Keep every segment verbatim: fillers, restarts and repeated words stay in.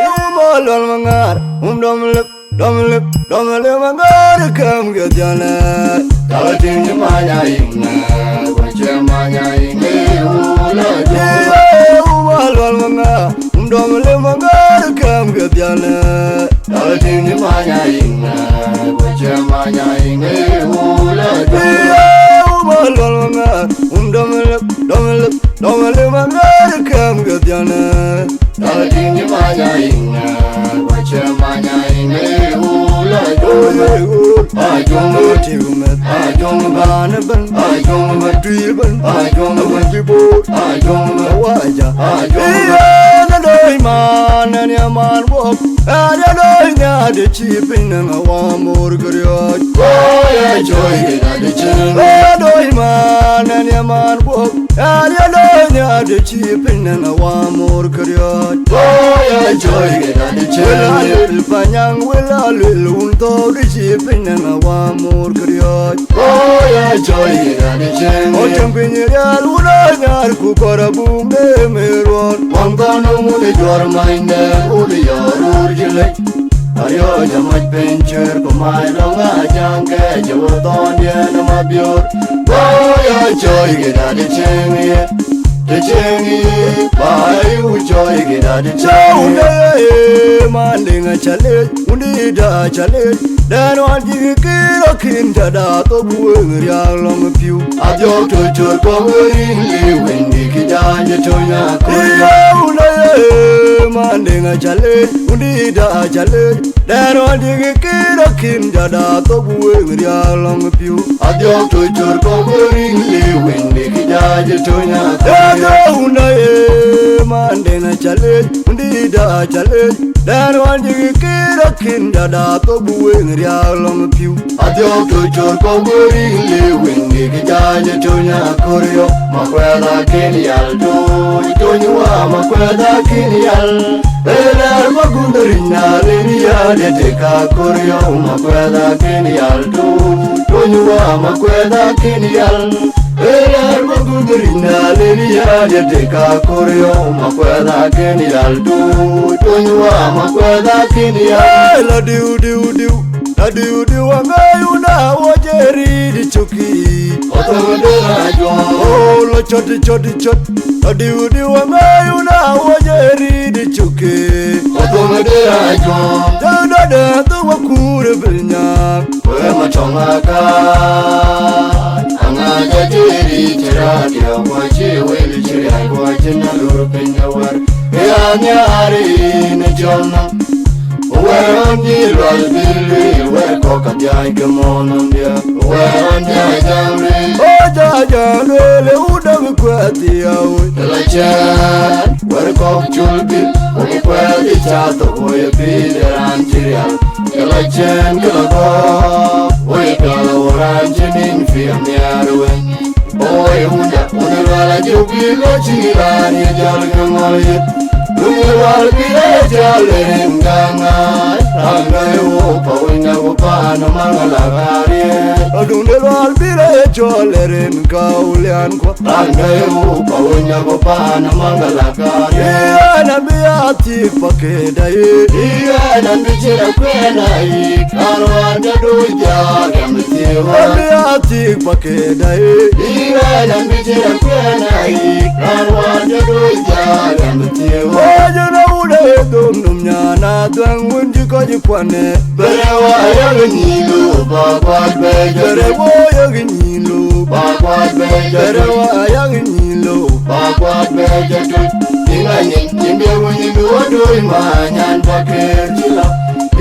Iwu bä luɔl maŋaar, um dɔm lip, dɔm lip, dɔm lip maŋaar, käm ke dhiɔlɛ. Tɔl tiŋ cï many ayiŋ nɛ, ku cï many ayiŋ iwu lɔ jɔ. Iwu bä luɔl maŋaar, um dɔm lip maŋaar, käm ke dhiɔlɛ. Tɔl tiŋ cï many ayiŋ nɛ, ku cï many ayiŋ iwu lɔ jɔ. Iwu bä luɔl maŋaar, um dɔm lip, dɔm lip, dɔm lip maŋaar, käm ke dhiɔlɛ. Tɔl tiŋ cï many ayiŋ nɛ, ku cï many ayiŋ iwu lɔ jɔ. Ajuŋ bä tïŋ meth, ajuŋ bä ne bɛ̈n, ajuŋ bä tui bɛ̈n, ajuŋ bä tui bor, ajuŋ bä waja, ajuŋ bä. Yen adoi man, ɛn ya man guɔk, ɛn ya doi nya de cï piny nɛŋ awa mor kë riɔ̈c. Woi, acoi ke da de cï. Yen adoi man, ɛn ya man guɔk, ɛn ya doi nya de cï piny nɛŋ awa mor kë riɔ̈c. Woi, acoi ke da de cï. Wël aluel panyaŋ, wël aluel wun thɔɔk de cï piny nɛŋ awa mor kë riɔ̈c. Woi, acoi ke da de cï. Ɣɔn cäŋ piny rial wun anyar ku kɔr abuk de me ruɔn. Waŋ thɔn wun juɔr many de wun yɔr rur jile. Ariɔ̈ɔ̈c amac piny cuër ku mac lɔ̈ŋ ajaŋ kɛɛc ë wä thɔn diɛn ë mabiöör. Bä ya cɔi ke da të cieŋ ye, të cieŋ ye, bä yu cɔi ke da të cieŋ ye. Cä wun de ye, man liŋ acä lec, wun dïït acä lec. Dɛn wan cï kï rɔ̈k kïn cä da thok wëŋ riaak lɔ̈ŋ ë pïu. Adhiɔ̈k tö cöt kɔ̈k wërin liu wëndï kï jany ë töny akölë. Yeu na ye, man deŋ acä leec, wundïït acä leec. Ɛn ɣɔn dïk kï rɔt kïn jada thok weŋ rial lɔŋ piu. Adhiɔk tö cör kɔk riŋ le weŋ dïk jac töny akɔ̈u. Dada wunda ye, man den aca lec, wundïda aca lec. Dɛn ɣɔn dïk kï rɔt kïn jada thok weŋ rial lɔŋ piu. Adhiɔk tö cör kɔk riŋ le weŋ dïk jac töny akɔ̈u. Makuɛth akën yal tö, töny wa makuɛth akën yal. Ëlɛ̈r bä gundhoric na leni ya de tek akor yɔu makuɛth akën yal tö. Tony wa makuɛth akën yal. Ëlɛ̈r bä gundhoric na leni ya de tek akor yɔu makuɛth akën yal tö. Tony wa makuɛth akën yal. Ë la diu diu diu, la diu diu aŋäc wunda wo je riit cökï. Ɔthɔŋ de rajuɔŋ. Oh, la cöt cöt cöt. Adiu diu aŋäc wun a wä je riit cökï. Wadhom de rajuɔŋ. Jɔn dɔdɛ dhuk wa kuur bil nyaak. Wee ma tɔŋ akaa. Aŋäc a je riit cï raat ya guɔ cï wel cï riac guɔ cï na lur piny de wär. Ke ya nhiaar in jɔn na. Wɛ̈ɛ̈r ɣɔn dï lual bï lueel wɛ̈ɛ̈r kɔ̈k ka dhiac ke mɔ̈ɔ̈n ɣɔn diɛ̈. Wɛ̈ɛ̈r ɣɔn diɛ̈ jam lueel. Ë jɔ jam lueel ë wut dɔ̈k kuɛth thiaawoi. Të la cɛɛn wɛ̈ɛ̈r kɔ̈k col bï wok kuɛth ë ca thok woi ë pïïr de raan cï rial. Të la cɛɛn kë la gɔ̈ɔ̈k woi pial wo raan cï nïn piɛth nhiaar wei. Oi, wunda, wunda lual a jok bï lɔ cï raan ye jɔl ke ŋɔl ye. Wunda lual bï lɔ ye jɔl rin gaŋ ŋaai. Raan gäi wo pa wunda ku paan maŋ la karie. Wunda lual bï lɔ ye jɔl rin ka ulian kuɔ. Raan gäi wo pa wunda ku paan maŋ la karie. Yen an bï a thiëk pa ke da ye. Yen an bï cï ra kuɛn a yïk. Raan wään jɔ dööc jɔl gam. Ëbï a thiëk pa ke da ye. Ëbɛ̈n an bï cï raan kuɛn a yïk, raan wään jɔ dööc jal an bï thiëk. Wä jɔ na wun ee dhom nöm nyan a dhuɛŋ wun cï kɔc kuan ë. Bere wa yak nyïn lo ba kuat bɛ jɔ. Bere wo yak nyïn lo ba kuat bɛ jɔ. Bere wa yak nyïn lo ba kuat bɛ jɔ tut. Ina nyin nyin de wun nyin du wa dööc ma nyan pa ker cï la.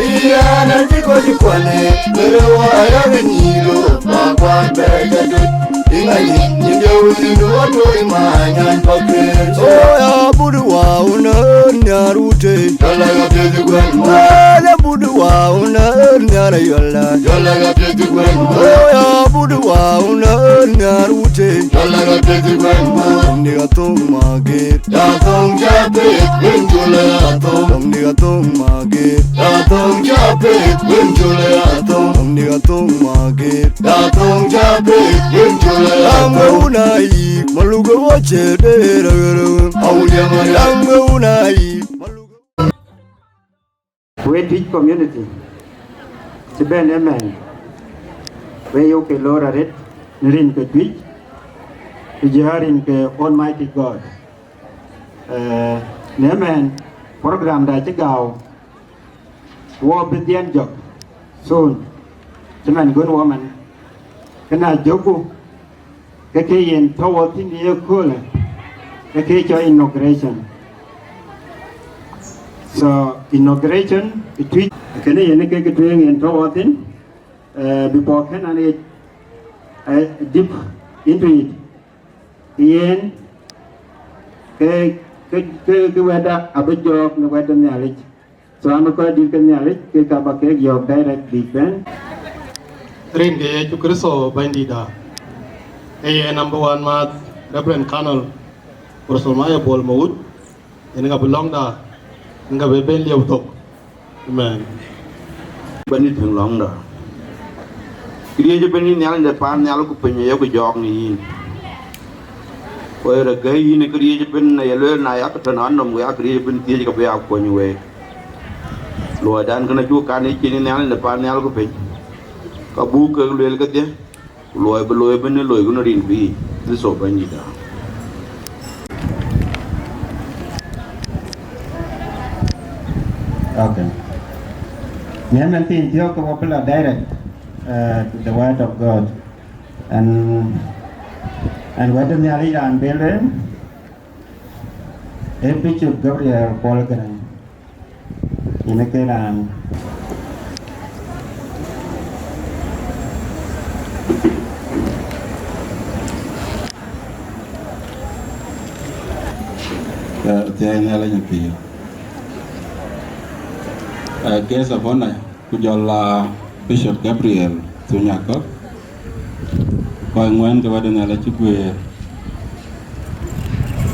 Ëbɛ̈n an cï kɔc kuan ë, bere wa yak nyïn lo ba kuat bɛ jɔ tut. Ina nyin nyin de wun nyin du wa dööc ma nyan pa ker cï la. Oh, ya but wa wun ë nhiar wute. Jɔl la ka pieth guɛn ma. Wala but wa wun ë nhiar yɔla. Jɔl la ka pieth guɛn ma. Oh, ya but wa wun ë nhiar wute. Jɔl la ka pieth guɛn ma. Wun di ka thok ma gir. Ya thok ja pieth guɛn jɔl la ya thok. Wun di ka thok ma gir. Ya thok ja pieth guɛn jɔl la ya thok. Wun di ka thok ma gir. Ya thok ja pieth guɛn jɔl la ya thok. Aŋ wun a yïk, ma luk wo cï de ra ra. Aŋ wun a yïk, ma luk. Wek Tuic community cï bɛ̈n ëmɛn, wek yök ke lor arët në rin ke Tuic, ku jɔl rin ke Almighty God. Eh, në ëmɛn, program da cï gääu, wɔ bï dhiɛl jɔk soon, cï man gön wɔ man, ke na jɔkku, ke ke yen tɔ̈ wɔ thïn ye köölë, ke ke cɔl inauguration. So, inauguration ë Tuic, kënë yen ke ke tueŋ yen tɔ̈ wɔ thïn, eh, before kën an ɣet, eh, deep into it. Yen, ke, ke, ke, ke wɛ̈tda abï jɔɔk në wɛ̈t de Nhialic. So, an kɔc dït ke Nhialic, ke ka ba kek yɔ̈ɔ̈k direct bïk bɛ̈n. Rin ke Yecu Kërtho Bɛ̈nydïïtda. Ee yen number one maath, Reverend Colonel Russell Maya Bol Mawut, yen ka bï lɔ̈ŋda, yen ka bï ben liep thok. Amen. Bɛ̈nydït piŋ lɔ̈ŋda. Këriëëc ëbën yïn Nhialic de paan nhial ku piny ayek jɔɔk në yïn. Ku ë rɔt gäi yïn ë këriëëc ëbën aye lueel na yak tɔ̈ nɔn nɔm, ku yak këriëëc ëbën thiëëc, ka bï ya kuɔny week. Luɔidan kën acuk kan ë cin ë Nhialic de paan nhial ku piny, ka buk kek lueel kedhie, ku luɔi bï looi ëbën ë looi ku në rin bï yic. Kërtho Bɛ̈nydïïtda. Okay. Në ëmën thiin thiɔ̈k ke wɔ bï lɔ direct, uh, to the word of God. And, and wɛ̈t de Nhialic raan ben lueel, ee Bishop Gabriel Paul Garang. Yen ke raan Eh, thiɛɛi Nhialic ë pïïr. Eh, guest of honor, ku jɔl a Bishop Gabriel Thunyakɔk, kɔc ŋuɛ̈ɛ̈n ke wɛ̈t de Nhialic cï guëër,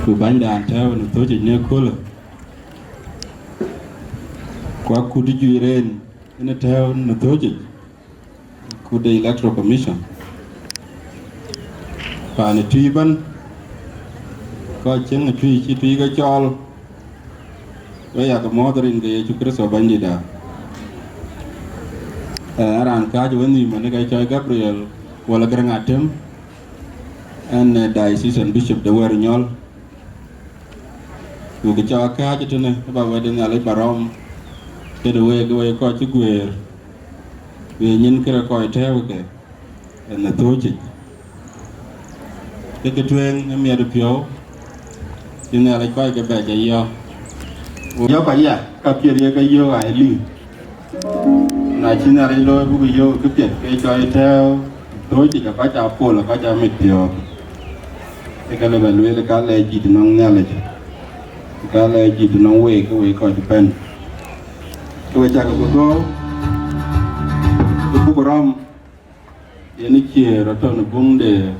ku bänydan tɛ̈ɛ̈u në thööc yic në köölë, ku akut juëc en ë tɛ̈ɛ̈u në thööc yic, ku de Electoral Commission. Paan ë tui ëbɛ̈n, kɔc cieŋ ë tui cï tui ke cɔɔl, we yak muɔ̈ɔ̈th rin ke Yecu Kërtho Bɛ̈nydïïtda. Eh, raan kääc wenhïïm ënë ke cɔl Gabriel Wala Garaŋ Atem, ɛn, eh, Diocesan Bishop de Wɛ̈ɛ̈r Nyɔl. Ku kë cɔk kääc tënë, ë ba wɛ̈t de Nhialic ba rɔm, tëde week, week kɔc cï guëër, ku ye nyin kërë kɔc tɛ̈ɛ̈u ke në thööc yic. Ke kë tueŋ ë miɛt piɔ̈u, cï Nhialic kɔc ke bɛ̈c ayɔ̈ɔ̈k. Ku yɔ̈ɔ̈k aya, ka piɛth ye ke yöök aa ye liu. Na cï Nhialic looi buk yöök kë piɛth ke cɔl tɛ̈ɛ̈u thööc yic, akɔc aa pol, akɔc aa mit piɔ̈ɔ̈th. Ke ka lë bɛ lueel ka lɛc dït nɔŋ Nhialic, ka lɛc dït nɔŋ week, ke week kɔc ëbɛ̈n. Ke we cak bï gɔ̈ɔ̈r, ke buk rɔm, yen ë ciëër atɔ̈ në buŋ de,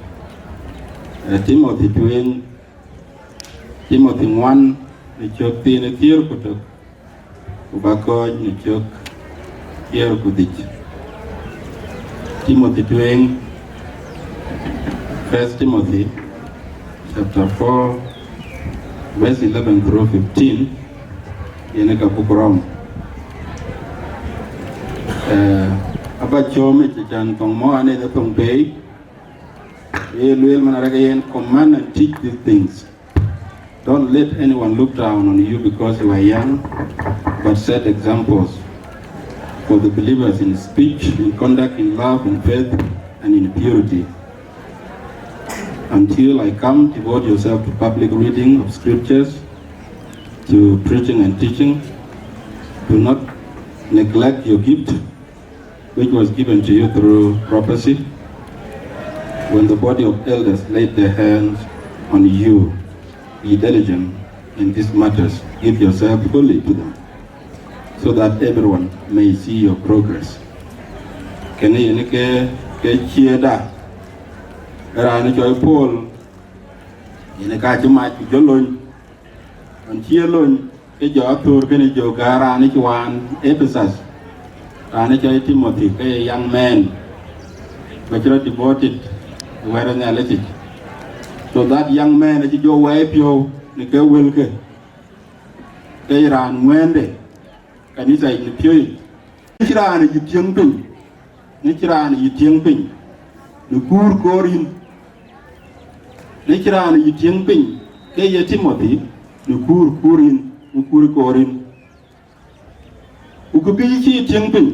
eh, Timothy tueŋ, Timothy ŋuan, në cök thiin ë thiëër ku tök, ku ba kɔ̈ɔ̈c në cök thiëër ku dhïc. Timothy tueŋ, First Timothy chapter four, verse eleven through fifteen, yen ë ka buk rɔm. Eh, aba cɔ̈ɔ̈m yic, acän thoŋ mɔ̈u aneth thoŋ bei, ye lueel man arëk yen, "Command and teach these things. Don't let anyone look down on you because you are young, but set examples for the believers in speech, in conduct, in love, in faith, and in purity. Until I come, devote yourself to public reading of scriptures, to preaching and teaching. Do not neglect your gift, which was given to you through prophecy, when the body of elders laid their hands on you. Be diligent in these matters. Give yourself fully to them, so that everyone may see your progress." Kënë yen ke, ke ciëëda, raan cɔl Paul, yen ka cï mac ku jɔ lony. Ɣɔn cï ye lony, ke jɔ athöör kënë jɔ gäär raan cï waan Ephesus, raan cɔl Timothy, ke ye young man, ku cï rɔt devoted ë wɛ̈t ë Nhialic yic. So that young man acï jɔ wɛɛi piɔ̈u në ke wëlkë, ke ye raan ŋuɛ̈ɛ̈nde kanitha yic në piööc yic. Në cï raan ë yï tiëŋ piny, në cï raan ë yï tiëŋ piny, në kuur koor yïn, në cï raan ë yï tiëŋ piny, ke ye Timothy, në kuur kuur yïn, në kuur koor yïn. Ku kë bï cï tiëŋ piny,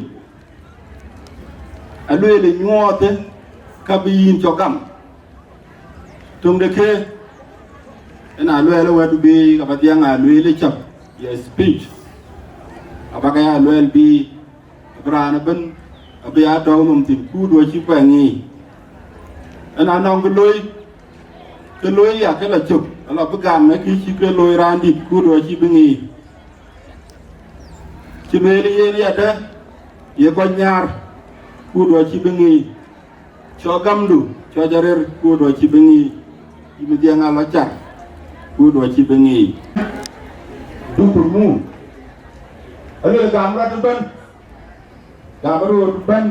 alueel ë nyuɔɔthë ka bï yïn cɔk gam. Töŋ de ke, ëna luɛɛl ë wɛ̈t bï ka ba dhiaŋ a lueel ë cäp, ye speech, abäk aya luɛɛl bï, abï raan ëbën, abï aa dɔ̈u nɔm thïn, kuur duɔ̈ cï bɛ ŋic. Ëna nɔŋ kë loi, kë loi ya ke la cök, ala bï gam ë kë cï ke loi raandït, kuur duɔ̈ cï bï ŋic. Cï lueel yen yadë, ye kɔc nhiaar, kuur duɔ̈ cï bï ŋic. Cɔk gamdu, cɔk arëër, kuur duɔ̈ cï bï ŋic. Yïn bï dhiaŋ a lɔ car, kuur duɔ̈ cï bï ŋic. Dukur mu, alueel gam rɔt ëbën, gam röör ëbën,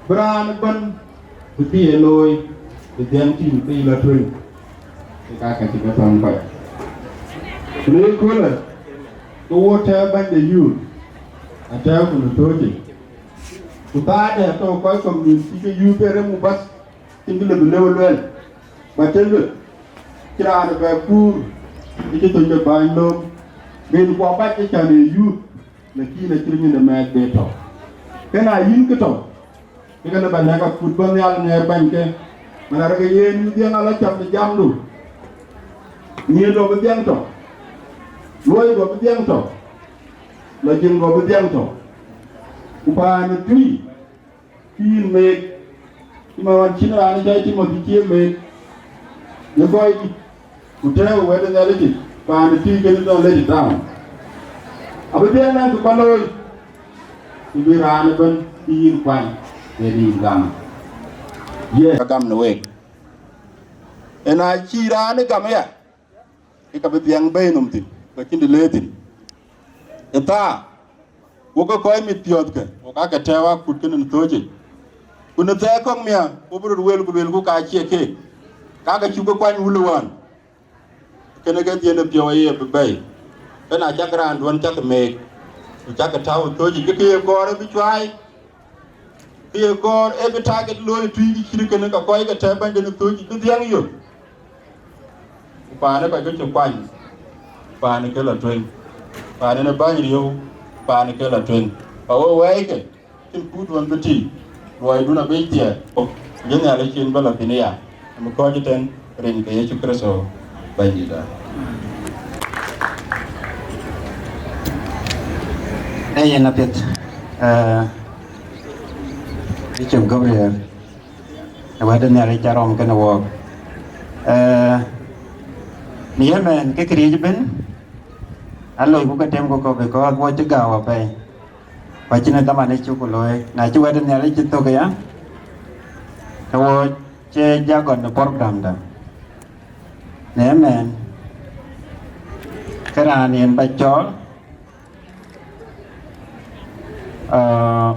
bï raan ëbën, bï kë ye looi, bï dhiaŋ tïŋ ke yï lɔ tueŋ, ke ka ka cï ke thɔ̈n kɔc. Ku në ye köölë, ke wo tɛ̈ɛ̈u bäny de youth, atɛ̈ɛ̈u ku në thööc yic. Ku thaade atɔ̈ kɔc community ke youth ë rem ku bas, cïn kë lëu bï lëu luɛl. Ba tënë, cï raan ë bɛ kuur, ë cï thöny de bäny lööm, rin ku abac ë cän ë youth, lakin acï nyin de mɛɛth be tɔ̈. Kënë ayïn kë tɔ̈, ke kënë ba lɛ̈k akut bä nhial ŋɛɛr bänyke, man arëk yen yïn dhiaŋ a lɔ cam në jamdu, nyiëëndɔ bï dhiaŋ tɔ̈, luɔidɔ bï dhiaŋ tɔ̈, lɔ jiŋdɔ bï dhiaŋ tɔ̈. Ku paan ë tui, kï yïn meek, Cïmën wään cïn raan cɔl Timothy cie meek, ye kɔc dït, ku tɛ̈ɛ̈u wɛ̈t ë Nhialic yic, paan ë tïï kën dɔn lec ë taun. Abï piɛth nɛn kë ba looi, ku bï raan ëbɛ̈n bï yïn kuany, yen yïn gam. Ye ka gam në week. Ë na cï raan ë gam aya, ke ka bï dhiɛŋ bɛ̈ɛ̈i nɔm thïn, ku acïn të le thïn. Ë thaa, wok ke kɔc mit piɔ̈ɔ̈thkë, wok aake tɛ̈ɛ̈u akut kënë në thööc yic. Ku në thɛɛr kɔ̈k miäk, wo bï röt wel ku luelku ka cie keek, ka ke cuk ke kuany wulë wään. Kënë ke dhiën ë piɔ̈u aye bï bɛ̈ɛ̈i. Ke na cak raanduɔ̈n cak meek, ku cak tääu ë thööc yic, ke kë ye kɔɔr ë bï cuai, kë ye kɔɔr ë bï target looi tui kë cït kënë, ka kɔc ke tɛ̈ɛ̈u bɛ̈nyden ë thööc yic bï dhiɛŋ yök. Ku paan ë kɔc ke cï kuany, paan ë ke la tueŋ, paan ë bäny riëëu, paan ë ke la tueŋ. Ka we wɛɛikë, cïn kuut wën bï tïŋ, luɔidun abï thiɛɛr. Ku jɔ Nhialic cin bä la thïn aya, ëmï kɔc ëtɛ̈n rin ke Yecu Kërtho Bɛ̈nydït. Ee yen apiɛth, eh, Bishop Gabriel, ë wɛ̈t ë Nhialic ca rɔm kënë wɔɔk. Eh, në yemɛn ke këriëëc ëbën, aloi ku ke tem ku kɔ̈k, because wɔ cï gääu apɛi. Ku acïn ë dhaman ë cuk ku looi. Na cï wɛ̈t ë Nhialic cï thök aya, ke wɔ cï jagɔn në programda. Në ëmɛn, ke raan yen ba cɔɔl, ah,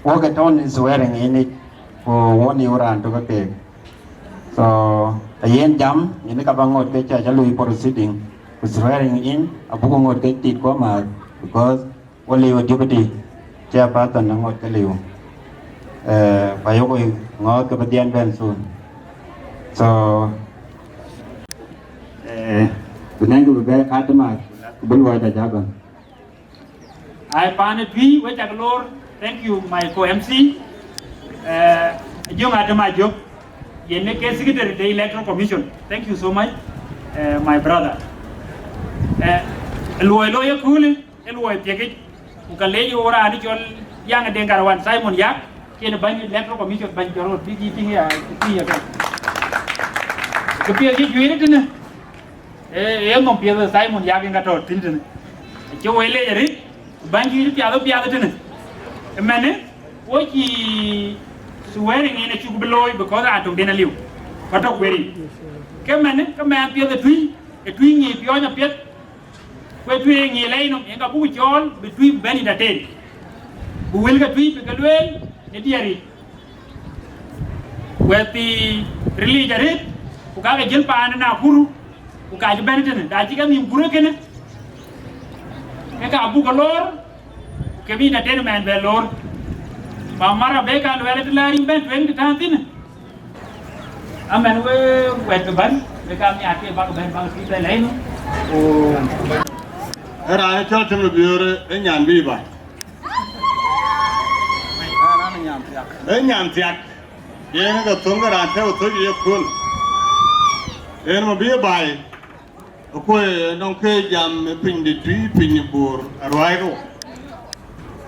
wok ë tɔ̈ në swearing in yic, ku wɔ liu raan tök keek. So, të yen jam, yen ka ba ŋot ke ca, ca lui proceeding, ku swearing in, abuk ŋot ke tit ku amääth, because wɔ liu deputy chairperson ŋot ke liu. Eh, ku ayok ŋɔ̈ɔ̈th ke bï dhiɛn bɛ̈n soon. So, eh, bï nɛn kë bï bɛ̈ɛ̈i ka të math, ku bï luɔi da jagɔn. Ai, paan ë Tui, we cak lor. Thank you, my co-M C. Eh, Jong Atem Ajok, yen ke secretary de Electoral Commission. Thank you so much, eh, my brother. Eh, luɔi looi ëköölë, ë luɔi thiekic, ku ka leec ɣo raan cɔl Yaŋ Deŋ Karawan Simon Yak, kën bäny Electoral Commission, bäny cɔl ɣot bï kï tïŋ ya, tïŋ ya kë. Kë piɛth cï juëër tënë, ee, ee nhom piɛth Simon Yak yen ka tɔ̈ thïn tënë. Acï woi leec arëët, bäny cï piath piath tënë. Ëmɛnë, wo cï swearing in acuk bï looi, because raan töŋden aliu, ka tɔ̈ kueer yic. Ke mɛnë, ke mɛn piɛth ë Tui, ë Tui ŋic piɔ̈ɔ̈ny apiɛth, ku ë Tui ë ŋic lɛi nɔm, yen ka buk cɔɔl bï Tui bï bɛ̈n entertain. Bï wël ke Tui bï ke lueel në diɛɛr yic. Wɛ̈t thii rilic arëët, ku ka ke jël paan ë Nakuru, ku ka cï bɛ̈n tënë, da cï ke nhïïm kurë kënë, ke ka buk ke loor, ke bï entertainment bɛ loor. Ba mara be ka luɛɛl të la ric bɛ̈n tueŋ të tään thïn. Amɛn we wɛ̈t ke bän, we ka miaat ke bak bɛ̈n, bak tïï bɛ lɛ̈i nu. Ku ë raan cɔl Tim Biöör ë nyan bï ba. Ë nyan thiak. Yen ke thöŋ ke raan tɛ̈u thöc ë yeköl. Yen ma bï baai. Akuɔ̈i nɔŋ ke jam ë piny de Tui, piny de Bor, aruääi ke wɔ.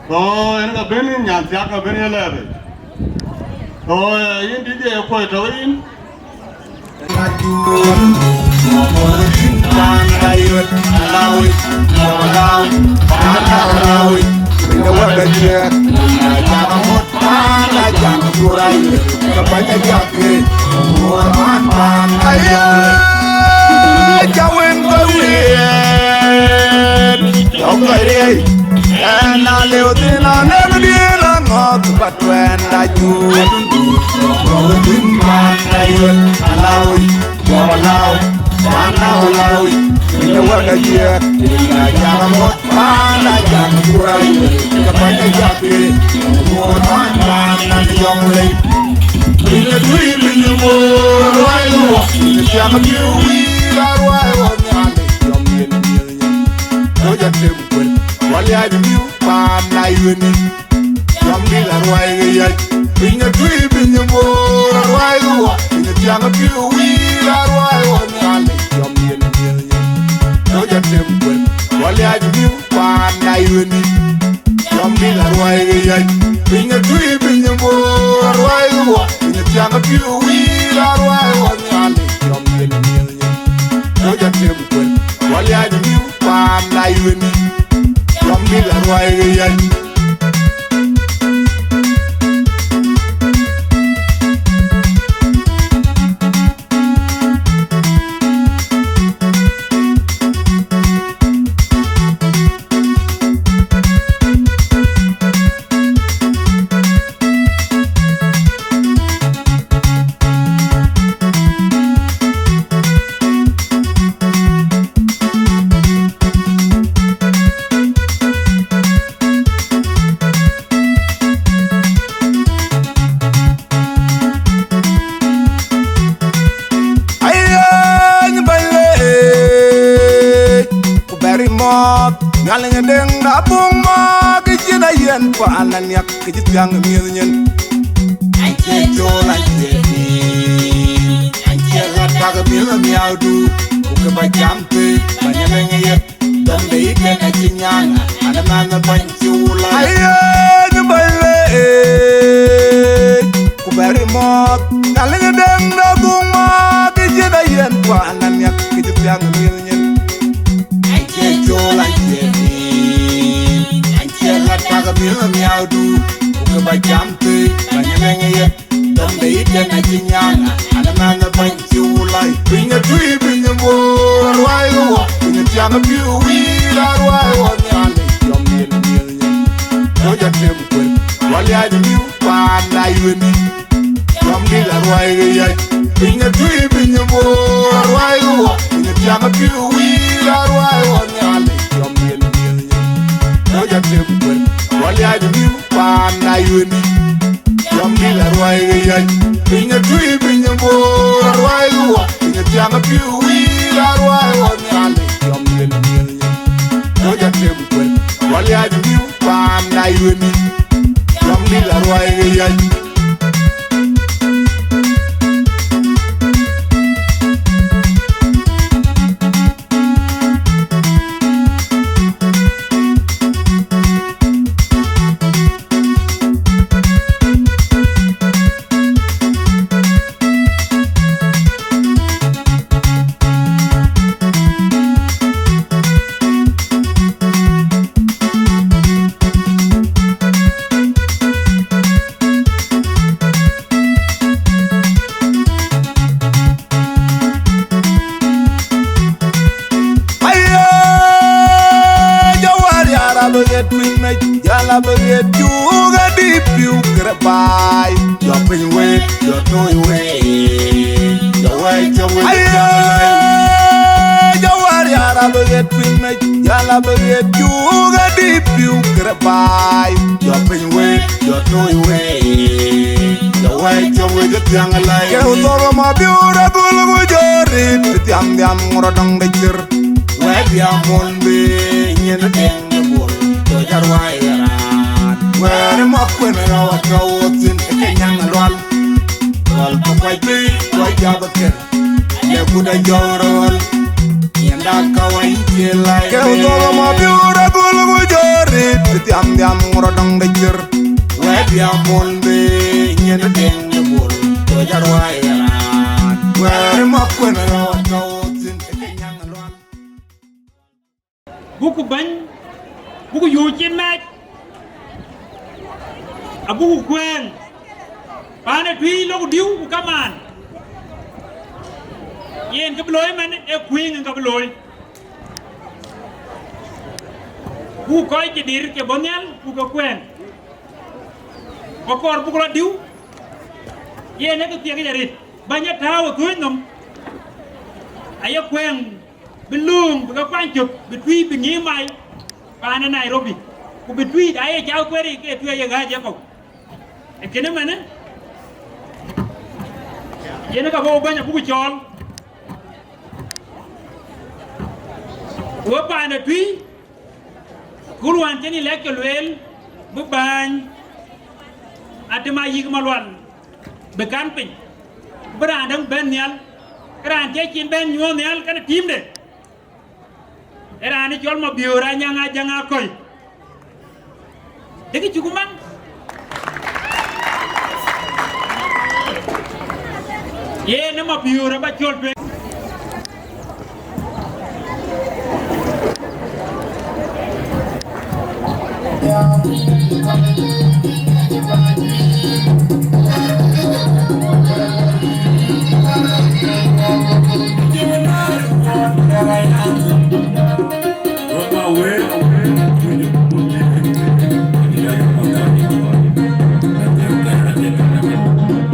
So, yen ke bën nyan thiak ke bën ye lɛɛr. So, eh, yïn dït ye kuɔ̈i tɔ̈u yïn. Wɔ, piny thiaŋ piu wïïr aruai wɔ Nhialic, yɔm yen miël nyin. Rɔt atem kuën, wɔ liac miu paan la yueni. Yɔm dït aruai ke yɛc. Ayeny bɛ̈ny leec, ku bɛ̈ri mɔ̈ɔ̈th, Nhialic ë deŋ da buŋ mɔ̈ɔ̈th, cïn ayen paan aniak, kë cï thiaŋ miëth nyin. Acie col, acie piny, acie ɣa tak miëth miäudu, ku kë ba jam thïn, bɛ̈ny ë deŋ yeth. Dɔm de yï kën acï nyan, an, ë mɛnh ë bɛ̈ny cï wulai. Ayeny bɛ̈ny leec, ku bɛ̈ri mɔ̈ɔ̈th, Nhialic ë deŋ de buŋ mɔ̈ɔ̈th, cïn ayen paan aniak, kë cï thiaŋ miëth nyin. Acie col, acie piny, acie ɣa tak miëth miäudu, ku kë ba jam thïn, bɛ̈ny ë deŋ yeth. Dɔm de yï kën acï nyan, an, ë mɛnh ë bɛ̈ny cï wulai. Piny ë tui, piny ë bor, aruai ke wɔ. Piny ë thiaŋ piu wïïr, aruai wɔ Nhialic. Yɔm yen miël nyin. Rɔt atem kuën, wɔ liac miu paan la yueni. Yɔm dït aruai ke yɛc. Piny ë tui, piny ë bor, aruai ke wɔ. Piny ë thiaŋ piu wïïr, aruai wɔ Nhialic. Yɔm yen miël nyin. Rɔt atem kuën, wɔ liac miu paan la yueni. Yɔm dït aruai ke yɛc, piny ë tui, piny ë bor, aruai ke wɔ, piny ë thiaŋ piu wïïr, aruai wɔ Nhialic. Yɔm yen miël nyin, rɔt atem kuën, wɔ liac miu paan la yueni. Yɔm dït aruai ke yɛc. Aye, jɔ wäär ya rap ɣet piny mec, ya rap ɣet cuk ë dïït piu kërë baai. Jɔ piny wei, jɔ tui wei, jɔ wei, jɔ wei. Aye, jɔ wäär ya rap ɣet piny mec, ya rap ɣet cuk ë dïït piu kërë baai. Jɔ piny wei, jɔ tui wei, jɔ wei, jɔ wei, jɔ thiaŋ lai. Ke u thok ma biur agul ku jɔ rit, thiam thiam ŋurɔ dɔŋ de cir. Wɛ̈t ya mol be nyin deŋ de bol, jɔ ja ruai raan. Wɛ̈ɛ̈r ma kuen rɔu atɔ̈ wothin, ke nyaŋ lual. Lual ku kuac bi, kuac ja bä ker. Ye kuda jɔ̈ɔ̈r ɣɔl, yɛn dak ka wany cie lai. Ke u thok ma biur agul ku jɔ rit, thiam thiam ŋurɔ dɔŋ de cir. Wɛ̈t ya mol be nyin deŋ de bol, jɔ ja ruai raan. Wɛ̈ɛ̈r ma kuen rɔu atɔ̈ wothin, ke nyaŋ lual. Buku bɛ̈ny, buku yööc cin mɛc, abuku kuëëŋ. Paan ë tui lok diu ku kamaan. Yen kë bï looi man ë kuëëŋ ë ka bï looi. Buku kɔc cï dir ke bɔ̈ nhial ku ke kuëëŋ. Ku kɔɔr buku lɔ diu. Yen ë kë thiek yic arëët. Bäny ë tääu ë kuëëŋ nɔm. Aye kuëëŋ. Bï lööŋ bï ke kuany cök, bï tui bï ŋiëc mai paan ë Nairobi, ku bï tui aye cak kueer yic ke tui aye ɣääc ye kɔ̈u. Ee kënë mënë, yen ka bɔ̈ bäny abuku cɔɔl. Ku we paan ë tui, kul wään cïn election lueel, bï bäny Atem Ayïk Malual bï kan piny, ku bï raan däŋ bɛ̈n nhial, ke raan cï cin bɛ̈n nyuɔɔth nhial kenë tiimde. Ee raan ë cɔl Mabiöör Anyaŋ Ajaŋ Akɔ̈i. Dëkï cuk man. Yen ë Mabiöör aba cɔl tueŋ.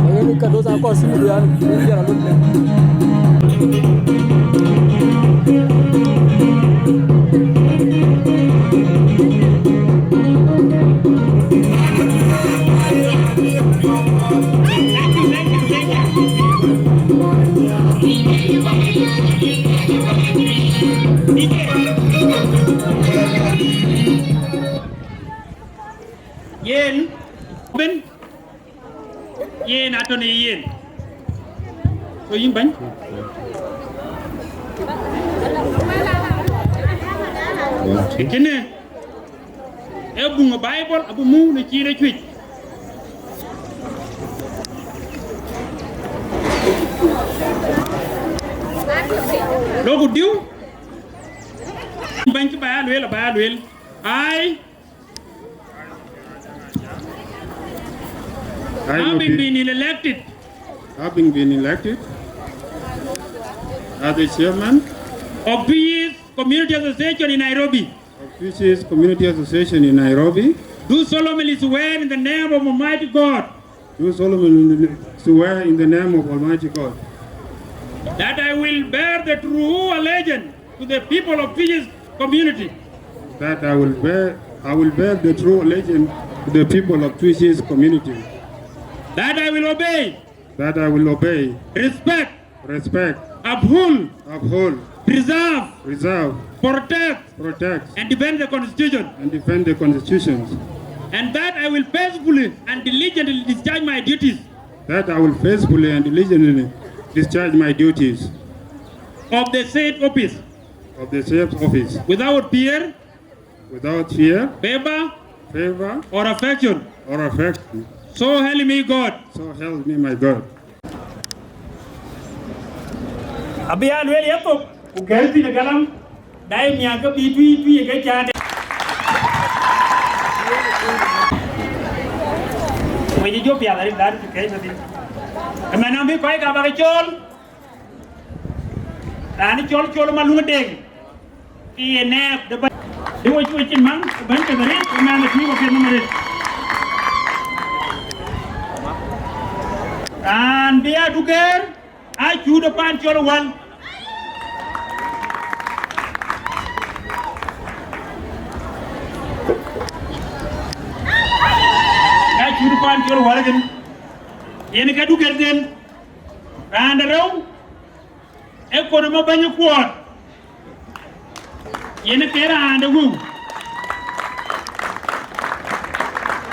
Ayeni ka dosa kɔc simu dian, ni jara lut ne. Yen, ben, yen atɔ̈ në yen. So yïn bɛ̈ny. Kënë, ee buŋ ë Bible abï muk në cï rɔt cuëc. Loku diu, bɛ̈ny, kë ba ya lueel, aba ya lueel. Ai, I, having been elected, having been elected as the chairman of Twic Community Association in Nairobi, of Twic Community Association in Nairobi, do solemnly swear in the name of Almighty God, do solemnly swear in the name of Almighty God that I will bear the true allegiance to the people of Twic community, that I will bear, I will bear the true allegiance to the people of Twic community, that I will obey, that I will obey, respect, respect, uphold, uphold, preserve, preserve, protect, protect, and defend the Constitution, and defend the constitutions, and that I will faithfully and diligently discharge my duties, that I will faithfully and diligently discharge my duties of the said office, of the said office, without fear, without fear, favor, favor, or affection, or affection. So help me God. So help me my God. Abï ya lueel yethok, ku gɛ̈r thïn ë galam, dai miäk ke bï Twic, Twic ke cäätde. Wec ë jɔ piath arëët, that is the case of it. Ëmɛn abï kɔc ka bäk cɔɔl, raan cɔl Col Maluŋ Deŋ. Ke ye nɛɛp de bäny, de wec wec cin maŋ, bäny ke bɛ̈ rëët, ke mɛnh ë tïŋ wek ke nɔm arëët. Raan bï ya dugeer, aa Cuut ë Pan Col Wäl. Aa Cuut ë Pan Col Wäl kën, yen ke dugeerden. Raan de rou, ee Kon ë Mabäny Kuɔɔt, yen ke raan de wëu.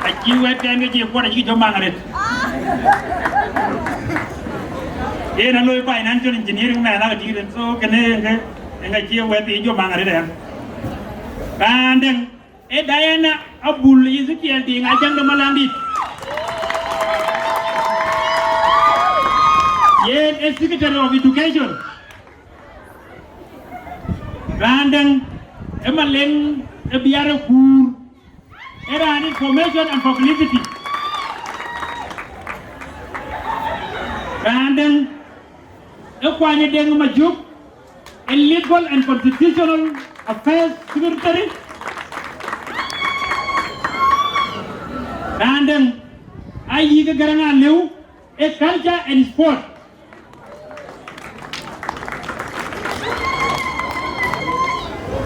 Acï wɛ̈t kɛn ke cï kuɔt acï jɔ maŋ arëët. Yen aloi financial engineering mɛn aka tïŋ rin, so kënë yen ke, yen ka cï wɛ̈t thii jɔ maŋ arëët aya. Raan dɛ̈ŋ, ee Diana Abul Ezekiel Diŋ Ajaŋ de Malandit. Yen ee Secretary of Education. Raan dɛ̈ŋ, ee Maleŋ, ee Biar ë Kuur, ee raan information and publicity. Raan dɛ̈ŋ, ee Kuany Deŋ Majök, ee Legal and Constitutional Affairs Secretary. Raan dɛ̈ŋ, aa yïk ë Garaŋ Alëu, ee Culture and Sport.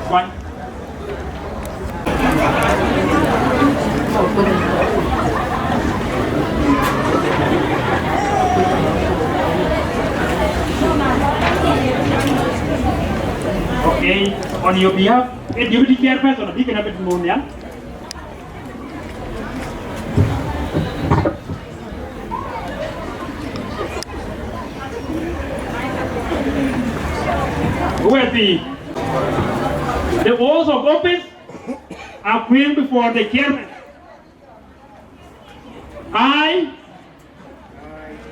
Kuany. Okay, on your behalf, eh, Deputy Chairperson, if you can have it more, yeah? Wɛ̈t thii, the oath of office are queen before the chairman. I, I,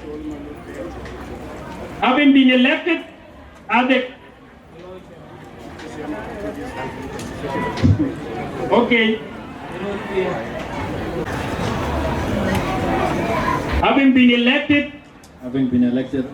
Col Maluk Deŋ, Having been elected as the, okay. Having been elected Having been elected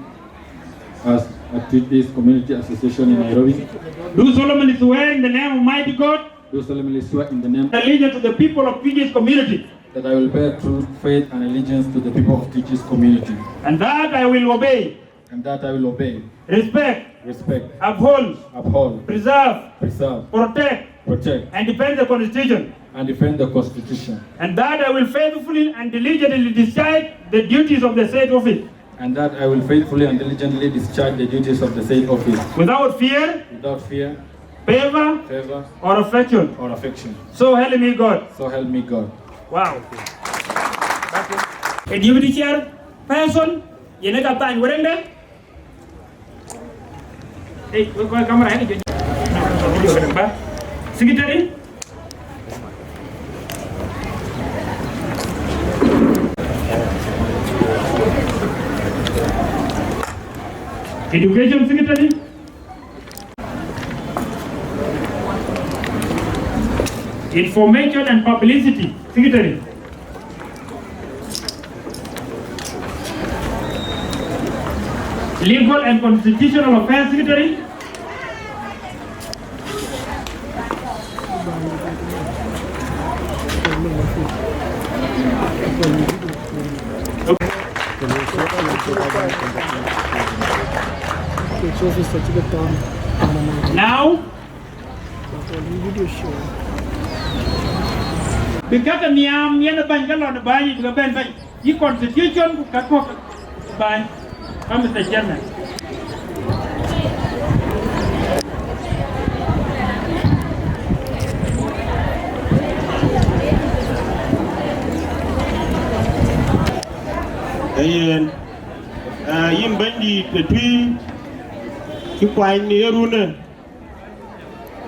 as a Twic East Community Association in Nairobi, do solemnly swear in the name of Almighty God, do solemnly swear in the name allegiance to the people of Twic East community, that I will bear true faith and allegiance to the people of Twic East community, and that I will obey, and that I will obey, respect, respect, uphold, uphold, preserve, preserve, protect, protect, and defend the Constitution, and defend the Constitution, and that I will faithfully and diligently discharge the duties of the said office, and that I will faithfully and diligently discharge the duties of the said office without fear, without fear, favor, favor, or affection, or affection. So help me God. So help me God. Wow. A deputy chairperson, yen ë ka thany wërëŋde. Hey, we kɔc kamera, eh, jɔ, jɔ, jɔ, jɔ, jɔ, ba. Secretary. Education Secretary. Information and Publicity Secretary. Legal and Constitutional Affairs Secretary. Now, bï käkë nhiaam yen ë bäny, ke lɔn ë bäny yic bï ke bɛ̈n bɛ̈ny, yï constitution ku käk kɔ̈k bäny. Ka Mister Chairman. Ee yen, aa, yïn bɛ̈nydït ë Twic, cï kuany në ye runë,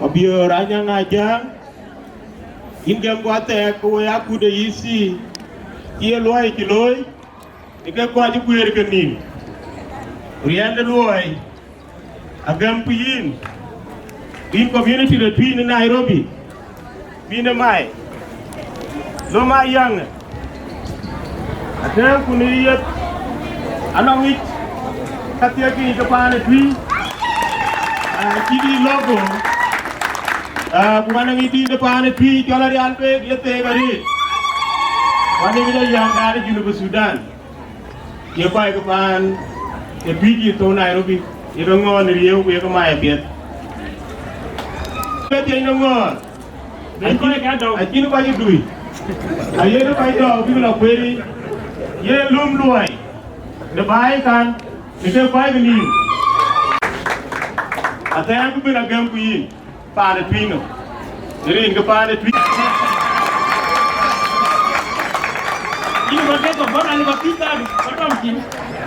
Mabiöör Anyaŋ Ajäŋ, yïn gɛm guɔ thɛɛk ke we akut ë E C, cï ye luɔi cï looi, ë ke kɔc ë guëër ke nïïm, riɛnde luɔi, agɛm ku yïn, yïn community de Twic në Nairobi, bï në mai, lom aa yäŋë, atëëŋku në yeth, anɔŋ yic ka thiek yic ke paan ë Twic, aa, cït yï logo, aa, ku anɔŋ yic dït de paan ë Twic cɔl Arial Beek ye theek arëët, ku anɔŋ yic ayäŋ raan ë Junub Thudan. Ye kɔc ke paan ë Twic yï thou Nairobi, ye ke ŋɔɔn ë riëëu ku ye ke mai apiɛth. Ke piɛny de ŋɔɔn, acïn kɔc ë dui, aye kɔc dɔu bïk lɔ kueeri, ye lum luɔi në baai kan, në ke kɔc ke nïïm. Athɛɛŋ ku ben agɛm ku yïn. Paan ë Twic nɔm. Rin ke paan ë Twic. Yïn ba ke kɔ̈k bɔ̈, an, ba pïïr dhaadu, ba tɔm cin.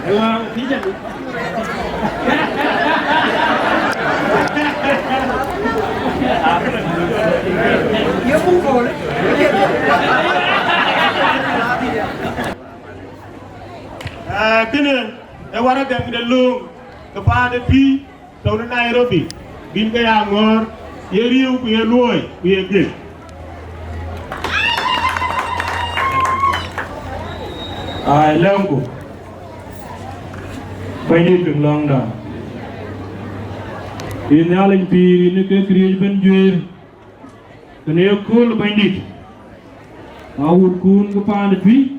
Ewa, pïïr jadu. Ye buk bɔ̈. Ah, kënë ë waragɛm de lööŋ ke paan ë Twic. Tɔ̈u në Nairobi, bïn ke ya ŋɔ̈ɔ̈r, ye riëëu ku ye luɔi ku ye gël. Ai, lɛ̈ŋku, Bɛ̈nydït piŋ lɔ̈ŋda. Yïn Nhialic pïïr, yïn ke këriëëc ëbɛ̈n juëër, kënë ye kööl Bɛ̈nydït, awutkun ke paan ë Twic.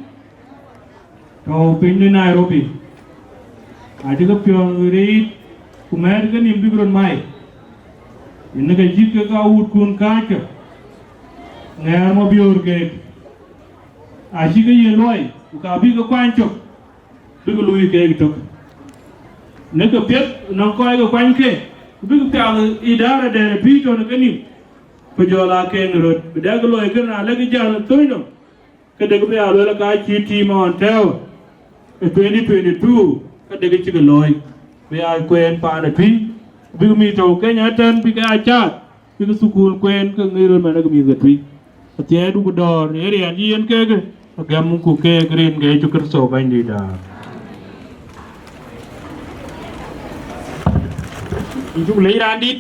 Tɔ̈u piny në Nairobi, acï ke piɔ̈ɔ̈ŋ riit ku mɛ̈ɛ̈t kenïïm bïk röt mai, yen ke cït kek awutkun kääckë, ŋɛɛr Mabiöör keek, acï ke yiën luɔi, ku ka bï ke kuany cök, bïk luui keek tök. Në ke piɛth nɔŋ kɔc ke kuany ke, ku bïk piath ë idara dɛ̈ɛ̈r ë Twic tɔ̈u në kenïïm, ku jɔl aa keek në röt, bï dɛk looi kënë na lek jäl ë thööny nɔm. Këdek bï ya luel ka cï tiim ɣɔn tɛ̈ɛ̈u ë twenty twenty-two, këdek cï ke looi, bï ya kueen paan ë Twic, bïk mïth tɔ̈u Kenya ëtɛ̈n bïk ya caath, bïk thukul kueen ke ŋic röt man ke mïth ke Twic. Athiɛɛidu ku dɔ̈ɔ̈r në riɛn cï yen keek, agɛmku keek rin ke Yecu Kërtho Bɛ̈nydït. Aa. Yïn cuk lec raandït,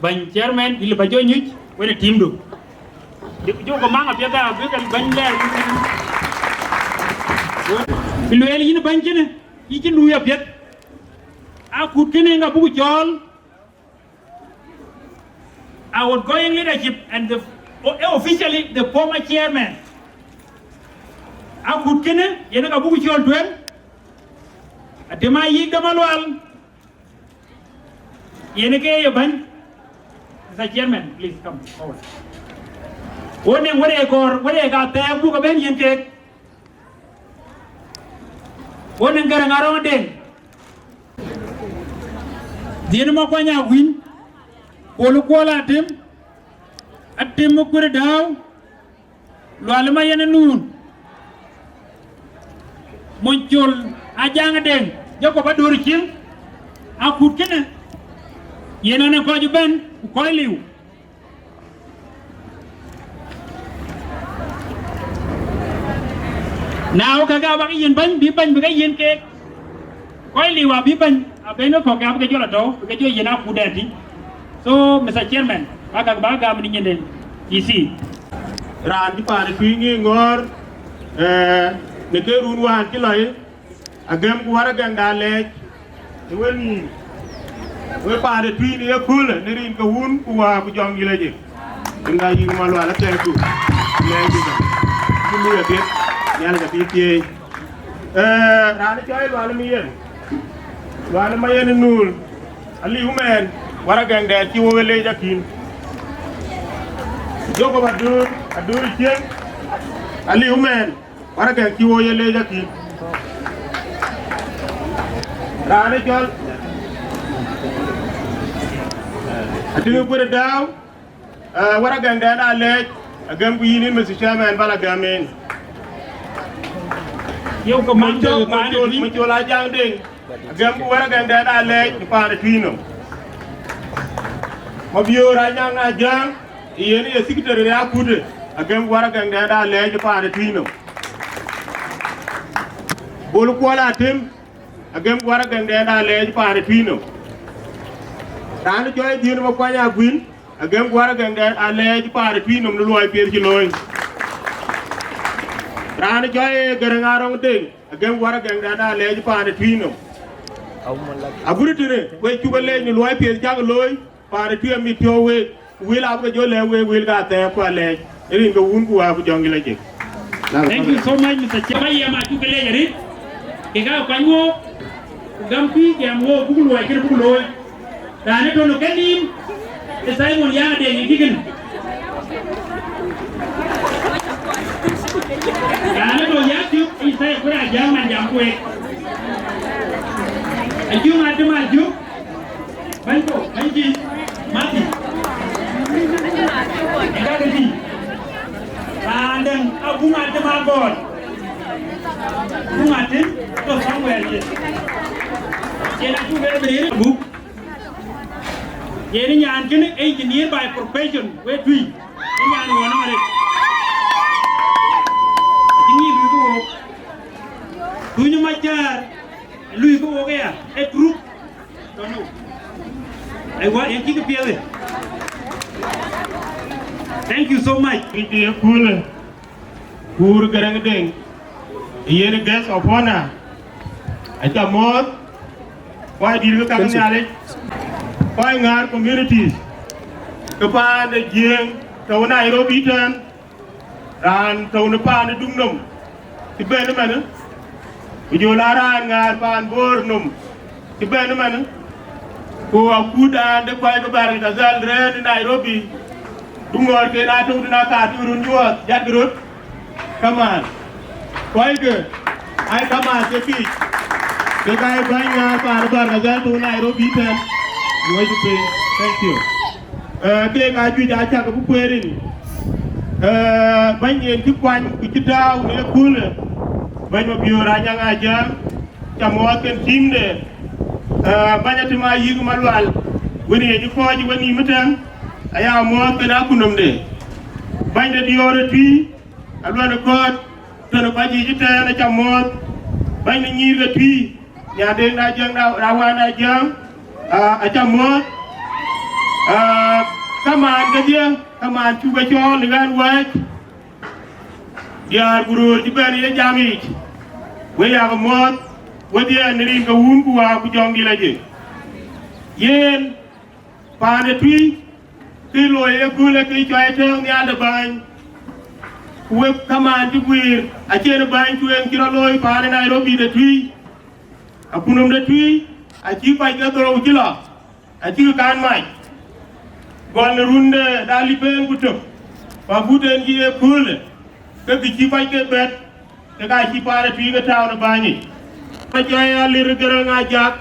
bɛ̈ny chairman, yïn lë bä jɔ nyuc, wën ë teamdu. Jɔ, jɔ kë maŋ apiɛth abï kën bɛ̈ny lɛɛr. Bï lueel yïn bɛ̈ny kënë, yï cï luui apiɛth. Akut kënë ŋa buk cɔɔl, outgoing leadership and the, o-, officially the former chairman. Akut kënë, yen ka buk cɔɔl tueŋ, Atem Ayïk Damalual, yen ke ye bɛ̈ny. Mister Chairman, please come forward. Wo nɛŋ wërë kɔɔr, wërë ka thɛɛk buk abɛ̈n yen kek. Wo nɛŋ Garaŋ Arɔŋ Deŋ. Dhiën Makuany Aguïn, Kuɔl Kuɔl Atem, Atem Kuër Dääu, Lual Mayen Nuun, Mony Col Ajaŋ Deŋ, Jacob Adur Cieŋ, akut kënë, yen anë kɔc ëbɛ̈n ku kɔc liu. Na wok kakë abäk yiën bäny, bï bäny bï ke yiën keek. Kɔc liu abï bäny, abɛ̈n ë kɔ̈k abï ke jɔl atɔ̈u, bï ke jɔ yiën akut dɛn tï. So, Mister Chairman, akak bä gam në nyinden. T C. Raan cï paan ë Tuïc ŋic ŋɔ̈ɔ̈r, eh, në ke run wään cï lɔ ye, agɛm ku wär agɛŋda lɛɛc ë wenïïm, we paan ë Tuïc në ye köölë, në rin ke Wun ku Wät ku Jɔŋdït Lajik. Rin ka yïk Malual athɛɛrku, lɛɛc ëbɛ̈n. Cï lui apiɛth, Nhialic abï thieei. Eh, raan ë cɔl Lual Mayen, Lual Mayen Nuun, aliu mɛɛn, wär agɛŋdɛn cï wo ye leec akïn. Jacob Adur, Adur Cieŋ, aliu mɛɛn, wär agɛŋ cï wo ye leec akïn. Raan ë cɔl Atem Kuër Dääu, eh, wär agɛŋdɛn aa lɛɛc, agɛm ku yïn, yïn Mister Chairman, bä la gam en. Yeu ke man Mony Col, Mony Col Ajaŋ Deŋ, agɛm ku wär agɛŋdɛn aa lɛɛc në paan ë Tuïc nɔm. Mabiöör Anyaŋ Ajaŋ, yen ye secretary në akut, agɛm ku wär agɛŋdɛn aa lɛɛc në paan ë Tuïc nɔm. Bol Kuɔl Atem, agɛm ku wär agɛŋdɛn aa lɛɛc paan ë Tuïc nɔm. Raan ë cɔl Dhiën Makuany Aguïn, agɛm ku wär agɛŋdɛn aa lɛɛc paan ë Tuïc nɔm në luɔi piɛth cï looi. Raan ë cɔl Garaŋ Arɔŋ Deŋ, agɛm ku wär agɛŋdɛn aa lɛɛc paan ë Tuïc nɔm. Agut tënë, we cuk leec në luɔi piɛth cäk looi, paan ë Tuïc amit piɔ̈u week, wël abï ke jɔ lɛ̈k week, wël ka thɛɛk ku alɛɛc, ë rin ke Wun ku Wät ku Jɔŋdït Lajik. Thank you so much, Mister Chair. Ba yɛm acuk ke leec arëët, kek aa kuany wook, ku gäm pïïr gɛm wook, buk luɔi kënë buk looi. Raan ë tɔ̈ në kenïïm, ë Simon Yaŋ Deŋ ë dïkën. Raan ë tɔ̈ Yakthiök, ë Isaiah Kuër Ajaŋ man jam ku week. Ajuŋ Atem Ajuŋ. Bɛ̈ny kɔ̈u, bɛ̈ny cï, Matthew. Ë kakë tïŋ. Raan dɛ̈ŋ, Abuŋ Atem Agɔɔt. Abuŋ Atem, tɔ̈ somewhere here. Yen acuk ë bï rëër abuk. Yen ë nyan kënë engineer by profession, we Tuïc. Ë nyan ɣɔn ëmën arëët. Acïn yï luiku wook. Tuny Macäär, luiku wook aya, ë group. Aywa, yen cïkï piɛth. Thank you so much. Kï ye kulë, Kuur Garaŋ Deŋ, yen guest of honor. Aca mɔ̈ɔ̈th, kɔc dït ke käk Nhialic, kɔc ŋäär communities, ke paan de Jiëëŋ tɔ̈u Nairobi tɛ̈n. Raan tɔ̈u në paan ë Duk nɔm cï bɛ̈n ëmënë, ku jɔl aa raan ŋäär paan Bor nɔm cï bɛ̈n ëmënë, ku akutdan de kɔc ke Bahr el Ghazal rëër ë Nairobi, duŋɔ̈ɔ̈rken aa tɔ̈u tënë akaarkï run juɔ̈ɔ̈th, jatkï röt kamaan. Kɔckë aa kamaan ke biic, kek aa bäny ŋäär paan ë Bahr el Ghazal tɔ̈u Nairobi tɛ̈n, luɔ̈cku piny. Thank you. Eh, keek aa juëc aa cäk bï kueer rin. Eh, bɛ̈ny yen cï kuany ku cï tääu në ëköölë, bɛ̈ny Mabiöör Anyaŋ Ajaŋ, ca muɔɔth kën teamde. Eh, bɛ̈ny Atem Ayïk Malual, wën ye cï kɔ̈ɔ̈c ë wenïïm ëtɛ̈n, aya muɔɔth kën akunɔmde. Bɛ̈ny de diöör ë Tuï, Aluɛn ë Kɔ̈ɔ̈t, tën ë kɔc yiic ëtɛ̈ɛ̈n, aca muɔɔth. Bɛ̈ny de nyïïr ke Tuï, Nyadeŋ de Ajaŋ, de Awan de Ajaŋ, Aa, aca muɔ̈ɔ̈th. Aa, kamaan kedhie, kamaan cuk e cɔɔl në ɣän wääc, diäär ku röör cï bɛ̈n ye jam yiic, we yak muɔ̈ɔ̈th wedhie në rin ke Wun ku Wät ku Jɔŋdït Lajik. Yen paan de Tuï, kë looi ë köölë kë cɔl ë tëëk nhial de bäny, ku wek kamaan cï guiir, acïn bäny tueŋ cï rɔt looi paan ë Nairobi de Tuï. Akutnhom de Tuï acï kɔc ke dhorou cï lɔ, acïk kan mac. Gɔl në run de alip en ku tök, ku agut en cï ye köölë, ke kë cï kɔc ke bɛ̈t, ke ka cï paan ë Tuï ke tääu në bäny yic. Acɔl Alir Gërëŋ Ajak,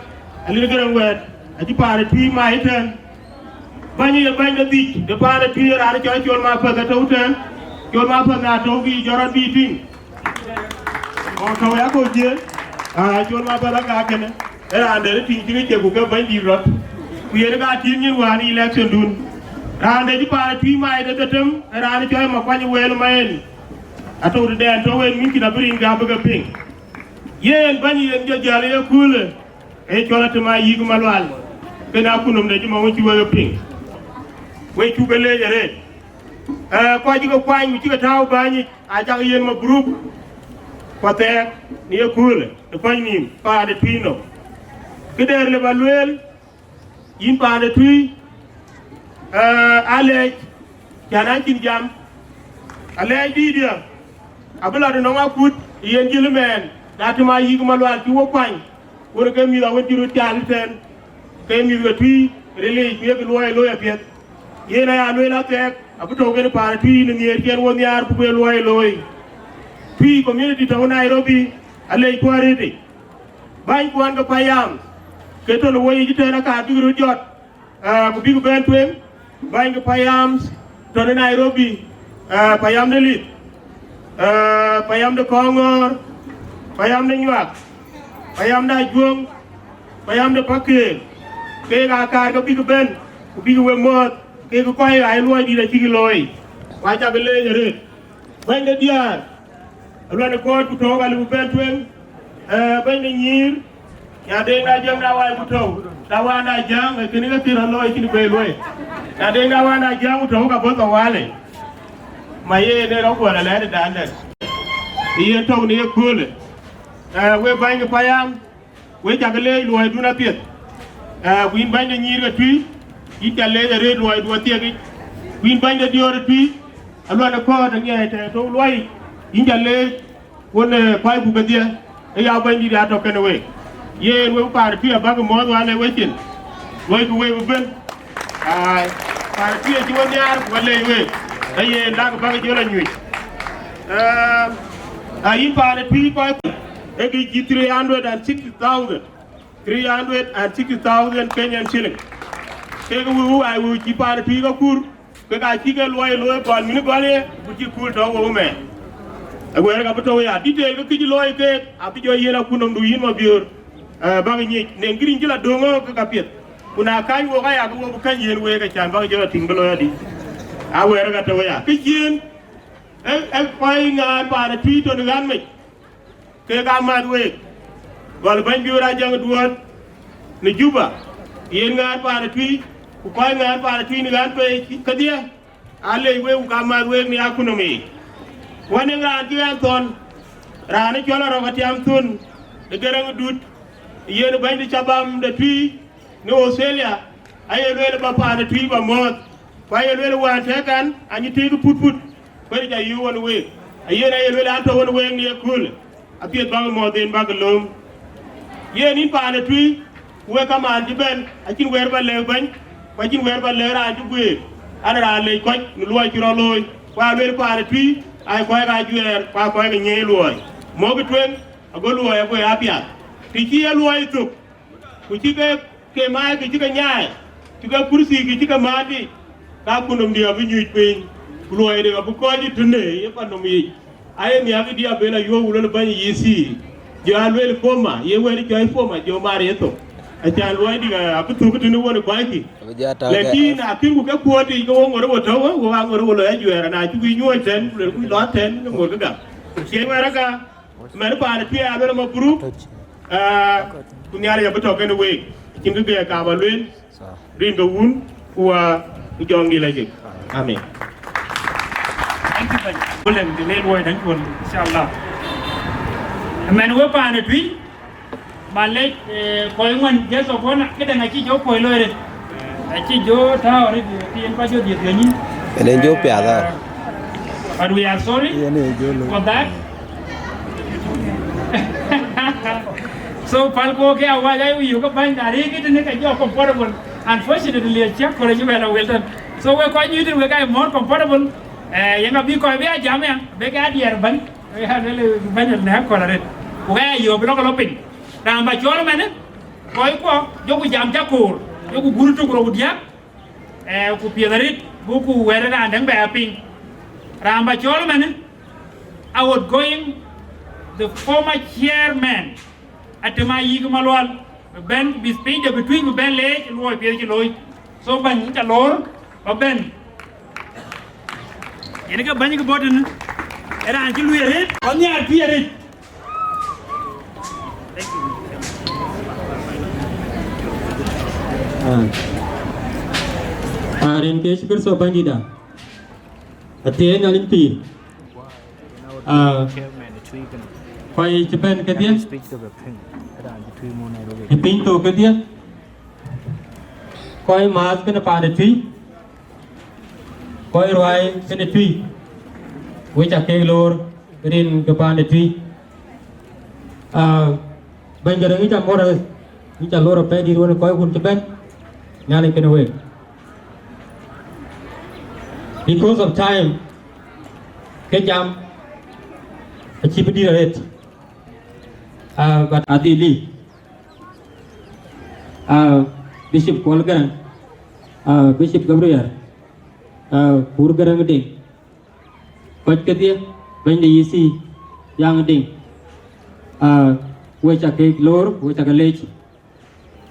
Alir Gërëŋ Wɛ̈ɛ̈t, acï paan ë Tuï mac ëtɛ̈ɛ̈n. Bäny ye bäny de dhïc de paan ë Tuï, raan cɔl Col Mapäth atɔ̈u tɛ̈ɛ̈n. Col Mapäth na tɔ̈u, bï jɔt rɔt bï tïŋ. Ɣɔn tɔ̈u ya kɔ̈u jiëën, aa, Col Mapäth aka kënë, ë raan dɛ̈t ë tïŋ cï ke cek ku ke bɛ̈nydït rɔt. Ku yen ka tïŋ nyin wään ë election dun. Raan dɛ̈t cï paan ë Tuï mac de dhetem, ë raan cɔl Makuany Wël Mayen. Atɔ̈u tëdɛn tɔ̈u en mïnkin abï rin ke abï ke piŋ. Yen bäny yen jɔ jäl ye köölë, ee cɔl Atem Ayïk Malual, kën akutnhom de cï ma wën cï wek e piŋ. Wek cuk ke leec arëët. Ee, kɔc cï ke kuany ku cï ke tääu bäny yic, acak yen mabruk, ku athɛɛk në ye köölë, në kuany nïïm paan de Tuï nɔm. Kë dɛ̈t lëu ba lueel, yïn paan de Tuï, ee, alɛɛc, cän an cïn jam, alɛɛc dïïtdiɛ̈ abï lɔ tënɔŋ akut yen jël mɛɛn, na Atem Ayïk Malual cï wo kuany, wën ke mïth awën cï röt cal tɛ̈n, ke mïth ke Tuï ril yiic, ku yek luɔi looi apiɛth. Yen aya lueel athɛɛk abï tɔ̈u kën paan de Tuï në nhiëër cï en wo nhiaar buk we luɔi looi. Tuï community tɔ̈u Nairobi, alɛɛc kuɔn rëëtic. Bäny kuɔn ke payam, ke tɔ̈ në wo yic tɛ̈n, aka bïk röt jɔt, aa, ku bïk bɛ̈n tueŋ. Bäny ke payam tɔ̈ në Nairobi, aa, payam de Lith, aa, payam de Kɔŋɔ̈ɔ̈r, payam de Nyuak, payam de Ajuɔ̈ŋ, payam de Pakëër, keek aa kaar ke bïk bɛ̈n, ku bïk we muɔ̈ɔ̈th, kek kɔc aa ye luɔi dït acïk looi, ku acak leec arëët. Bäny de diäär, aluɛn ë kɔɔt ku tɔ̈u ka lëu bï bɛ̈n tueŋ, ee, bɛ̈ny de nyïïr, Nyadeŋ da Jäŋ da Wai ku tɔ̈u, da Wanda Jäŋ, ee kënë ke thïn rɔt looi cïn bei luɔi. Nyadeŋ da Wanda Jäŋ ku tɔ̈u ka bɔ̈ thɔ wale. Ma ye yen ë rɔt guɔl alɛɛt ë dan dɛ̈t. Ë yen tɔ̈u në ye köölë. Ee, wek bäny ke payam, wek cak leec luɔidun apiɛth. Ee, ku yïn bäny de nyïïr ke Tuï, yïn ca leec arëët luɔidu athiek yic. Ku yïn bäny de diöör ë Tuï, aluɛn ë kɔɔt aŋiɛc tɛ̈ tɔ̈u luɔi yic, yïn ca leec. Wën, ee, kuaikku kedhie, ë ya bɛ̈nydït ya tɔ̈ kënë week. Yen wek paan Tuï abäk muɔ̈ɔ̈th wään ë wecin, luɔiku week ëbën. Ai, paan Tuï acï we nhiaar ku alɛɛc week, ee yen dak bäk jɔl anyuc. Ee, ayïn paan Tuï kɔc, ee kë cï three hundred and sixty thousand, three hundred and sixty thousand Kenyan shilling. Kek wëu, ai wëu cï paan Tuï ke kur, kek acï ke luɔi looi gɔl mïn gɔl ye, ku cï kul tɔ̈u wëu mɛɛn. Aguɛɛr ka bï tɔ̈u ya, detail ke kë cï looi keek, abï jɔ yiën akutnhomdu yïn Mabiöör, ee, bäk nyic, në kë rin cï la döŋ ɣɔ̈k ke ka piɛth. Ku na käny wok aya, ke wo bï käny yiën week, acän bäk jɔ la tïŋ bï looi adï. Aguɛɛr ka tɔ̈u ya. Kë ciëën, ee, ee kɔc ŋaar paan Tuï tɔ̈ në ɣän mec, kek aa mäth week. Gɔl bɛ̈ny Biöör Ajäŋ Duɔ̈ɔ̈t në Juba, yen ŋaar paan Tuï, ku kɔc ŋaar paan Tuï në ɣän pei kedhie, aa leec week ku ka mäth week në akutnhom yiic. Ku anɔŋ raan cï ɣɛn thɔ̈n, raan ë cɔl Arɔ̈k Atiam Thön, ë Gërëŋ Dut, yen bɛ̈ny de cabam de Tuï në Australia, aye lueel ba paan Tuï ba muɔ̈ɔ̈th. Ku aye lueel wään tëëk ɛn, anyï tëëk putput, kuëëric ayï ɣön week. Ayen aye lueel an, tɔ̈ ɣön week në ye köölë, apiɛth bäk muɔ̈ɔ̈th en bäk lööm. Yen yïn paan ë Tuï, ku wek kamaan cï bɛ̈n, acïn wɛ̈ɛ̈r ba lɛ̈k bɛ̈ny, ku acïn wɛ̈ɛ̈r ba lɛ̈k raan cï guëër, an, raan lec kɔc në luɔi cï rɔt looi. Ku aa lueel paan ë Tuï, aa kɔc ke ajuɛɛr, ku aa kɔc ke nyiëëc luɔi. Mɔ̈kkï tueŋ, ago luɔi aguɔ apiath. Të cï ye luɔi thök, ku cï ke, ke maai ke cï ke nyaai, cï ke kurthi ke cï ke määt yiic, ka akutnhomdiɛ̈ abï nyuc piny, ku luɔide abï kɔc ë tënë ye pan nɔm yiic. Aye nhiakidiɛ̈ abël ayuɔ̈ɔ̈k, ku luel bɛ̈ny yic thii, jɔ a luel poma, ye wɛ̈t cɔc poma, jɔ mar ye thok. Acan luɔidï abï thök tënë won ë kuackï. Abï jɔ tɔ̈u ke lakin akïn ku ke kuɔ̈ɔ̈t yiic, ke wo ŋot wo tɔ̈u, wo aŋot wo lɔ ajuɛɛr, na cuk yï nyuɔ̈ɔ̈c tɛ̈n, ku luel ku lɔ tɛ̈n, ke ŋot ke gam. Cï wɛ̈t aka, mɛn paan Tuï aluel mabruk, aa, ku Nhialic abï tɔ̈ kenë week. Cïn kë gɛɛk ka ba lueel, rin ke Wun, ku Wä, ku Jɔŋdït Lajik. Amen. Thank you, Bɛ̈ny. Ku lɛ̈ŋ de leel woi daŋ kuɔl, inshallah. Ëmɛn we paan ë Tuï, malec, eh, kɔc ŋuan, guest of honor, këdäŋ acï jɔ kuɔi looi rëët. Acï jɔ tääu rëët, yen ka jɔ dhiëth ɣɛny. Yen jɔ piath, ah. But we are sorry for that. So, pälku ke awäc, aye yök ke bäny, na rëër ke tënë ke jɔ comfortable. Unfortunately, acï akɔ̈l acï bɛ lɔ wël tën. So, wek kɔc nyuc tën, wek aa more comfortable. Eh, yen abï kɔc bï a jam ya, bï ke a diɛɛr bäny. Eh, ya lël bäny në akɔ̈l arëët. Ku ka ya yök bï lɔ ke lɔ piny. Raan ba cɔl ëmɛnë, kɔckuɔ, jɔku jam cä koor, jɔku gur tök rou diäk. Eh, ku piɛth arëët, buku wɛ̈t raan däŋ bɛ a piŋ. Raan ba cɔl ëmɛnë, outgoing, the former chairman, Atem Ayik Malual, bï bɛ̈n, bï speech de bï Tuï bï bɛ̈n leec, luɔi piɛth cï looi. So, bäny, yïn ca loor, ba bɛ̈n. Yen ke bäny ke bɔ̈ tënë, ë raan cï luui arëët, ɣɔn nhiaar Tuï arëët. Ah. Ah, rin ke Yecu Kërtho Bɛ̈nydïtda. Athiɛɛi Nhialic pïïr. Ah, kɔc cï bɛ̈n kedhie, cï piny thok kedhie, kɔc määth kenë paan de Tuï, kɔc ruääi kenë Tuï, wek ca keek loor rin ke paan de Tuï. Ah, Bɛ̈ny Garaŋ, yïn ca mɔ̈r, yïn ca loor apɛidït wën kɔckun cï bɛ̈n, Nhialic kenë week. Because of time, ke jam acï bï dït arëët. Ah, but adhil lii, ah, Bishop Kuɔl Garaŋ, ah, Bishop Gabriel, ah, Kur Garaŋ Deŋ, kɔc kedhie, bɛ̈ny de E C, Yaŋ Deŋ, ah, wek ca keek loor, wek ca ke leec.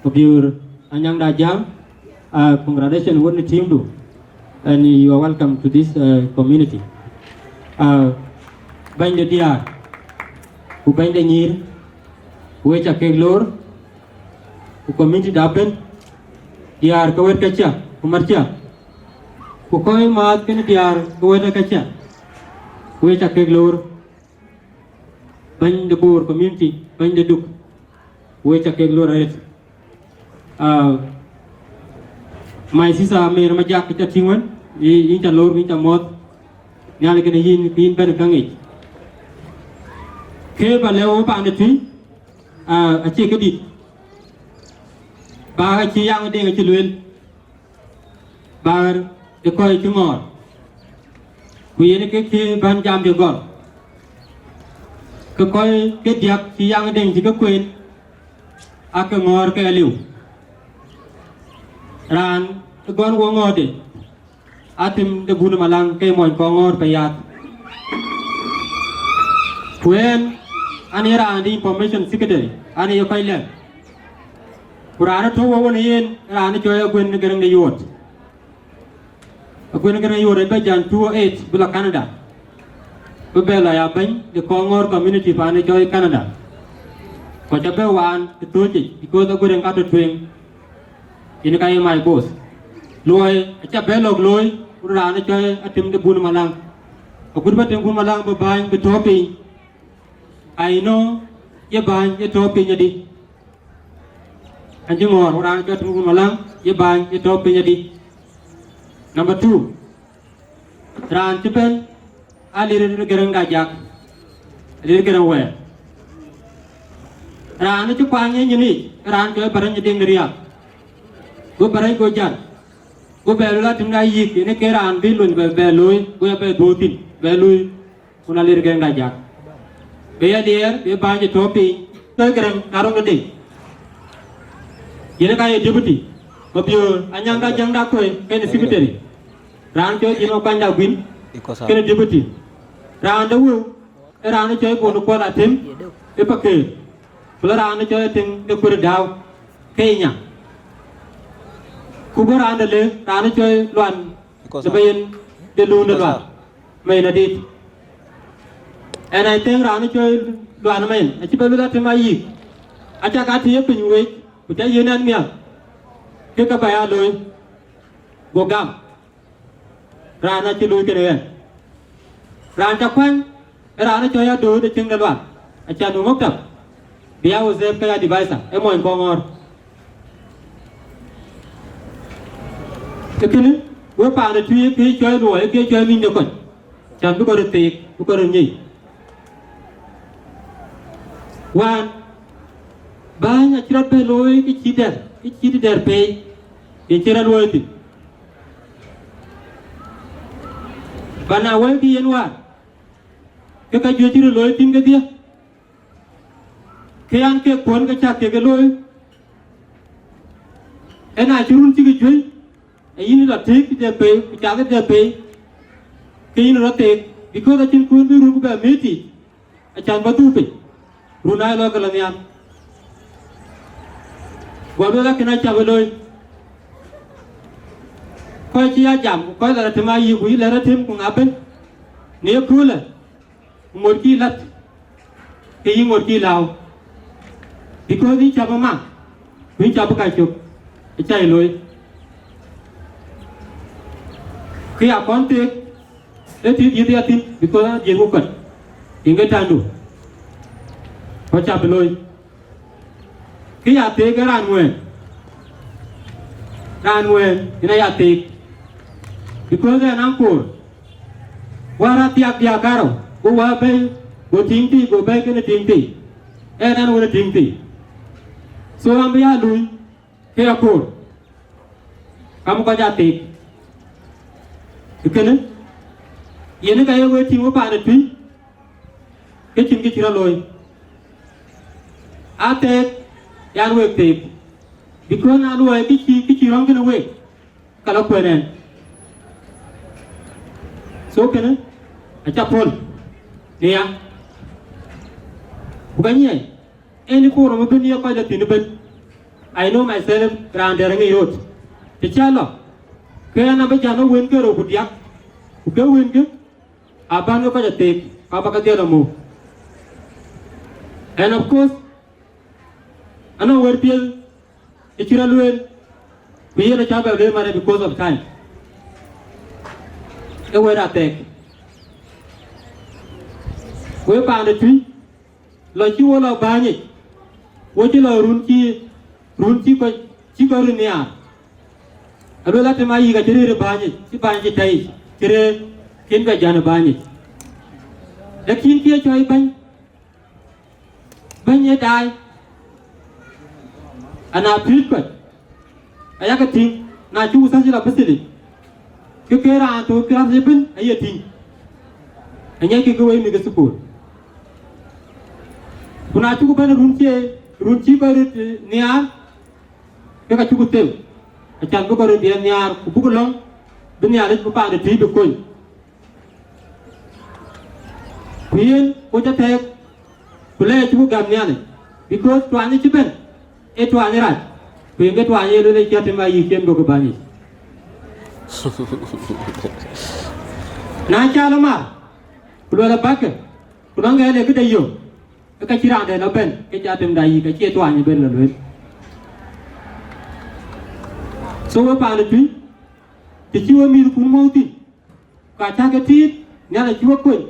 Ku biur Anyaŋda Jam, ah, congratulations wën në teamdu, and you are welcome to this, uh, community. Ah, bɛ̈ny de diäär, ku bɛ̈ny de nyïïr, wek ca keek loor, ku community da ëbën, diäär ke wɛ̈t ke cä, ku mat cä, ku kɔc määth kenë diäär ke wɛ̈t ke cä, wek ca keek loor. Bɛ̈ny de Bor community, bɛ̈ny de Duk, wek ca keek loor arëët. Ah, my sister Amer Majak, ca tïŋ wën, yï-, yïn ca loor, yïn ca mɔ̈ɔ̈th, Nhialic kenë yïn, yïn bɛ̈n käŋ yic. Kë ba lɛ̈k wek paan de Tuï, ah, acie këdït. Bäk acï Yaŋ Deŋ acï lueel, bäk ë kɔc cï ŋɔ̈ɔ̈r, ku yen ke cï bän jam cï gɔl, ke kɔc ke diäk cï Yaŋ Deŋ cï ke kueen, aake ŋɔ̈ɔ̈r ke liu. Raan ë gɔn wo ŋɔ̈ɔ̈rde, Atem de Bun Malaŋ ke mony kɔŋ ŋɔ̈ɔ̈r pɛ̈i yaath. Ku yen, an ye raan de information secretary, an ye kɔc lɛ̈k. Ku raan ë tɔ̈u wɔ wën yen, raan ë cɔɔi Aguën Garaŋ de Yuɔt. Aguën Garaŋ Yuɔt ë bɛ jan two oh eight bï lɔ Canada, bï bɛ lɔ ya bɛ̈ny de kɔŋ ŋɔ̈ɔ̈r community paan ë cɔɔi Canada. Ku ca bɛ waan ë thööc yic, because Aguën ka tɔ̈ tueŋ. Yen ka ye my boss. Luɔi aca bɛ lɔ̈k looi, ku raan ë cɔɔi Atem de Bun Malaŋ. Agut bä Atem Bun Malaŋ bï bääny bï tɔ̈ piny. I know ye bääny ye tɔ̈ piny adï. An cï ŋɔ̈ɔ̈r, ku raan ë cɔɔi Atem Bun Malaŋ ye bääny ye tɔ̈ piny adï. Number two, raan cï bɛ̈n, Aliɛr Garaŋ da Jak, Aliɛr Garaŋ Wɛɛr. Raan ë cï kuany ë nyin yic, raan cɔɔi Bärɛc Deŋ de Riääk. Go Bärɛc go jal, go bɛ lueel Atem da Yik, yen ke raan bï luny bɛ, bɛ looi, go ya bɛ dhuɔ̈k thïn, bɛ luui, ku na Aliɛr Garaŋ da Jak. Bï Aliɛr, bï bääny cï tɔ̈ piny, ke Garaŋ na rɔŋ de. Yen ka ye deputy, Mabiöör Anyaŋda Jaŋda Kuei, kenë secretary. Raan cɔɔi Jim Akuany da Guin, kenë deputy. Raan de wëu, ë raan ë cɔɔi Bon Kuɔl Atem, ë Pakeer. Ku la raan ë cɔɔi Atem de Kuer Dääu, Kenya. Ku bɔ̈ raan de le, raan ë cɔɔi Luan, de bä yen de Luun de Luan, Mayen Adit. And I think raan ë cɔɔi Luan Mayen, acï bɛ lueel Atem Ayik. Aca ka tï ye piny wec, ku ca yen ɛn miäk. Kë ke bä ya looi, go gam, raan acï looi kënë ɣɛn. Raan ca kuany, ë raan cɔl ya dööt ë cïŋ de lual, acan bï ŋɔk tap, bï ya Joseph ke ya advisor, ë mony kɔŋ ŋɔɔr. Ë kënë, we paan de Tuï, kë cɔl luɔi, kë cɔl miny de kɔc, can bï kɔc röt theek, bï kɔc röt nyic. Wään, bäny acï rɔt bɛ looi kë cï dɛ̈r, kë cï dɛ̈r pei, ye cï rɔt luɔi thïn. Bä na wël kë yen wään, ke ka juëc cï röt looi thïn kedhie, ke an, kek kuɔn ke cäk kek e looi, ëna cï run cï ke juëc, ee yïn lɔ tëëk tëde pei, ku cath tëde pei, ke yïn rɔt theek, because acïn kuën bï run ku bɛ mïït yiic, acan bä dhuk piny, run aa lɔ ke lɔ nhial. Guɔ lueel akën acä bï looi. Kɔc cï ya jam, ku kɔc lɔ rɔt tëm ayï, ku yï lɔ rɔt tëm, ku ŋa bën në ye köölë, ku ŋot kï lät, ke yï ŋot kï lääu, because yïn cä bï mak, ku yïn cä bï ka cök, acä yï looi. Kë ya kɔn theek, ee tït yïth ya thïn, because aa jiëth ku kɔc, yïn ke tändu, ku acä bï looi. Kë ya theek ee raan ŋuɛ̈ɛ̈n, raan ŋuɛ̈ɛ̈n yen aya theek, because ɣɛn aŋ koor, wäär athiak diäk karou, go wäär bɛ̈i, go tïŋ thii, go bɛ̈i kënë tïŋ thii, ɣɛn an wën ë tïŋ thii. So ɣɛn bï ya luui ke ya koor, kam kɔc aa theek. Ë kënë, yen ë ka ye wek tïŋ we paan ë Tuï, ke cïn kë cï rɔt looi. Aa theek, yan wek theek, because na luɔi kë cï, kë cï rɔ̈ŋ kënë week, ka lɔ kuɛ̈n ɛn. So kënë, acä pɔ̈l në ya. Ku ka nyiɛɛc, any forum ëbën ye kɔc lɔ thïn ëbën. I know myself, raan dɛ̈t aŋic röt. Të cä lɔ, ke ɛn abï jam ë wënkë rou ku diäk, ku ke wënkë, abän ke kɔc atheek, ku abä ke dhiɛl amuk. And of course, anɔŋ wɛ̈t piɛth ë cï rɔt lueel, ku yen acä bɛ lueel man because of time. Ee wɛ̈t atheek. Wek paan de Tuï, lɔ cï wo lɔ bäny yic, wo cï lɔ run cï, run cï kɔc, cï kɔc röt nhiaar. Aluel atem ayï ka cï rëër ë bäny yic, cï bäny cï tɛ̈ yic, cï rëër kën bɛ jän ë bäny yic. Lakin kë ye cɔɔi bɛ̈ny, bɛ̈ny ye daai, ana piööc kɔc, ayakë tïŋ, na cuk thäc lɔ bï thilic, ke ke raan tök kë rath ëbën aye tïŋ, anyɛckï ke wei mïth ke thukul. Ku na cuk bɛ̈n run cie, run cï kɔc röt, eh, nhiaar, ke ka cuk them, acan bï kɔc röt dhiɛl nhiaar, ku buk lɔ̈ŋ, bï Nhialic bï paan ë Tuï bï kony. Ku yen, ku cä thɛɛk, ku lɛɛc cï ku gäm Nhialic, because tuany cï bɛ̈n, ee tuany rac, ku yen ke tuany ye luel ë cï atem ayï cien gokï bäny yic. Na cä lɔ mar, ku luɛl abäkë, ku nɔŋ ɣɛn ee këde yök, ke ka cï raan dɛ̈ lɔ bɛ̈n, ke cï atem da yï, ka cie tuany ëbën lɔ lueel. So we paan ë Tuï, të cï we mïthkun mɔ̈u thïn, ka cäk ke tiit, Nhialic cï we kony,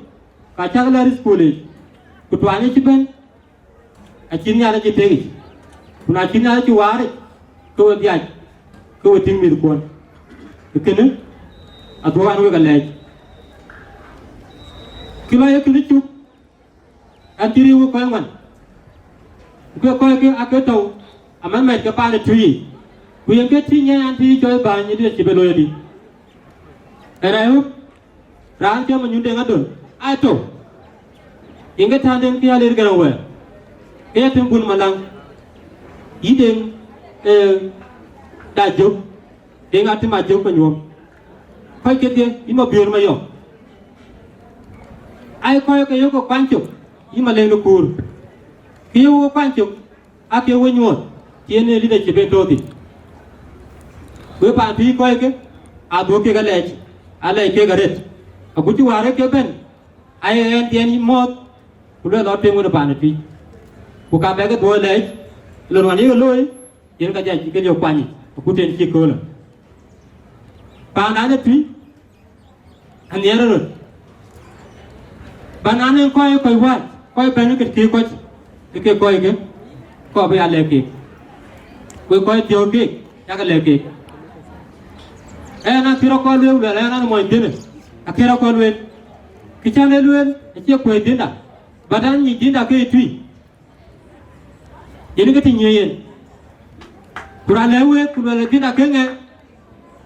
ka cäk lɛ̈r ë thukul yic, ku tuany cï bɛ̈n, acïn Nhialic cï tekic, ku na cïn Nhialic cï waaric, ke we dhiac, ke we tïŋ mïthkuɔn. Ë kënë, adhuɔ̈k an wek alɛɛc. Kë lɔ ye kënë cuk, an cï riëëu kɔc ŋuan, ku ke kɔckë aake tɔ̈u amɛ̈thmɛ̈th ke paan ë Tuï yic, ku yen ke tïŋ yen an, të cɔl bäny ë dït acï bï looi adï. And I hope raan cɔl Manyuɔn Deŋ Adöl aa tɔ̈u, yen ke tän den ke ya ler gɛ̈n wɛ̈ɛ̈r, ke ya tïŋ bun malaŋ, yï Deŋ, eh, da jök, Deŋ Atem Ajök Manyuɔn. Kɔc kedhie, yï Mabiöör Mayɔm. Ai kɔc ke yök ke kuany cök, yï Malek de Kuur. Ke yök ke kuany cök, aake we nyuɔɔth, cï en ee leadership en tɔ̈u thïn. Wek paan Tuï kɔckë, adhuɔ̈k kek alɛɛc, alɛɛc kek arëët. Agut cï wäär ke bɛ̈n, aye ɣɛn dhiɛn yï mɔ̈ɔ̈th, ku luɛl lɔ tueŋ wën ë paan ë Tuï. Ku ka bɛ̈kë dhuɔ̈k lɛɛc, lon wan yeke looi, yen ka jai cï ke liök kuany yic. Ku tën cï köölë. Paandan ë tui, anhiɛɛr röt. Bän an, en kɔc, kɔc wääc, kɔc bɛ̈n ë kët kek kɔc, ë kek kɔc ke, kɔc bï ya lɛ̈k keek. Wek kɔc thiɔ̈k keek, yak lɛ̈k keek. Ɛn akï rɔt kɔn lueel, luɛl ɛn an, mony dhiënë, akï rɔt kɔn lueel. Kë cän e lueel, acie kuɛ̈i dhiënda, bät an, nyic dhiënda ke ye tui. Yen ke tïŋ ye yen. Ku raan lɛ̈k week, ku luɛl dhiënda ke ŋɛ,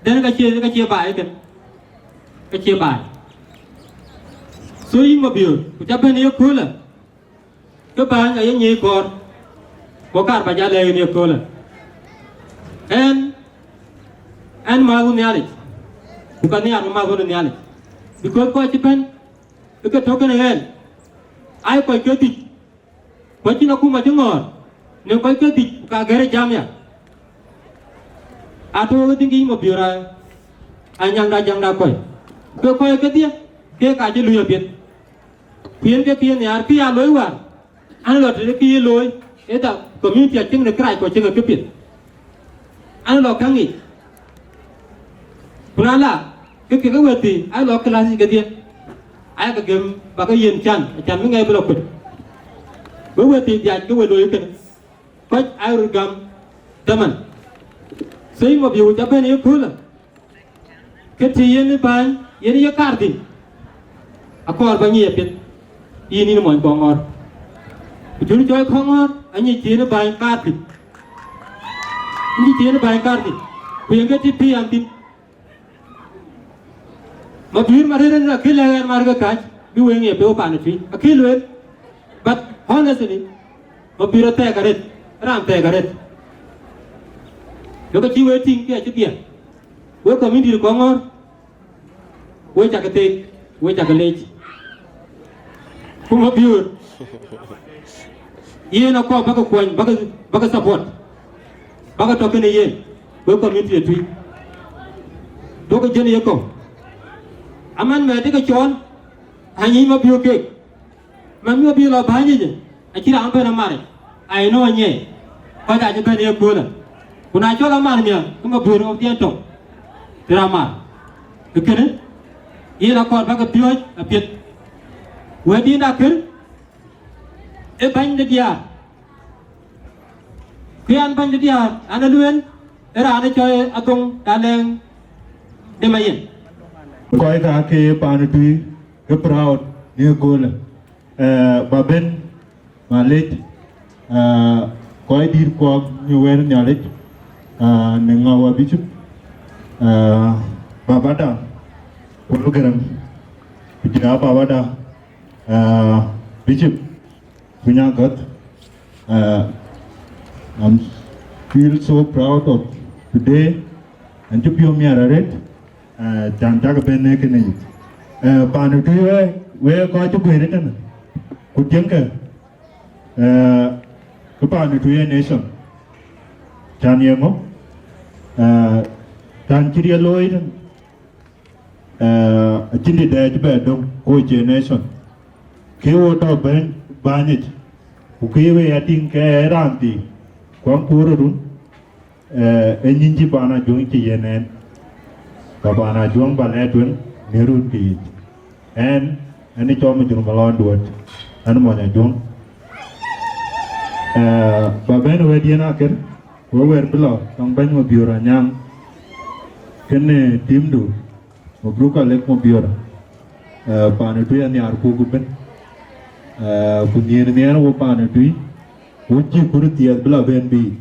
dɛn ka cie, ka cie baai ëkën. Ka cie baai. So yïn Mabiöör, ku ca bɛ̈n ye köölë, ke bäny aye nyic kɔɔr, ku kaar ba ja lɛ̈k yen ye köölë. Ɛn, ɛn maath wun Nhialic, ku ka nhiaar ku maath wun Nhialic. Because kɔc cï bɛ̈n, ë ke tök kënë ɣɛn, aa kɔc ke dhïc, ku acïn akuma cï ŋɔ̈ɔ̈r, në kɔc ke dhïc, ku ka gɛ̈r ë jam ya. Atɔ̈ ke dhïŋ ke yïn Mabiöör a, anyaŋda jaŋda kɔc. Ke kɔc kedhie, keek ka cï luui apiɛth. Ku yen ke kë yen nhiaar kë ya looi wäär, an lɔ tëde kë ye looi, ëtha community acïŋ në kërac ku acïŋ ë këpiɛth. An lɔ käŋ yic. Ku na la, ke kek wɛ̈t thii, an lɔ class yic kedhie. Ayakë gëm, ba ke yiën can, acan bï ŋɛk bï lɔ kuec. Wek wɛ̈t thii dhiac ke we looi kënë. Kɔc aa röt gam dhaman. So yïn Mabiöör ca bɛ̈n ye köölë. Ke të yen ë bäny, yen ye kaar thïn. Akɔɔr ba nyic apiɛth. Yïn, yïn mony Kɔŋɔ̈ɔ̈r. Ku jur cɔl Kɔŋɔ̈ɔ̈r, anyic të yen ë bäny kaar thïn. Anyic të yen ë bäny kaar thïn. Ku yen ke të pïïr an thïn. Mabiöör Marëër en akï lɛ̈k ɛn mar ke kääc, bï wëŋ ye peu paan ë tui. Akï lueel, but honestly, Mabiöör athɛɛk arëët, raan thɛɛk arëët. Duɔ̈kkë cï wek tïŋ ke acï dhiɛl. Wek community Kɔŋɔ̈ɔ̈r, wek cakë theek, wek cakë leec. Ku Mabiöör, yen akɔɔr bakë kuɔny, bakë, bakë support, bakë tɔ̈ kënë yen, wek community ë tui. Duɔ̈kkë jël ye kɔ̈u. Aman mɛt ë ke cɔɔl, anyic Mabiöör keek. Man Mabiöör lɔ bäny yic, acï raan bɛ̈n amar, I know anyiɛɛi. Kɔc acï bɛ̈n ye köölë. Ku na cɔl amar nhial, ke Mabiöör ɣɔ̈k dhiɛn tɔ̈, të raan mar. Ke kënë, yen akɔɔr bakë piɔ̈ɔ̈c apiɛth. Wɛ̈t yïn akën, ë bäny de diäär. Kë an bäny de diäär, an ë lueel, ë raan ë cɔl Adhoŋ Dalɛŋ de Mayen. Kɔc ka ke paan ë tui, ke proud në köölë. Eh, ba ben, malec, eh, kɔc dït kuɔɔk në wɛ̈t Nhialic, eh, në ŋa wa Bishop, eh, babada, Kuɔl Gäräŋ, ku jɔl a babada, eh, Bishop, Kuny Agɔ̈th. Uh, I'm feel so proud of today. And to be on me arëët, uh, can cak bɛ̈n në kënë yic. Uh, paan ë tui we, we kɔc cï guëër ëtënë. Ku tiëŋkë, uh, kë paan ë tui ë nation. Can ye ŋö? Uh, can cï riɛl looi ëtënë. Eh, acïn dït dɛ cï bɛ döŋ, ku cie nation. Ke wo tɔ̈ bɛ̈ny, bänyic, ku ke we ya tïŋ ke raan thii, kuaŋ kuur run, eh, e nyin cï paan Ajuɔŋ cï yen ɛn. Ka paan Ajuɔŋ ba lɛɛr tueŋ në run kë yic. Ɛn, ɛn ë cɔl Majur Malɔn Duɔ̈t, ɛn mony Ajuɔŋ. Eh, ba bɛ̈n wɛ̈t yen akër, we wɛ̈r bï lɔ, tɔŋ bɛ̈ny Mabiöör Anyaŋ, kënë timdu, Mabruk Alek Mabiöör, eh, paan ë tui anhiaar kuk ëbën. Eh, ku nhiëër nhiɛɛr wo paan ë tui, wo cï kur thiɛth bï lɔ ben bï.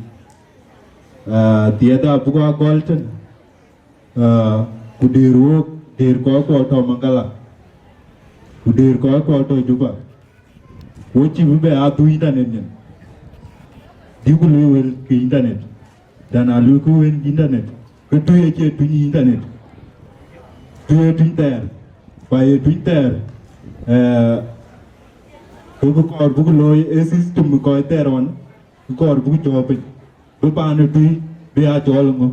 Eh, thiɛth abuk a gɔl tën, eh, ku dëër wok, dëër kɔc kuɔ tɔ̈ Maŋgala, ku dëër kɔc kuɔ tɔ̈ Juba. Wo cï bï bɛ a dhuk internet nyin. Dïku luui wël kë internet. Dan a luui ku wën internet. Ke tui acie tuny internet. Tui ee tuny thɛɛr. Ku aye tuny thɛɛr. Eh, ke bï kɔɔr buk looi ë system kɔc thɛɛr ɣɔn, bï kɔɔr buk cɔɔk piny. Bï paan ë tui, bï a cɔɔl ŋö.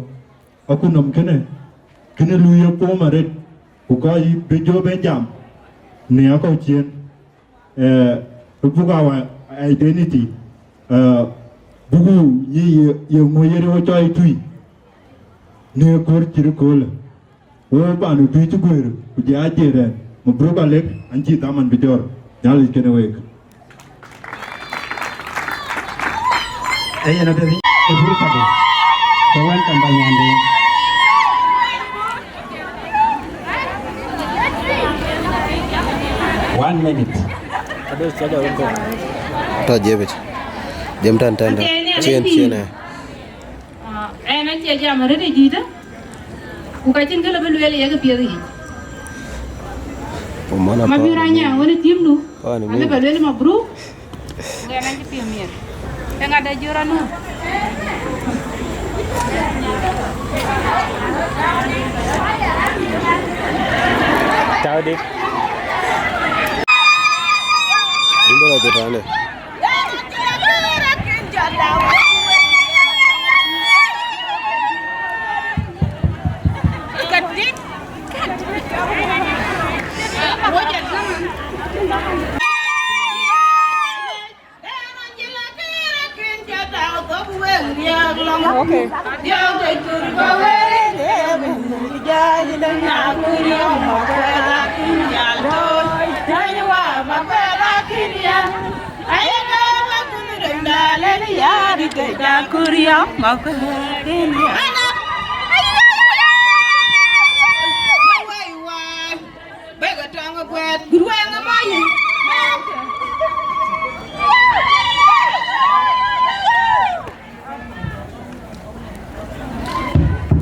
Akutnhom kënë, kënë luui ye pom arëët. Ku kɔc bï jɔ ben jam. Në akɔ̈u ciëën. Eh, buk our identity, eh, buku ye, ye, ye ŋö ye riɔ̈ɔ̈c cɔɔi tui. në kɔ̈r cït ëköölë. Wo paan ë Tuïc cï guëër, ku jɔ ajiëër ɛn, mabruk alek, an cï dhaman bï jɔ̈ɔ̈r, Nhialic kenë week. Ee yen apiɛth ë pur kadï. So welcome, Banyande. One minute. Tɔ jiëp yic. Jiëp tɛ̈n tɛ̈n tɛ̈n. Cien, cien, eh. Ah, ɛn acie jam arëët ë dïïtë, ku ka cïn kë lë bï lueel ye kë piɛth yic. Mabiör Anyaŋ wën ë tiimdu, alë bä lueel mabruk, ku ɛn acï piɔ̈u miɛt. Eeŋa dɛ jɔ̈ɔ̈r anu? Tau dit. Dïn bä la jɔt tane. Okay.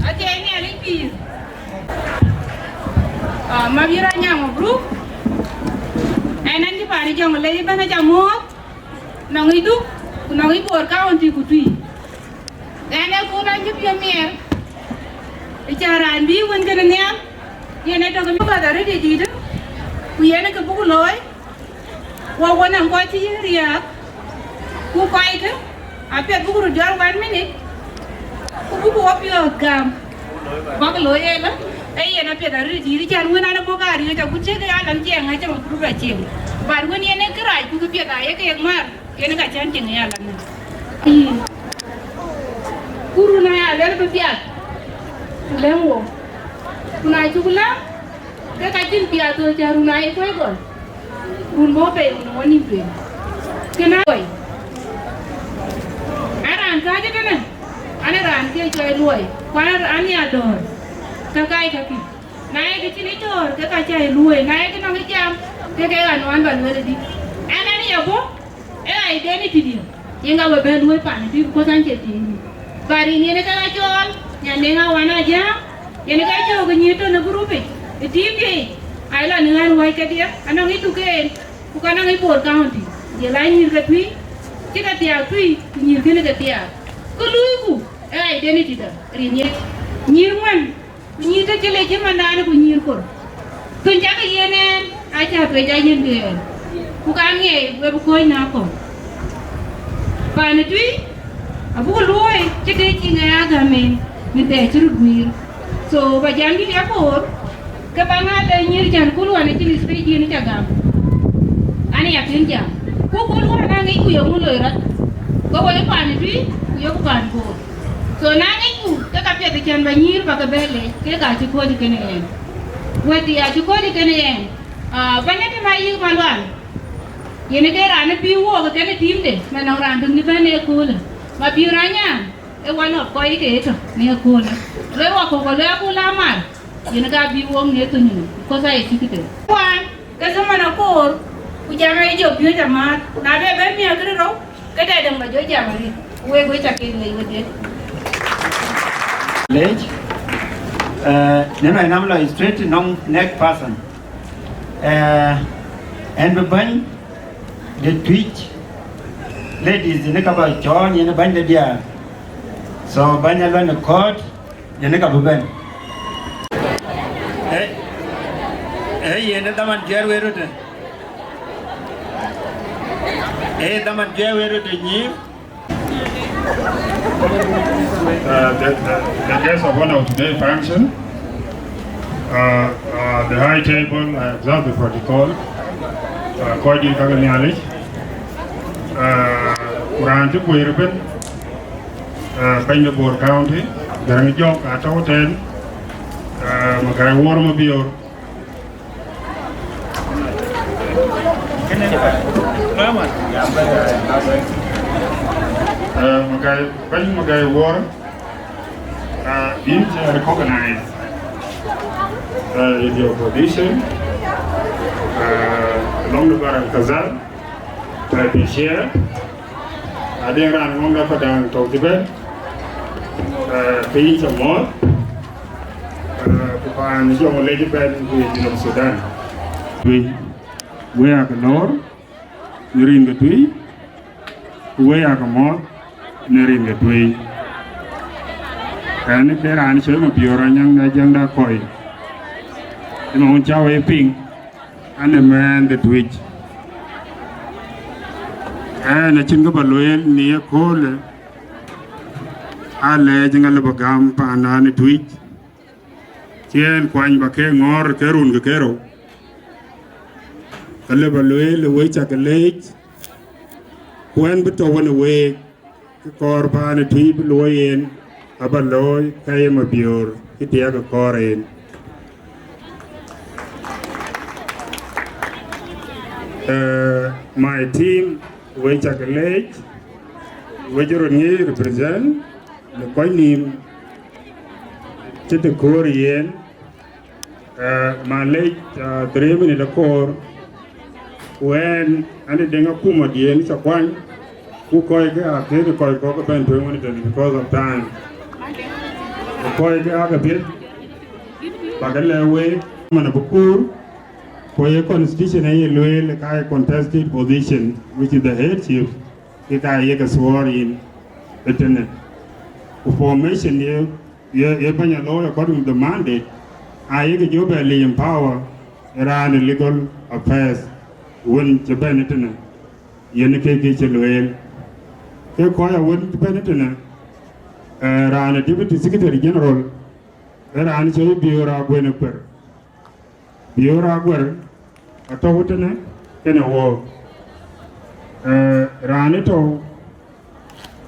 Ake Nhialic pïïr. Ah, Mabiör Anyaŋ, mabruk. Ɛn, ɛn cï paan ë Jɔŋlei ëbɛ̈n aca muɔ̈ɔ̈th, nɔŋ ë Duk, ku nɔŋ ë Bor County ku Tuïc. Ɛn ee kun an cï piɔ̈u miɛt, ë cä raan bï wën kënë nhial, yen ee tök ë bäth arëët ë dïïtë, ku yen ee kë buk looi. Wok wën nɔŋ kɔc cï yïn riääk, ku kɔckë apiɛth buk röt jɔl one minute, ku buk wɔ piɔ̈ɔ̈th gam. Bäk looi ëlä, ee yen apiɛth arëët dïït cän wën an, abɔ̈ ka riɔ̈ɔ̈c agut cï ke alan ciɛɛŋ acï röt bï bɛ cieŋ. But wën yen ee kërac ku këpiɛth aye keek määr, yen ka cän cieŋ ë alan. Ku run aya luel bï piath, ku lɛ̈ŋ wok. Ku na cuk lɛ̈ŋ, ke ka cïn piath thou cä run aa ye kuɔc gɔl, run bɔ̈ bei wun ë wɔ nïm tueŋ. Kënë kɔc, an raan kääc ëtënë, an ë raan ke cɔɔi luɔi, ku an, an ya dɔ̈ɔ̈r, ka kac kakï. Na ye kë cïn ë cɔ̈ɔ̈r, ke ka cä ye luɔ̈i, na ye kë nɔŋ ë jam, ke ke ɣa nuan bä lueel ëdï. Ɛn, ɛn ya bɔ̈, ee identity diɛ̈, yen ka we bɛ̈n luɔ̈i pan ë Tuïc, because an cie tiiŋdu. But rin yen ë ke ɣa cɔɔl, nyan deŋ awan ajääm, yen ë ka cɔɔk ë nyïïr tɔ̈ në group yic, ë team diɛ̈ yic, aa lɔ në ɣän wäc kedhie, anɔŋ ë Duk en, ku ka nɔŋ ë Bor County, jɔl a nyïïr ke Tuïc, cï ke thiaak Tuïc, ku nyïïr kënë ke thiaak. Kë luuiku, ee identity da, rin yen. Nyïïr ŋuɛ̈n, ku nyïïr tɔ̈ cï lec cï mandan ku nyïïr kor. Thöny cakë yen ɛn, acä tuec a yen kë ɛn. Ku ka ŋiɛc we bï kɔ̈ɔ̈c në akɔ̈u. Pan ë Tuïc, abuk luɔ̈ɔ̈i cï tëë cï ŋɛk agam en, min thɛɛr cï röt guiir. So, bä jam dït ya Bor, ke bä ŋaal de nyïïr cän kul wän acïn stage yen cä gam. An, ya kën jam. Ku kul wän aŋic ku ye ŋun loi rɔt. Ke wek pan ë Tuïc, ku yeku pan Bor. So na ŋicku, ke ka piɛth cän bä nyïïr bä ke bɛ lec, ke ka cï kɔ̈ɔ̈c kënë ɛn. Wɛ̈t ya cï kɔ̈ɔ̈c kënë ɛn. Ah, bäny Atem Ayïk Malual. Yen ke raan ë bï wok kënë team de, man nɔŋ raan döŋ bɛ̈n ë köölë. Mabiör Anyaŋ, ee one of kɔc ke tɔ̈ në ëköölë. Luɔi wok kɔ̈k, luɔi akul amar. Yen ka bï wok në thönyë, because aye cï këde. Wan, ke zaman akoor, ku jam ë jɔ piööc amääth. Na bɛ bɛ̈n miäk këde rou, ke tɛ̈ däŋ bä jɔ jam arëët. Wek, wek cä kek lec wedhie. Lec, eh, në mɛn nam lɔ straight nɔŋ next person. Eh, ɛn bï bäny de Tuïc ladies në ka bä cɔɔl yen bäny de diaal. So bäny Aluɛn ë Kɔ̈ɔ̈t, yen ka bï bɛ̈n. Ee, ee, yen ë dhaman juɛ̈ɛ̈r wëë röt ë. Ee, dhaman juɛ̈ɛ̈r wëë röt ë nyïïr. Uh, the, the, the guest of honor of today's function, uh, uh, the high table, uh, observe the protocol, uh, kɔc dït ka ke Nhialic, uh, ku raan cï guëër ëbën, uh, bɛ̈ny de Bor County, Garaŋ Jɔk atɔ̈ tɛ̈n, eh, Magai Wuɔr Mabiöör. Eh, Magai, bɛ̈ny Magai Wuɔr, eh, yïn cä recognize, eh, in your position, eh, along the Bahr el Ghazal, eh, this year. Adï raan ŋɔŋ da Padang tɔ̈ cï bɛ̈n, eh, ke yïn cä mɔ̈ɔ̈th, eh, ku paan Jɔŋlei cï bɛ̈n ku ye Junub Sudan. Tuï, wek aake lɔ̈ɔ̈r në rin ke Tuï, ku wek aake mɔ̈ɔ̈th në rin ke Tuï. Ɣɛn ke raan cɔl Mabiöör Anyaŋ de Jaŋ de Kɔi, ëmën wën cä wek piŋ, an, ee mɛɛn de Tuïc. Ɣɛn acïn kë ba lueel në ye köölë, alɛɛc ŋa lë ba gäm paandan ë Tuïc, cï ɣɛn kuany ba ke ŋɔ̈ɔ̈r ke run ke kerou, ka lë ba lueel ë wek cä ke leec, ku ɣɛn bï tɔ̈u wën ë week. Kë kɔɔr paan ë Tuï bï luɔ̈i yen, aba looi ka ye Mabiöör cï diäk ë kɔɔr en. Eh, my team, wek cä ke leec, wek cï röt ŋic represent në kɔc nïïm cï të köör yen. Eh, malec, ah, three minute akoor, ku ɣɛn, an, ë deŋ akumadiɛn cä kuany, ku kɔckë aa kën kɔc kɔ̈k ëbɛ̈n tueŋ wën tënë because of time. Ku kɔckë aake piɛth, ba ke lɛ̈k week, man abï kuur, ku ye constitution aye lueel ka ye contested position, which is the headship, ke ka ye ke suɔɔr yïn ëtënë. Ku formation ye, ye, ye bɛ̈ny a looi according to the mandate, a ye ke jɔ bɛ le empower ë raan ë legal affairs wën cï bɛ̈n ëtënë, yen ke ke cï lueel. Ke kɔc a wën cï bɛ̈n ëtënë, eh, raan ë Deputy Secretary General, ë raan cɔl Biöör Aguën Kuer. Biöör Aguër atɔ̈u tënë kenë wook. Eh, raan ë tɔ̈u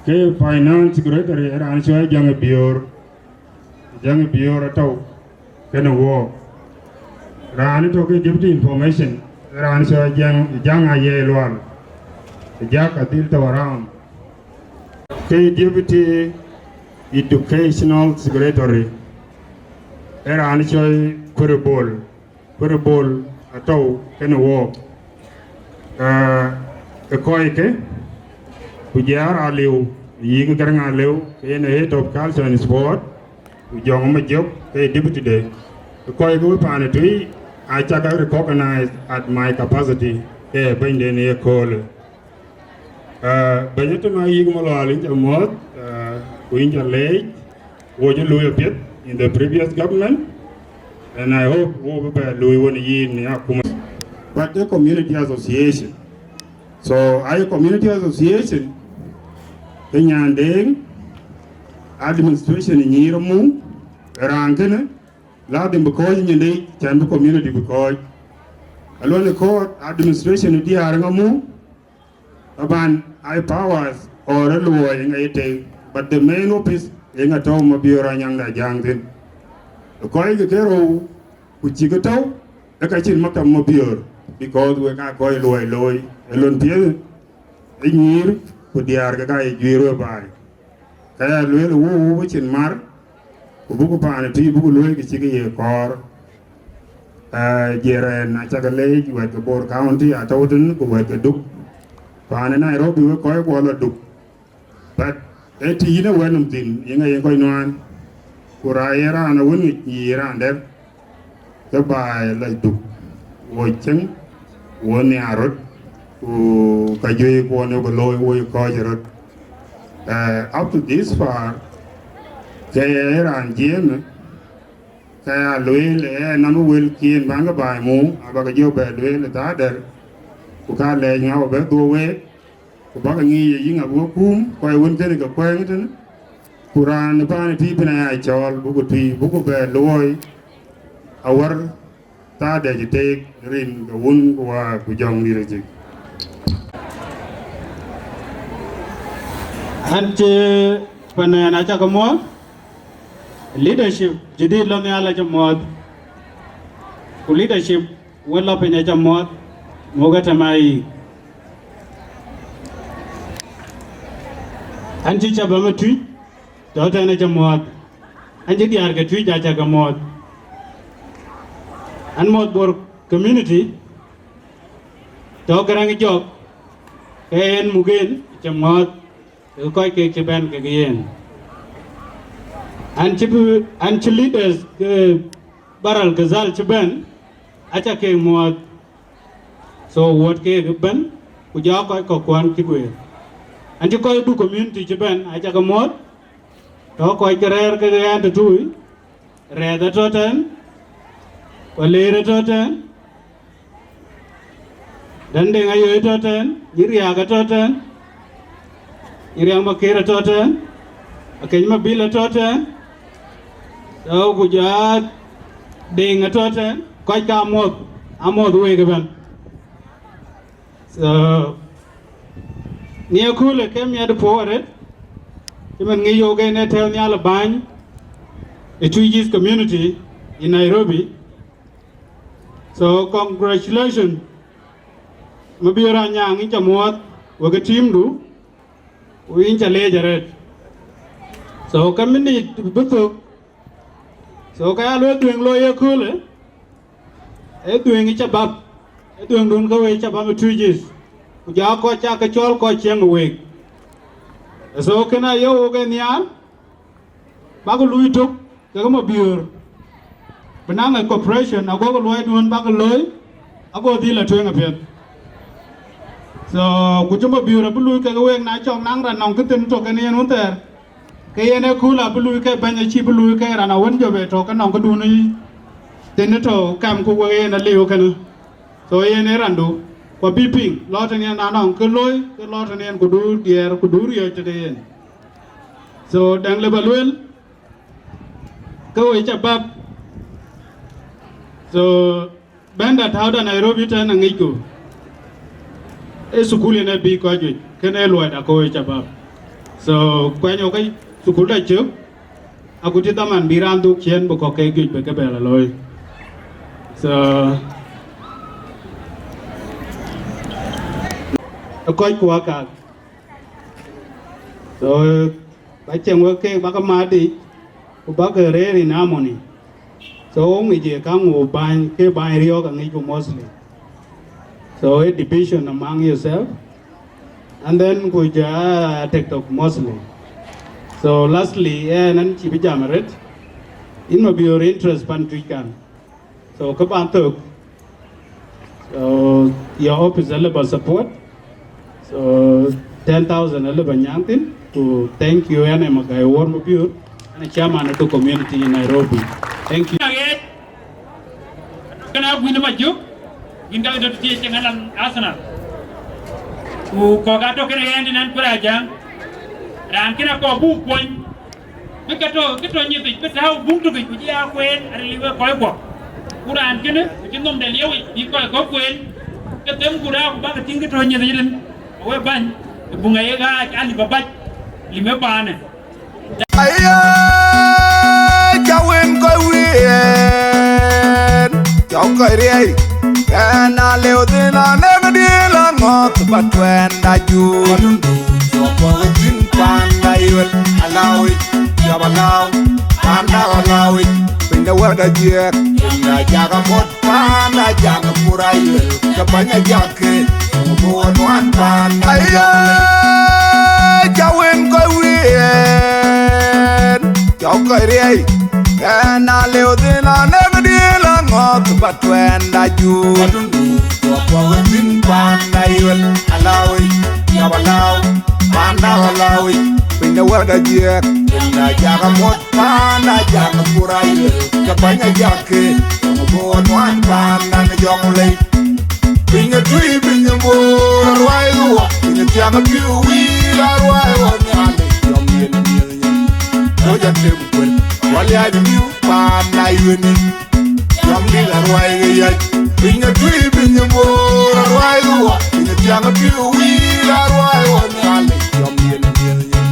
ke finance secretary, raan cɔl Jaŋ Biöör. Jaŋ Biöör atɔ̈u kenë wook. Raan ë tɔ̈u ke deputy information, raan cɔl Jaŋ, Jaŋ Aye Lual. Jaŋ adhil tɔ̈u around. Ke deputy educational secretary, ë raan cɔl Kuer Bol. Kuer Bol atɔ̈u kenë wook. Ah, ë kɔckë, ku jɔl Aliu, yïk Garaŋ Aliu, ke yen head of culture and sport, ku Jɔŋ Majök ke deputy de. Ë kɔckë wek paan ë Tuï, acä ke recognize at my capacity ke bɛ̈nyden ye köölë. Ah, bɛ̈ny Atem Ayïk Malual, yïn cä muɔ̈ɔ̈th, ah, ku yïn cä leec, wo cï luui apiɛth in the previous government, and I hope wo bï bɛ luui wën yïn në akuma. But the community association. So, aye community association, ke Nyandeng administration ë nyïïr amu, raan kënë, ladhim bï kɔ̈ɔ̈c ë nyinde, cän bï community bï kɔ̈ɔ̈c. Aluɔn ë kɔɔr administration ë diäär ë ŋa mu, Taban, ai powers or ë luɔi ë ŋa ye tek, but the main office ë ŋa tɔ̈u Mabiöör Anyaŋ de Jaŋ thïn. Kɔc ke ke rou, ku cï ke tɔ̈u, ë ka cïn maktab Mabiöör, because wek aa kɔc luɔi looi, ë lon piɛth ë nyïïr, ku diäär ke ka ye juiir we baai. Ka ya lueel, wo, wo, wo cïn mar, ku buku paan ë Tuï buku luöi kë cï ke ye kɔɔr. Eh, Jiɛɛr ɛn acä ke leec, wɛ̈t ke Bor County atɔ̈u tën, ku wɛ̈t ke Duk. Paan ë Nairobi wek kɔc guɔ lɔ Duk. But ë tï yïn ë wɛ̈t nɔm thïn, yïn ŋa yen kɔc nuaan. Ku ra ye raan ë wën ŋic yï raan dɛ̈t. Ke baai lɔ Duk, wo cieŋ, wo nhiaar röt, ku ka juëc kuɔn ë ku looi wo kɔc röt. Eh, up to this far, ke ye raan jiëëmë, ke ya lueel ë nɔm wëlkiɛn bäŋ ke baai mum, abäk jɔ bɛ lueel ë thaa dɛ̈r, ku ka lɛɛc ŋa bɛ dhuɔ̈k week, ku bäk ŋic ye yïŋ abï we kuum, kɔc wën kënë ke kuɛɛŋ tënë, ku raan ë paan ë Tuï bïn aya cɔɔl, buku Tuï, buku bɛ luɔi awär thaadɛ cï teek rin ke wun ku wäär ku jɔŋdït acïk. An cï panɛn acä ke muɔ̈ɔ̈th, Leadership jadid lɔ nhial acä muɔɔth, ku leadership wën lɔ piny acä muɔɔth, muk ë tɛ̈m aa yic. An cï cabam ë Tuic tɔ̈ tɛ̈n acä muɔɔth, an cï diäär ke Tuic acä ke muɔɔth. An muɔɔth Bor community tɔ̈ Garaŋ Jɔk, ke yen muk en acä muɔɔth, ke kɔc kek cï bɛ̈n kek yen. An cï, an cï leaders ke Bahr el Ghazal cï bɛ̈n, acä kek muɔɔth. So wuɔ̈t keek ëbɛ̈n, ku jɔ kɔc kɔ̈k kuan cï guëër. An cï kɔc Duk community cï bɛ̈n, acä ke muɔɔth, tɔ̈ kɔc ke rɛ̈ɛ̈r kek ɣɛn tëtui, Rɛ̈ɛ̈th atɔ̈ tɛ̈n, ku Aleer atɔ̈ tɛ̈n, Dɛ̈n Deŋ Ayöi atɔ̈ tɛ̈n, Nyiriak atɔ̈ tɛ̈n, Nyiriak Makër atɔ̈ tɛ̈n, Akeny Mabil atɔ̈ tɛ̈n, so ku jɔ Deŋ atɔ̈ tɛ̈n, kɔc ka amuɔ̈th, amuɔ̈th week ëbɛ̈n. So, në aköölë ke miɛt puɔ̈u arëët, cïmën ŋic ɣok en ë tɛ̈ɛ̈u nhial ë bäny ë Twic East community in Nairobi. So, congratulations, Mabiör Anyaŋ, yïn cä muɔɔth wek ë teamdu, ku yïn cä leec arëët. So, ke minit bï thök. So, ke ya lueel dhuëëŋ looi ë köölë, ee dhuëëŋ ë cabap, ee dhuëëŋdun ke wek cabap ë Twic East, ku jɔ kɔc cä ke cɔɔl kɔc ciëŋ ë week. So, kënë aye wok ë nhiaar, bäk lui tök kekë Mabiör, bï naŋ ë cooperation, agokï luɔiduön bäk looi, ago dhil a tueŋ apiɛth. So, ku cï Mabiör abï lui kekë week, na cɔk naŋ raan nɔŋ kë thïn tök en yen wun thɛɛr, ke yen ë kööl abï lui ke bɛ̈ny, acï bï lui ke raan awën jɔ be tɔ̈ ke nɔŋ këdun thïn tɔ̈ kɛm ku wek yen aliu kënë. So, yen ë randu, ku abï piŋ, lɔ tën yen na nɔŋ kë looi, ke lɔ tën yen ku du diɛɛr, ku du riɔ̈c tëde yen. So, dɛŋ lë ba lueel, ke wek cabap. So, bɛ̈nda tääu da Nairobi tɛ̈n aŋicku, ee thukul yen ë bï kɔc juëc, kënë ë luɔida ke wek cabap. So, kuɛny ɣok ke thukul da cök, aku cï dhaman bï raan dhuk ciëën bï kɔ̈k ke juëc bï ke bɛ lɔ looi. So, ë kɔc ku akak. So, ba cieŋ wek keek bäk maat yic, ku bäk rëër in harmony. So, wo ŋic ye kaŋ wo bäny, ke bäny riɔ̈ɔ̈k aŋicku mostly. So, a division among yourself, and then ku jɔ a TikTok mostly. So, lastly, ɣɛn an cï bï jam arëët, yïn Mabiör interest pan Twic kan. So, kë ban thök, so, your office a labor support. So, ten thousand a labor nyaŋ thïn. Ku thank you, ɣɛn ë Magai Wor Mabiör, ɣɛn ë chairman of the community in Nairobi. Thank you. Kënë Aguinë Majök, yïn ka dɔ̈t thiëëc cï ŋɛn lan Arsenal. Ku kɔ̈k atɔ̈ kënë ɣɛn tënɛn Kuɛɛr Ajaŋ. Raan kënë akɔ̈k buk kuɔny. Bï ke tɔ̈, ke tɔ̈ nyithic, bï tääu buŋ tökic, ku cï ya kueen, aril wek kɔc kuɔ. Ku raan kënë, ku cï nhomde lieu yic, bï kɔc kɔ̈k kueen, ke them ku raak, ku bäk ke tïŋ ke tɔ̈ nyithic rin. Awe bäny, ë buŋ aye ɣaac, alip abac, lim ë paanë. Aye, ca wen kɔc wiɛɛn, cɔk kɔc riɛi, ɛn a lëu thïn anëŋ dï la ŋɔ̈th ba tuɛɛn da juur. Cɔk kɔc thïn paan da yuel, alääu yic, yɔp alääu, paan da alääu yic, piny de wɛ̈t ajiɛɛk, piny da jak amuɔ̈t, paan da jak kur ayuel, ke bäny ajak ke, ku bï wä nuan paan da. Aye, ca wen kɔc wiɛɛn, cɔk kɔc riɛi, ɛn a lëu thïn anëŋ dï la ŋɔ̈th ba tuɛɛn da juur. Cɔk kɔc thïn paan da yuel, alääu yic, yɔp alääu, paan da alääu yic, piny de wɛ̈t ajiɛɛk, piny da jak amuɔ̈t, paan da jak kur ayuel, ke bäny ajak ke, ku bï wä nuan paan da në Jɔŋlei. Piny ë Tuic, piny ë Bor, aruai ruɔ, piny ë thiak ë piu wiir, aruai ruɔ Nhialic, jɔm yen miëth nyin. Tɔ̈ ja tem kuën, wä liac miu paan na yueni. Jɔm dït aruai ke yäc, piny ë Tuic, piny ë Bor, aruai ruɔ, piny ë thiak ë piu wiir, aruai ruɔ Nhialic, jɔm yen miëth nyin.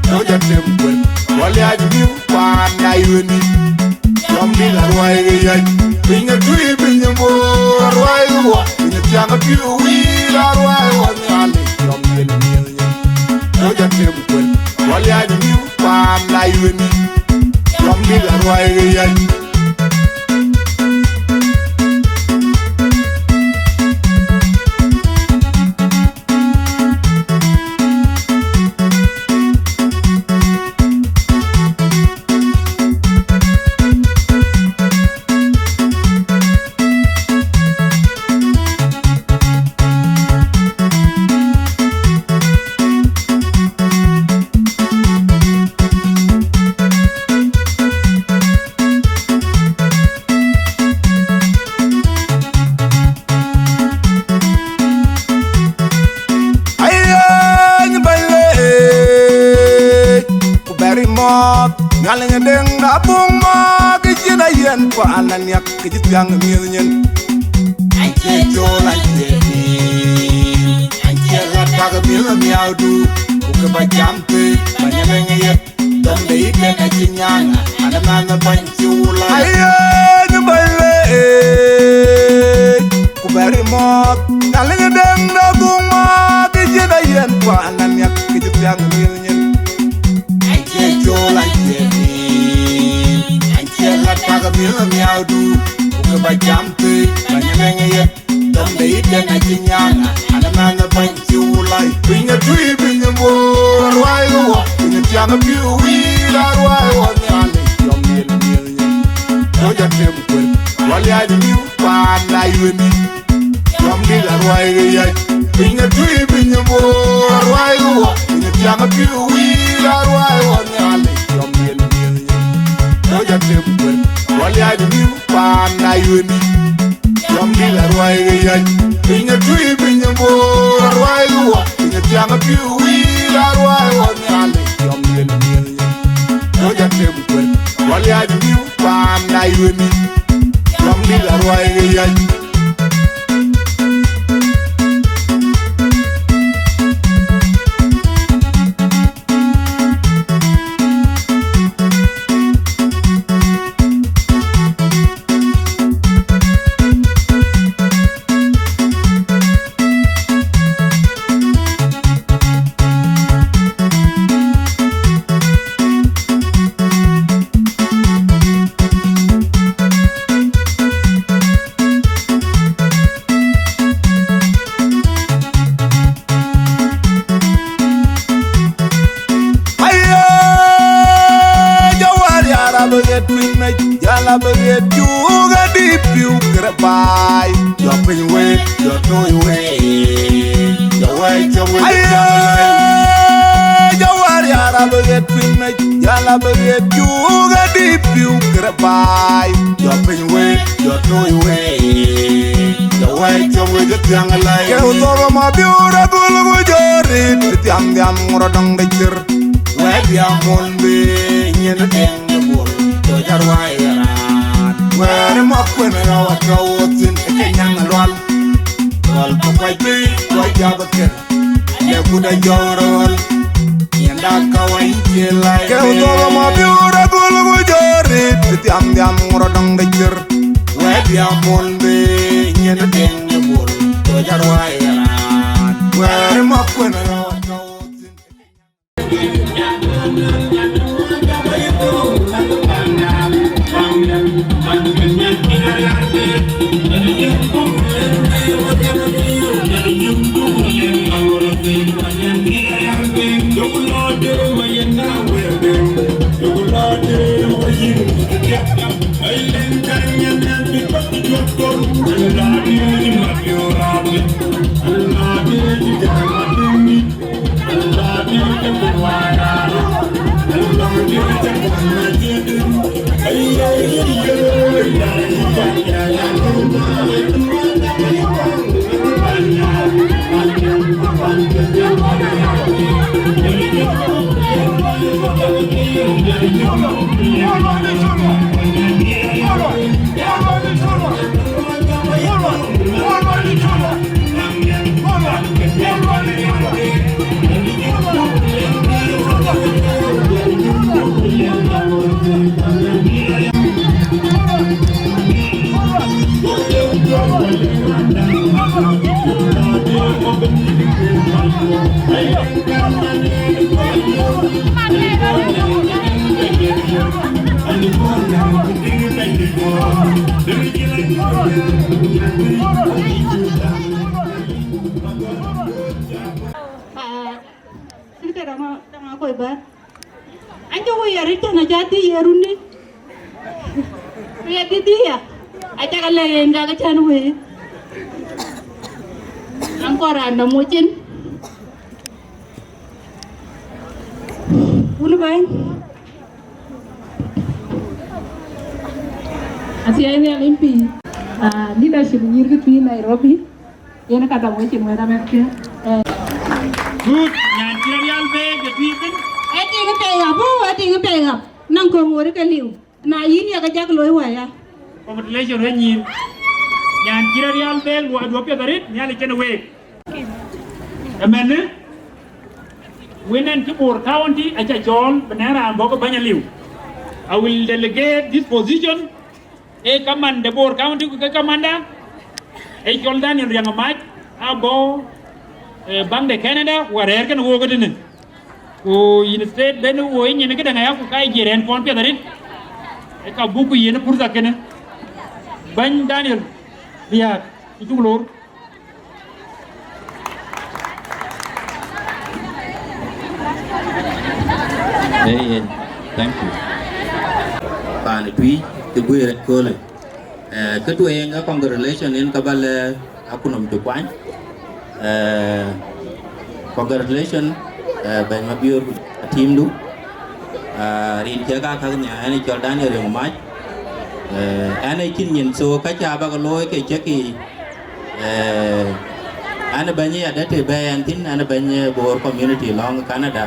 Tɔ̈ ja tem kuën, wä liac miu paan An, na yï wëni, jɔm dït aruai ke yäc. Piny atui, piny bor aruai ke wɔ. Piny athiaŋ apiu wïïr aruai wɔ nhial. Jɔm yen miëth nyin. Tɔ jɔ tem kuën. Wal ya jɔ miu paan na yï wëni. Jɔm dït aruai ke yäc. Ayen bɛ̈ny leec, ku bɛ̈ri mɔ̈ɔ̈th, Nhialic ë deŋ abuk mɔ̈ɔ̈th, ke cïn ayen paan aniäk, ke cï thiäŋ ë miëth nyin. An cie col, an cie piny, an cie ɣät, bäk miëth ë miäudu, ku kë bä jam thëi, bä nyalëŋ ë yeth. Dɔm de yï kek acï nyaŋ, an, ë man ë bäny cï wul lɔ. Ayen bɛ̈ny leec, ku bɛ̈ri mɔ̈ɔ̈th, Nhialic ë deŋ de guŋ mɔ̈ɔ̈th, ke cïn ayen paan aniäk, ke cï thiäŋ ë miëth nyin. An cie col, an cie piny, an cie ɣät, bäk miëth ë miäudu, ku kë bä jam thëi, bä nyalëŋ ë yeth. Dɔm de yï kek acï nyaŋ, an, ë man ë bäny cï wul lɔ. Piny atui, piny bor aruai ke wɔ. Piny athiaŋ apiu wïïr aruai wɔ nhial. Jɔm yen miëth nyin. Tɔ jɔ tem kuën. Wal ya jɔ miu paan na yï wëni. Jɔm dït aruai ke yäc. Piny atui, piny bor aruai ke wɔ. Piny athiaŋ apiu wïïr aruai wɔ nhial. Jɔm yen miëth nyin. Tɔ jɔ tem kuën. Wal ya jɔ miu paan na yï wëni. Jɔm dït aruai ke yäc. Piny atui, piny bor aruai ke wɔ. Piny athiaŋ apiu wïïr aruai wɔ nhial. Jɔm yen miëth nyin. Tɔ jɔ tem kuën. Wal ya jɔ miu paan na yï wëni. Jɔm dït aruai ke yäc. Aye, jɔ wäär ya rap ɣet piny mec, jɔ rap ɣet cuk adï piu kërë baai. Jɔ piny wek, jɔ tooi wek, jɔ wɛɛc cök wek. Aye, jɔ wäär ya rap ɣet piny mec, jɔ rap ɣet cuk adï piu kërë baai. Jɔ piny wek, jɔ tooi wek, jɔ wɛɛc cök wek ë thiäŋ ë lɛ̈i. Ke u thok ë mabiöör agul ku jɔ rit ë thiam dhiam ŋurɔ dɔŋ de cir. Wɛ̈t ya mol bï nyin ë deŋ ë bol, jɔ jɔ ruai ë raan. Wɛ̈ɛ̈r ë mɔ̈k kuën ë rɔu atɔ̈u thïn ë ke nyaŋ ë lual. Lual bï kuac bï kuac jɔ bï kër. Alë kut a jɔ̈ɔ̈r ɣöl, yɛn dak ka wany cie lɛc. Ke u thok ë mabiöör agul ku jɔ rit ë thiam dhiam ŋurɔ dɔŋ de cir. Wɛ̈t ya mol bï nyin ë deŋ ë bol, jɔ jɔ ruai ë raan. Wɛ̈ɛ̈r ë mɔ̈k kuën ë rɔu atɔ̈u thïn. Sirkɛ dama dama kɔc bär. An cä woi ya rit cän acä dhï ye run dï. Ku ya dhï dhï ya. Acä ka lɛ̈k yen ka ke cän woi. An kɔn raan dam wocin. Wun bäny. Asia ini alimpi. Ah, leadership nyir ke tui Nairobi. Yen ka dam wecin wɛ̈t amɛ̈thkiɛ̈. Eh. Good. Nyan cï rɔt rial bek ë tui thïn. Ë tiŋ pɛi ɣap, ë tiŋ pɛi ɣap. Naŋ köŋ wor ke liu. Na yïn ya ke jak looi waya. Congratulations ë nyin. Nyan cï rɔt rial bek luɔi duɔ̈p piɛth arëët, Nhialic kenë week. Ëmënë, wën ɛn cï Bor County acä cɔɔl bï nɛ̈n raan bɔ̈ ke bäny aliu. I will delegate this position. Ee kaman de Bor County ku ke kamanda, ee cɔl Daniel Riaŋ Mac, abɔ̈, eh, baŋ de Canada, ku arɛ̈ɛ̈r kenë wook ëtënë. Ku yïn state ben wo yïn nyin këdäŋ aya, ku ka ye jiɛɛr ɛn kɔn piɛth arëët, ee ka buk ku yiën purtha kënë. Bäny Daniel Riaak, cï cuk loor. Ee yen, thank you. Paan ë tui, kë guëër ëköölë. Eh, kë tueŋ, eh, congratulation yen ka bä lɛ akunɔm cï kuany. Eh, congratulation, eh, bɛ̈ny Mabiöör, teamdu. Ah, rin cï ka käk nhiaar, ɛn ë cɔl Daniel Riaŋ Mac. Eh, ɛn ë cïn nyin, so ka cä bä ke looi ke cï kï. Eh, an ë bɛ̈ny ë adɛ̈ të bɛ̈ɛ̈i ɛn thïn, an ë bɛ̈ny ë Bor community lɔŋ Canada.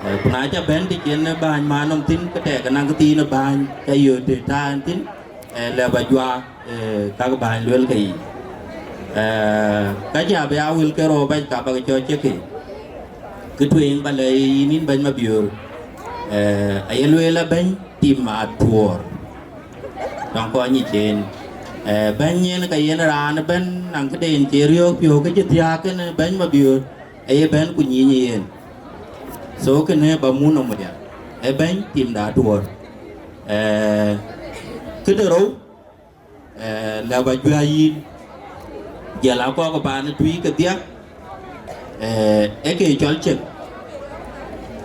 Eh, ku na cä bɛ̈n të cïn bääny man nɔm thïn, ke tɛ̈ɛ̈k ë naŋ këthiin ë bääny cä yöt të tääu ɛn thïn, eh, lɛ bä juak, eh, kak bääny luel ke yic. Eh, ka cä bï a wël ke rou bɛ̈c ka bä ke cɔl cï kï. Kë tueŋ bä lɛ yïn, yïn bɛ̈ny Mabiöör, eh, aye lueel a bɛ̈ny tim atuɔɔr. Tɔŋ kɔc nyic en, eh, bɛ̈ny yen ka yen raan ëbɛ̈n naŋ këde yen cie riɔ̈ɔ̈k piɔ̈u ke cï thiääk kenë bɛ̈ny Mabiöör, aye bɛ̈n ku nyiny yen. So kënë bä muk nɔm wëya, ee bɛ̈ny tim da atuɔɔr. Eh, këde rou, eh, lɛ bä juäi yïn, jiɛl a kɔk paan ë tui kedhia, eh, ee ke cɔl cek.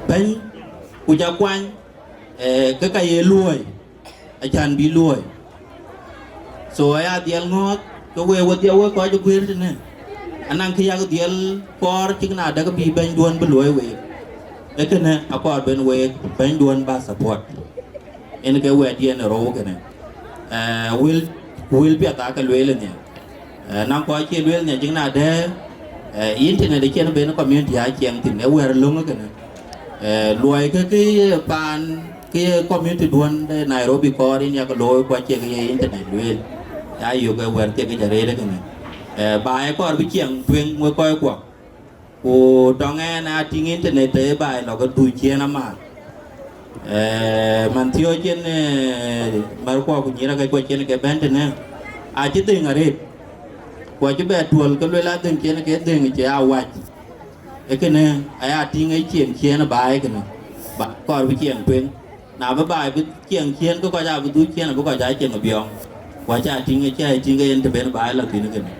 Bɛ̈ny, ku cä kuany, eh, ke ka ye luɔi, acan bï luɔi. So aya dhiɛl ŋɔ̈ɔ̈th, ke we wedhia wek kɔc ë guëër tënë, anaŋ kë yak dhiɛl kɔɔr cïk na däk bï bɛ̈nyduön bï luɔi week. Ee kënë akɔɔr ben week bɛ̈nyduön bä support. Yen ke wɛ̈t yen ë rou kënë. Eh, wël, wël piɛth aake lueel ë nhial. Eh, naŋ kɔc cï lueel nhial cïk na dɛ̈, eh, internet acïn ben community aa ciɛŋ thïn, ee wɛ̈r löŋ kënë. Eh, luɔi ke, ke ye paan, ke ye community duön de Nairobi kɔɔr yen yak looi, ku acie ke ye internet lueel. Ya yök ee wɛ̈r thiekic arëët kënë. Eh, ba ye kɔɔr bï ciɛŋ tueŋ wek kɔc kuɔ. Ku tɔŋ ɛn a tïŋ internet të baai lɔ ke dhuk ciëën amääth. Eh, man thiɔ̈ɔ̈c cïn, eh, märkuɔ ku nyïïrakɛckuɔ cïn ke bɛ̈n tënë, acï dhëŋ arëët. Ku acï bɛ tuɔ̈l ke luel adhëŋ cïn ke dhëŋ cï a wac. Ee kënë aya tïŋ ë ciɛŋ ciëën baai kënë, ba kɔɔr bï ciɛŋ tueŋ. Na bï baai bï ciɛŋ ciëën, ke kɔc aa bï dhuk ciëën, abï kɔc aa ciɛŋ ë biɔɔŋ. Ku acä tïŋ, acä tïŋ ke yen të ben baai lɔ thïn kënë.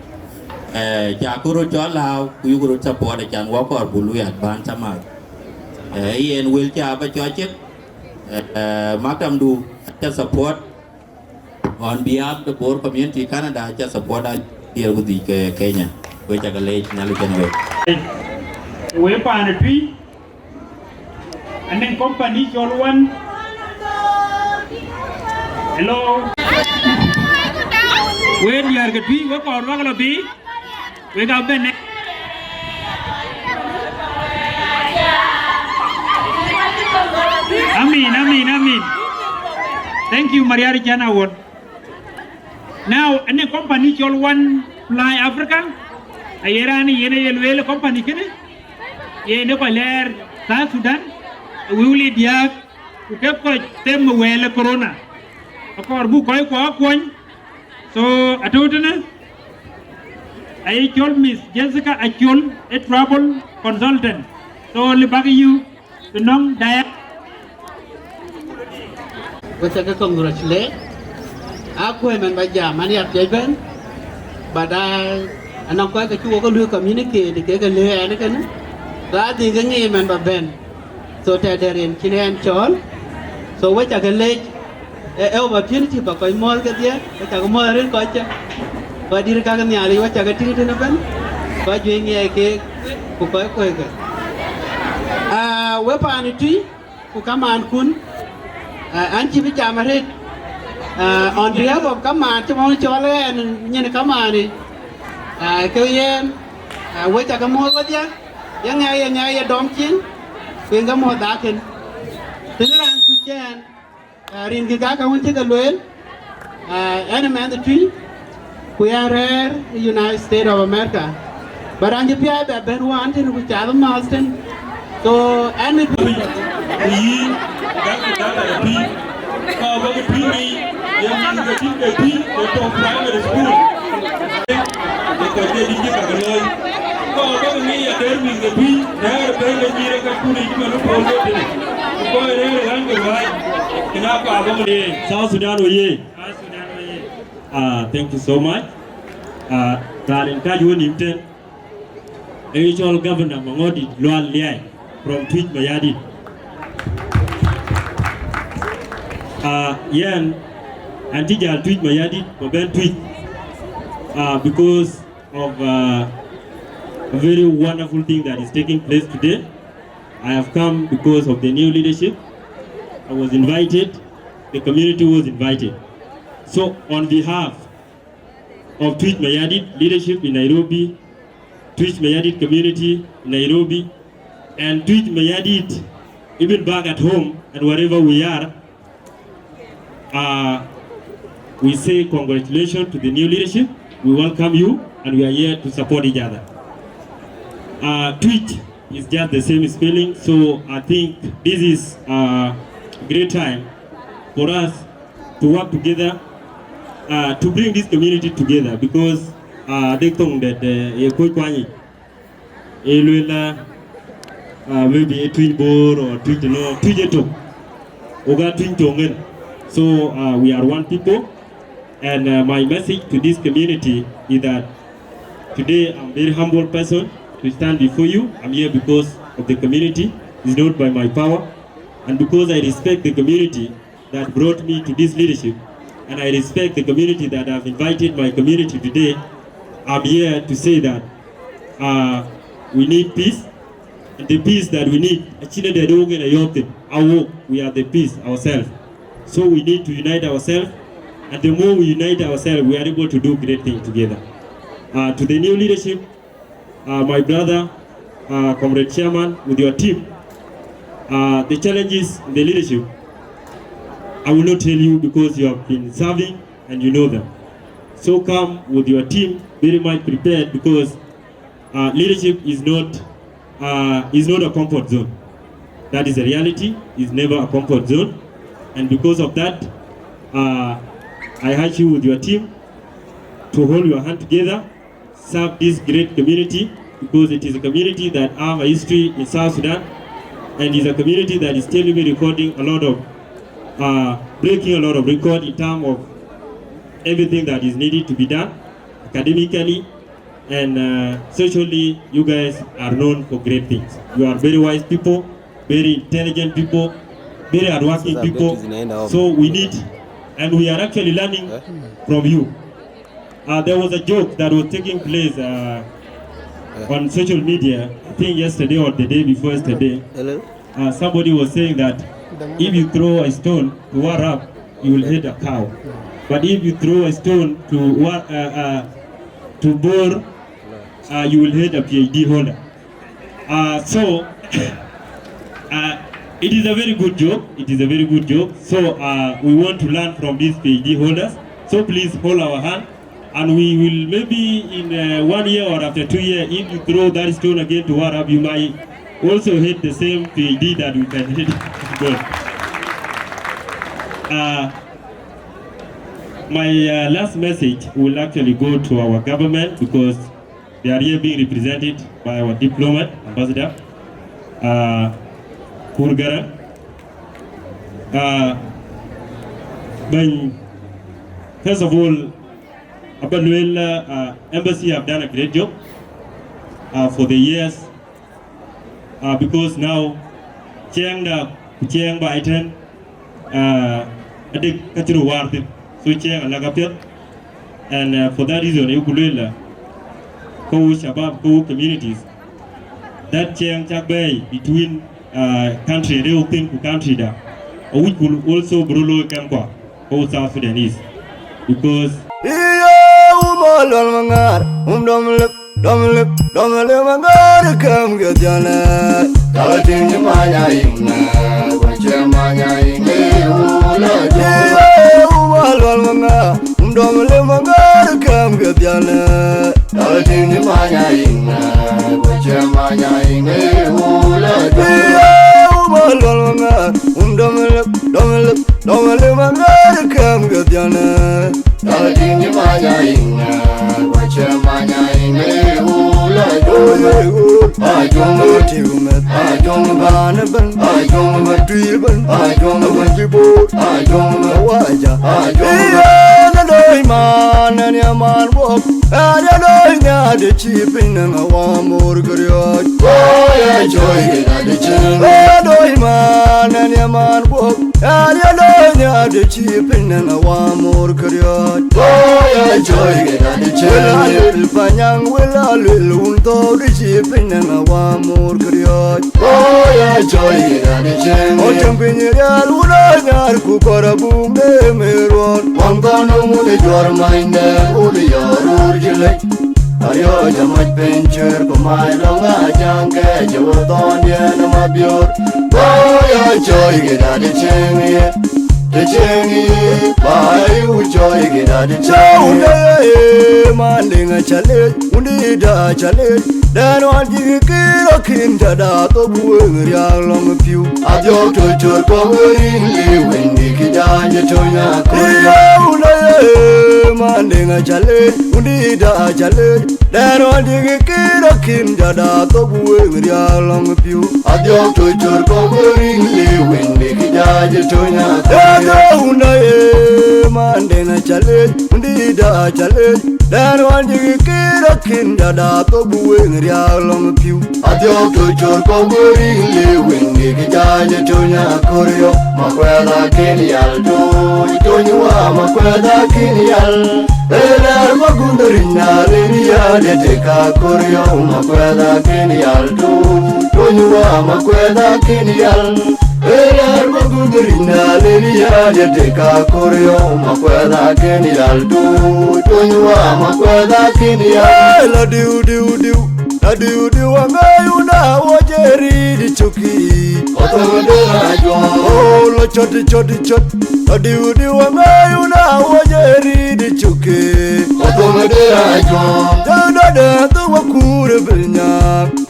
Eh, cä ku röt cɔl lääu, ku yuk röt support, acan wɔ kɔɔr buk luui advance amääth. Eh, yen wël cä bä cɔl cek, eh, maktamdu acä support on behalf the Bor community Canada, acä support a diɛɛr ku dhïc ke Kenya. Wek cä ke leec, Nhialic kenë wek. Wek paan ë tui, anɛŋ company cɔl One. Hello. Wek diäär ke tui, wek kɔɔr bäk lɔ bï, wek aa bɛ̈n ë. Amin, amin, amin. Thank you, Mariari Chana Won. Now, anɛŋ company cɔl One Fly Africa, aye raan yen aye lueel company kënë, yen ë kɔc lɛɛr South Sudan, ë wëu lii diääk, ku ke kɔc them ë wɛl ë corona. Akɔɔr buk kɔc kuɔ kuɔny, So, atɔ̈ tënë, aye cɔl Miss Jessica Acol, a travel consultant. So, lëu bäk yï tënɔŋ diaspora. Wek ca ke congratulate. Akuëc mɛn ba jam, an ya piɛc bɛ̈n. But, uh, anɔŋ kɔc ke cï wok ke lui communicate ke ke lëu ɛn kënë. So, I think ke ŋic mɛn ba bɛ̈n. So, tɛ̈dɛ̈ rin cïn ɛn cɔɔl. So, wek ca ke lec, ë, ë opportunity ba kɔc muɔ̈ɔ̈th kedhie, wek ca ke muɔ̈ɔ̈th rin kɔc cä. Kɔc dït ka ke Nhialic, wek ca ke tïŋ tënë ëbɛ̈n. Kɔc juëc ŋiɛc keek, ku kɔc kuëëc ke. Ah, wek paan ë tui, ku kamaan kun, ah, an cï bï jam arëët. Ah, on behalf of kamaan, cï mɔ̈u cɔl ɛn nyin kamaanë, ah, ke yen, ah, wek ca ke muɔ̈ɔ̈th wedhie, ye ŋɛk, ye ŋɛk, ye dɔm cin, ku yen ke muɔ̈ɔ̈th daakën. Tënë raan kuc cɛɛn, ah, rin kï ka ka wën cï ke lueel, ah, ɛn ë mɛnh ë tui, ku yɛn rɛ̈ɛ̈r ë United States of America. But an cï piac bɛ bɛ̈n wään tënë ku cath ë määth tën. So, ɛn ë tui. Ku yïn, dak ku dak dak ë tui. Ka bä ke tui ŋic, ye mïth ke tïŋ ke tui, ke tɔ̈ primary school. Ke kɔc ke dït cï ka ke looi. Ka bä ke ŋic ader mïth ke tui, rɛ̈ɛ̈r ë bɛ̈ny ke nyïïr ë ka kun ë cï man ë pol ke tënë. Ku kɔc rɛ̈ɛ̈r ë ɣän ke ruääc, kën aa ka bä ke. South Sudan oyee. South Sudan oyee. Ah, thank you so much. Ah, raan en kääc wën nïm tën, ee cɔl Governor Maŋɔ̈ɔ̈t Dït Lual Liai from Tuic Mayardit. Ah, yɛn, an cï jäl Tuic Mayardit, ba bɛ̈n Tuic, ah, because of, uh, a very wonderful thing that is taking place today. I have come because of the new leadership. I was invited, the community was invited. So on behalf of Tuic Mayardit leadership in Nairobi, Tuic Mayardit community in Nairobi, and Tuic Mayardit, even back at home and wherever we are, uh, we say congratulations to the new leadership. We welcome you, and we are here to support each other. Uh, Tuic is just the same spelling, so I think this is a great time for us to work together, uh, to bring this community together, because, uh, the thing that, uh, ye kuc kuany, ye luel, uh, maybe a Tuic Bor or Tuic, you know, Tuic ë tök. Wok aa Tuic töŋ en. So, uh, we are one people, and, uh, my message to this community is that today I'm very humble person to stand before you. I'm here because of the community. It's not by my power, and because I respect the community that brought me to this leadership, and I respect the community that have invited my community today. I'm here to say that, uh, we need peace, and the peace that we need, acïn ë dɛ̈t wok en ayɔ̈ɔ̈k thïn, a wok, we are the peace ourselves. So we need to unite ourselves, and the more we unite ourselves, we are able to do great things together. Uh, to the new leadership, uh, my brother, uh, Comrade Chairman, with your team, uh, the challenges in the leadership, I will not tell you because you have been serving and you know them. So come with your team very much prepared, because, uh, leadership is not, uh, is not a comfort zone. That is a reality. It's never a comfort zone. And because of that, uh, I urge you with your team to hold your hand together, serve this great community, because it is a community that have a history in South Sudan, and is a community that is still even recording a lot of, uh, breaking a lot of record in terms of everything that is needed to be done academically and, uh, socially. You guys are known for great things. You are very wise people, very intelligent people, very hardworking people. So we need, and we are actually learning from you. Uh, there was a joke that was taking place, uh, on social media, I think yesterday or the day before yesterday. Uh, somebody was saying that if you throw a stone to Warrap, you will hit a cow. But if you throw a stone to Wa-, uh, uh, to Bor, uh, you will hit a P H D holder. Uh, so, uh, it is a very good joke. It is a very good joke. So, uh, we want to learn from these P H D holders. So please hold our hand. And we will, maybe in, uh, one year or after two years, if you throw that stone again to Warrap, you might also hit the same P H D that we can hit. Good. Uh, My uh, last message will actually go to our government because they are here being represented by our diplomat, ambassador, uh, Kurgara. Uh, when, first of all, Abaluel uh, uh, embassy have done a great job uh, for the years uh, because now ciɛɛŋda ku ciɛɛŋ ba ëtɛ̈n uh, adek ka cï röt waar thïn, so ciɛɛŋ alak apiɛth. And uh, for that reason, ayeku lueel la ka wo shabab, ka wo communities, that ciɛɛŋ cak bɛ̈ɛ̈i between uh, country de wok thïn ku country da, awïc ku also bï röt looi kɛmkua, ka wo South Sudanese, because Iyo, um, alwal mangar, um, dom lip, dom lip, dom lip mangar, kam ke jana. Kala ting ni manya ing, wache manya ing, eh, ula jo. Iyo, um, alwal mangar, um, dom lip mangar, kam ke jana. Kala ting ni manya ing, wache manya ing, eh, ula jo. Iyo, um, alwal mangar, um, dom lip, dom lip, dom lip mangar, kam ke jana. Kala ting ni manya ing, wache manya ing, eh, ula jo. Ajong tiu met, ajong ban ban, ajong ban tui ban, ajong ban tui bor, ajong ban waja, ajong ban. Na doi man, na ni man wok, na doi na de chi pin na wa mor griot. Oya joy ke da de chen. Na doi man, na ni man wok, Ariana nya de chi pin na wa mor kriot. Oya joy ke da de chen. Wela lil panyang, wela lil un to de chi pin na wa mor kriot. Oya joy ke da de chen. O chen pin ya luna nyar ku kora bung de meron. Wang ta no mu de jor main de u de yorur jile. Ayo jamac piny cwer ku mai long a jang ke je wo thon yen ma bior. Boy, a joy ke da de cheng ye, de cheng ye. Bai u joy ke da de cheng ye. Chau de man ding a chale, undi da chale. Dan wan jing kiro kin da da to bueng riang long piu. Adio to chor ko ring li wing di ki da je to nya ko. Iyo na ye man ding a chale, undi da chale. Dɛn ɣɔn dïk kït akïn jɔt a thok wëŋ riääk lɔŋ piu. Adhiɔ̈k tö cör kɔ̈k wëriŋ le wëŋ le kï jaac ë töny a. Dɛn ɣɔn dïk kït akïn jɔt a thok wëŋ riääk lɔŋ piu. Adhiɔ̈k tö cör kɔ̈k wëriŋ le wëŋ le kï jaac ë töny a kör yɔ̈k. Makuɛth akën yal töny, töny wa makuɛth akën yal. Ëlɛ̈r ma gundhërin na rin yal ë tek akör yɔu makuɛth akën yal töny, töny wa makuɛth akën yal. Ëlɛ̈r ma gundhërin na rin yal ë tek akör yɔu makuɛth akën yal töny, töny wa makuɛth akën yal. Ë la diu diu diu. Adiu diu aŋayu na wo je riidi cuki. Othom de ajuɔŋ. Oh, lo choti choti chot. Adiu diu aŋayu na wo je riidi cuki. Othom de ajuɔŋ. Dada de tu wa kure bilnya.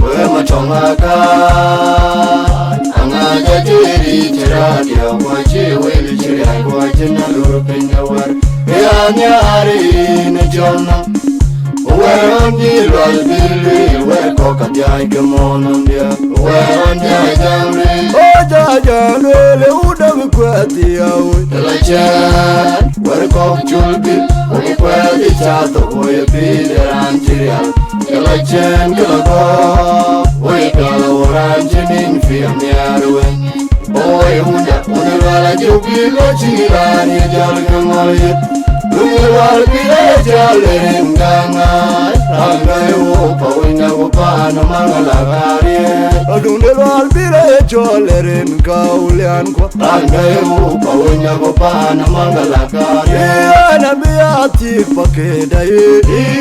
We ma tong aka. Aŋaja tiri tira dia kwa chi wel chira kwa china lur pinya war. Ya nyari ne jonna. Wɛ̈ɛ̈r ɣɔn cï lual bï lueel, wɛ̈ɛ̈r kɔ̈k ka dhiac ke mɔ̈ɔ̈n nɔm diɛ̈. Wɛ̈ɛ̈r ɣɔn cï Ajäŋ lueel, o cï Ajäŋ lueel, ë wut dɔm kuɛth thiaau. Të la cɛɛn, wɛ̈ɛ̈r kɔ̈k col bï, wok kuɛth ë cath thok, woi ë pïïr de raan cï rial. Të la cɛɛn, kë la gɔ̈ɔ̈r, woi tɔ̈ raan cï nïn piɛth nhiaar wën. Oi, wunda, wunda lual ajuk bï lɔ cï raan ye jɔl ke ŋɔl yeth. Wunda lual bï lɔ jɔl rin gaŋ ŋaai. Raan dɔ̈i wok pa wunda ku paan maŋ la kaar ye. Wunda lual bï lɔ jɔl rin ka ulian kuɔ. Raan dɔ̈i wok pa wunda ku paan maŋ la kaar ye. Yɛn abï a thiëk pa këda ye.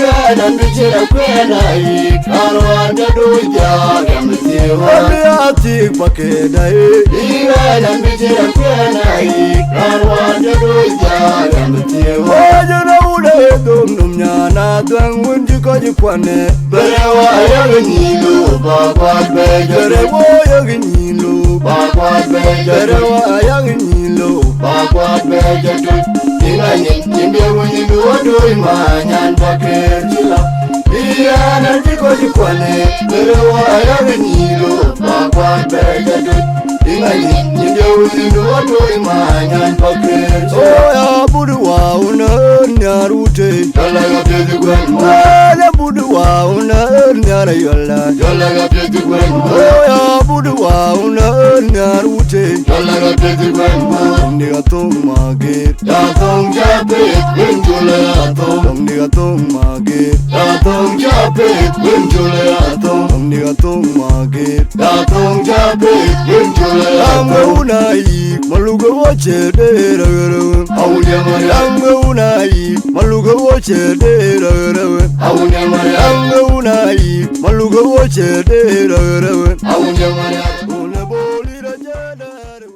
Yɛn abï cïn akuɛn a yïk. Raan wään tɔ̈ du jɔɔk gam thiëëk wään. Abï a thiëk pa këda ye. Yïn ɣɛn an bï cïn akuɛn a yïk, raan wään jɔ dööc jaaŋ an bï thiëëk ɣɔn. Ɣɔc ënë wun aye dhom nöm nyan adhuɛ̈ŋ wën cï kɔc kuan ë. Bërë wa yak nyïn lop, ba kuat bɛ̈ɛ̈c ë bërë tök. Wa yak nyïn lop, ba kuat bɛ̈ɛ̈c ë tök. Bërë wa yak nyïn lop, ba kuat bɛ̈ɛ̈c ë tök. Ŋa nyin, nyin de wun nyin du wa doi ma nyan ba ker chila. Iya na ti ko ti kwane, bere wa ya ni lo ba kwa be ja doi. Ŋa nyin, nyin de wun nyin du wa doi ma nyan ba ker chila. Oh ya budu wa una nyarute. Jala ga pye ti gwen ma. Wa ya budu wa una nyara yola. Jala ga pye ti gwen ma. Oh ya budu wa una nyarute. Jala ga pye ti gwen ma. Ni ga tong ma ger. Ya thong ja pet, win chule ya thong. Thong ni ka thong ma ger. Ya thong ja pet, win chule ya thong. Thong ni ka thong ma ger. Ya thong ja pet, win chule ya thong. Lambe una yi, maluga wache de ra ra. Awunya mari. Lambe una yi, maluga wache de ra ra. Awunya mari. Lambe una yi, maluga wache de ra ra. Awunya mari. Una boli ra ja da ra.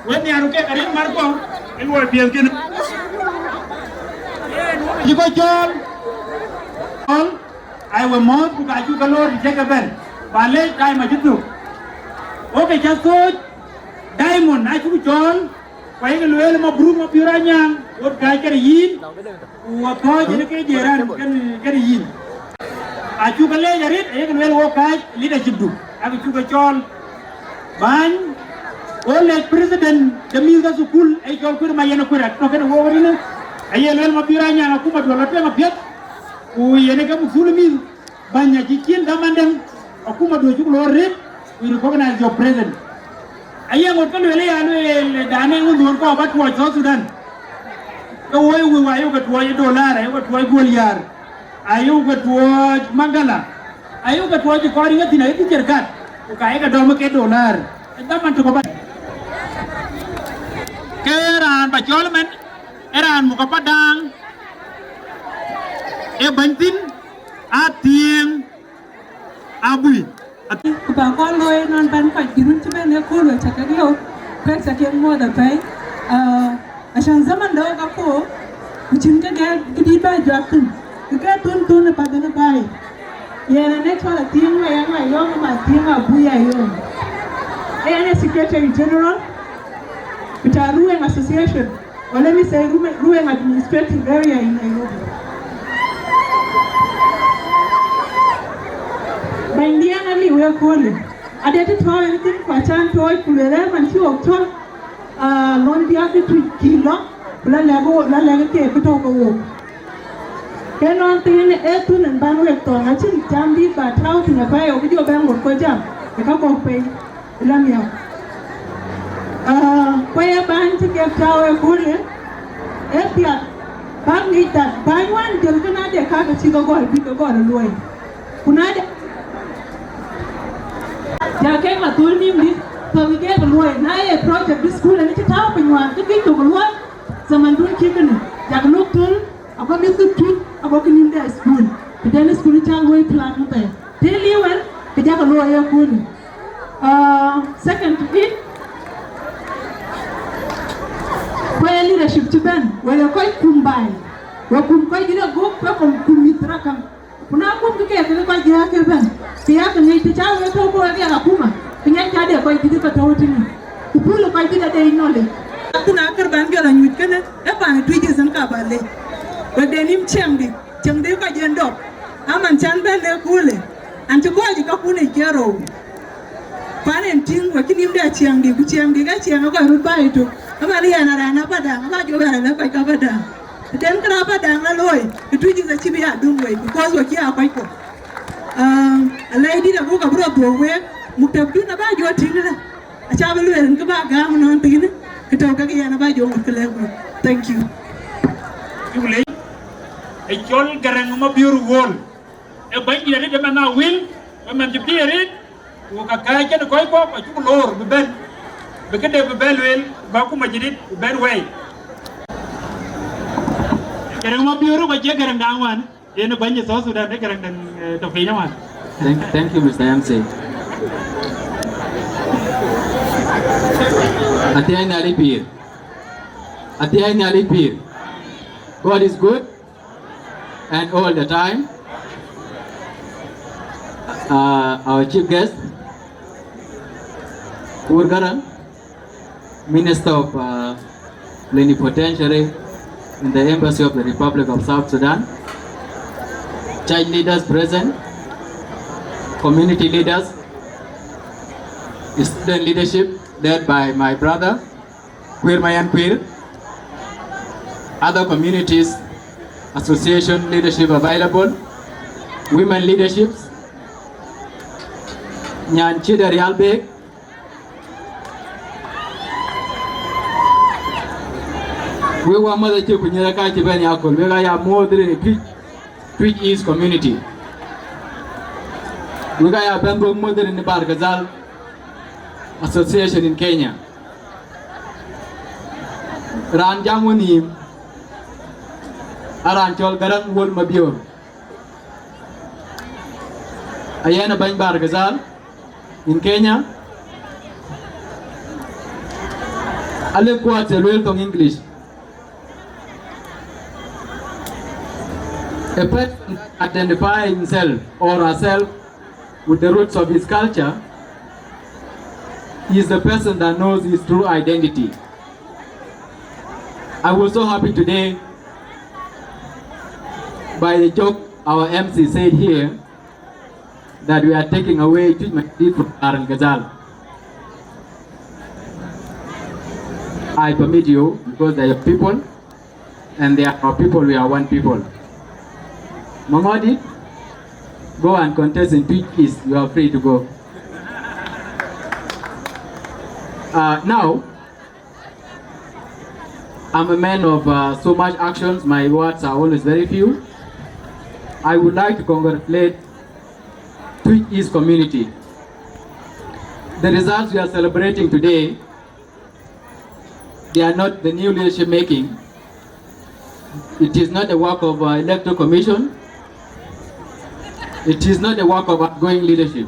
Wek nhiaar ke karin mar kɔŋ, ë luɔi piɛth kënë. Cï kɔc cɔɔl, cɔɔl, ai we mɔ̈ɔ̈th, ku ka cuk ke loor të cï ke bɛ̈n, ba leec time acï thök. Wok ke cä thooc, Diamond acuk cɔɔl, ku ayek lueel Mabruk Mabiör Anyaŋ, wot kääc kɛn yïn, ku wɔ thɔ̈ɔ̈c yen ke jiran kɛn, kɛn yïn. Acuk ke leec arëët, ayek lueel wok kääc leadership du, ak cuk ke cɔɔl. Bäny, wo lec president de mïth ke thukul, ee cɔl Kuir Mayen Kuir, atɔ̈ kënë wok ëtënë, aye lueel Mabiör Anyaŋ akuma duɔl lɔ tueŋ apiɛth, ku yen ke muthul mïth, bäny acï cin dhamandem, akuma duɔl cuk loor rëët, we recognize your presence. Aye ŋot ke lueel ya lueel, dan ee ŋö dhuɔ̈n kɔɔr ba tuɔɔc South Sudan. Ke woi wëu ayok ke tuɔɔc ë dollar, ayok ke tuɔɔc guöl yäär, ayok ke tuɔɔc magala, ayok ke tuɔɔc ë kɔɔr ë ŋäthin ayek cï cerkat, ku ka ye ke dɔm ke dollar. Ë dhaman tök ëbɛ̈n. Ke raan ba cɔl ëmën, ë raan muk Apadaŋ, ë bɛ̈ny thïn, Athiëŋ Abui. Ku ba kɔn looi nɔn bɛ̈n kɔc dït wën cï bɛ̈n ë kööl we cä kek lëu, kuɛk cä kek muɔ̈th apɛi. Ah, acan zaman de wek akoor, ku cïn kë gɛɛr këdït bä juak thïn, kë ke thun thun ë path ënë baai. Yen ënë cɔl Athiëŋ Mayɛn Mayɔm, ë ma Athiëŋ Abui Ayɔm. Yen ë Secretary General bita Rueŋ Association. Or let me say, Rueŋ, Rueŋ Administrative Area in Nairobi. Bɛ̈nydiɛ̈n aliu ë köölë, ade të tɔ̈u en thïn, ku acan tooc, ku lueel ë man cï ɣok cɔl, ah, lon biäk ë Tuïc kï lɔ, ku la lɛ̈k wo-, la lɛ̈k ke kë tɔ̈u ke wook. Ke nɔn thiin ë thun en bän wek thɔ̈ɔ̈ŋ, acïn jam dït ba tääu thïn apɛi, ɣok bï jɔ bɛ̈n ŋot kɔc jam ë ka kɔ̈k pei. Ëlä miäk. Ah, ku ye bäny cï kek tääu ë köölë, ë piath bäk ŋic that bäny wään jël kën ade kake cï ke gɔl bï ke gɔl ë luɔi. Ku na de, ja ke ma thul nïm dï, thɔ̈k kek ë luɔi. Na ye project dï school en cï tääu piny wään, cï kïc thök ë luɔi, zamandun cï kënë, jak lok thul, ago mïth ke Tuïc, ago kë nïm de school. Të den school cä luɔi plan ëbɛ̈n. Të liu en, ke jakë looi ë köölë. Ah, second to it, ku ye leadership cï bɛ̈n, wek ye kɔc kum baai, wek kum kɔc dït aguk, ku kum, kum mïth rakäŋ. Ku na kum kë ke, ke kɔc gɛ̈ɛ̈k ke bɛ̈n, ke yakë ŋic të cä wek tɔ̈u ku wek yak akuma, ke ŋic cä de kɔc dït ke tɔ̈u tënë. Ku pul kɔc dït ade yic knowledge. Ku na kër bän jɔl anyuc kënë, ë pan Tuïc ëthën ka ba lec. Wek de nïm ciɛɛŋdï. Cieŋdï kɔc en dɔk, aman cän bɛ̈n le kuulë, an cï kɔc ë kakun yic ke rou. Pan en tïŋ, wek cï nïm de ciɛɛŋdï, ku ciɛɛŋdï ke ciɛɛŋ ë kɔc röt bä yetök. Aman yɛn a raan Apadaŋ, aba jɔ bɛ̈n alɛ̈k kɔc ke Apadaŋ. Të den kërë Apadaŋ la looi, ë Tuïc ë cï bï ya dum wei, because wek cï aa kɔc kuɔ. Ah, alɛc dït abuk abï rɔt dhuɔ̈k week, muktabdun aba jɔ tïŋ ëlä. Aca bï lueel kë bä gäm ënɔnthiinë, kë tɔ̈u kek yɛn aba jɔ ŋot kë lɛ̈k wek. Thank you. Cuk leec. Ë cɔl Garaŋ Mabiör Wuɔl. Ë bɛ̈nydït adït ëmɛn aa wël, ëmɛn cï piɛɛr rin, ku ka kääc kën kɔc kɔ̈k acuk loor bï bɛ̈n, bï këde bï bɛ̈n lueel, bä ku Majidit bï bɛ̈n wɛɛi. Garaŋ Mabiör ku acie Garaŋ daŋ wään, yen ë bɛ̈ny ë South Sudan, ë Garaŋ daŋ, eh, tɔ piny ëmɛn. Thank, thank you, Mister M C. Athiɛɛi Nhialic pïïr. Athiɛɛi Nhialic pïïr. God is good. And all the time, uh, our chief guest, Kur Garaŋ, Minister of, uh, Plenipotentiary in the Embassy of the Republic of South Sudan, church leaders present, community leaders, student leadership led by my brother, Kuir Mayen Kuir, other communities, association leadership available, women leaderships, Nyan Cï Dɛ̈ Rial Bek, wek wämäth acï ku nyïïr ë ka cï bɛ̈n ya köl, wek aya muɔ̈ɔ̈th rin ë Twic, Twic East community. Wek aya bɛ̈n dhuɔ̈k muɔ̈ɔ̈th rin ë Bahr el Ghazal Association in Kenya. Raan jam wën yïn, a raan cɔl Garaŋ Wuɔl Mabiör. Ayen ë bɛ̈ny Bahr el Ghazal in Kenya. Alëk kuat të lueel thoŋ English. A person identify himself or herself with the roots of his culture is the person that knows his true identity. I was so happy today by the joke our M C said here that we are taking away Twic Majidit from Bahr el Ghazal. I permit you because they are your people and they are our people, we are one people. Maŋɔdit, go and contest in Twic East, you are free to go. Uh, now, I'm a man of, uh, so much actions, my words are always very few. I would like to congratulate Twic East community. The results we are celebrating today, they are not the new leadership making. It is not the work of, uh, Electoral Commission. It is not the work of outgoing leadership.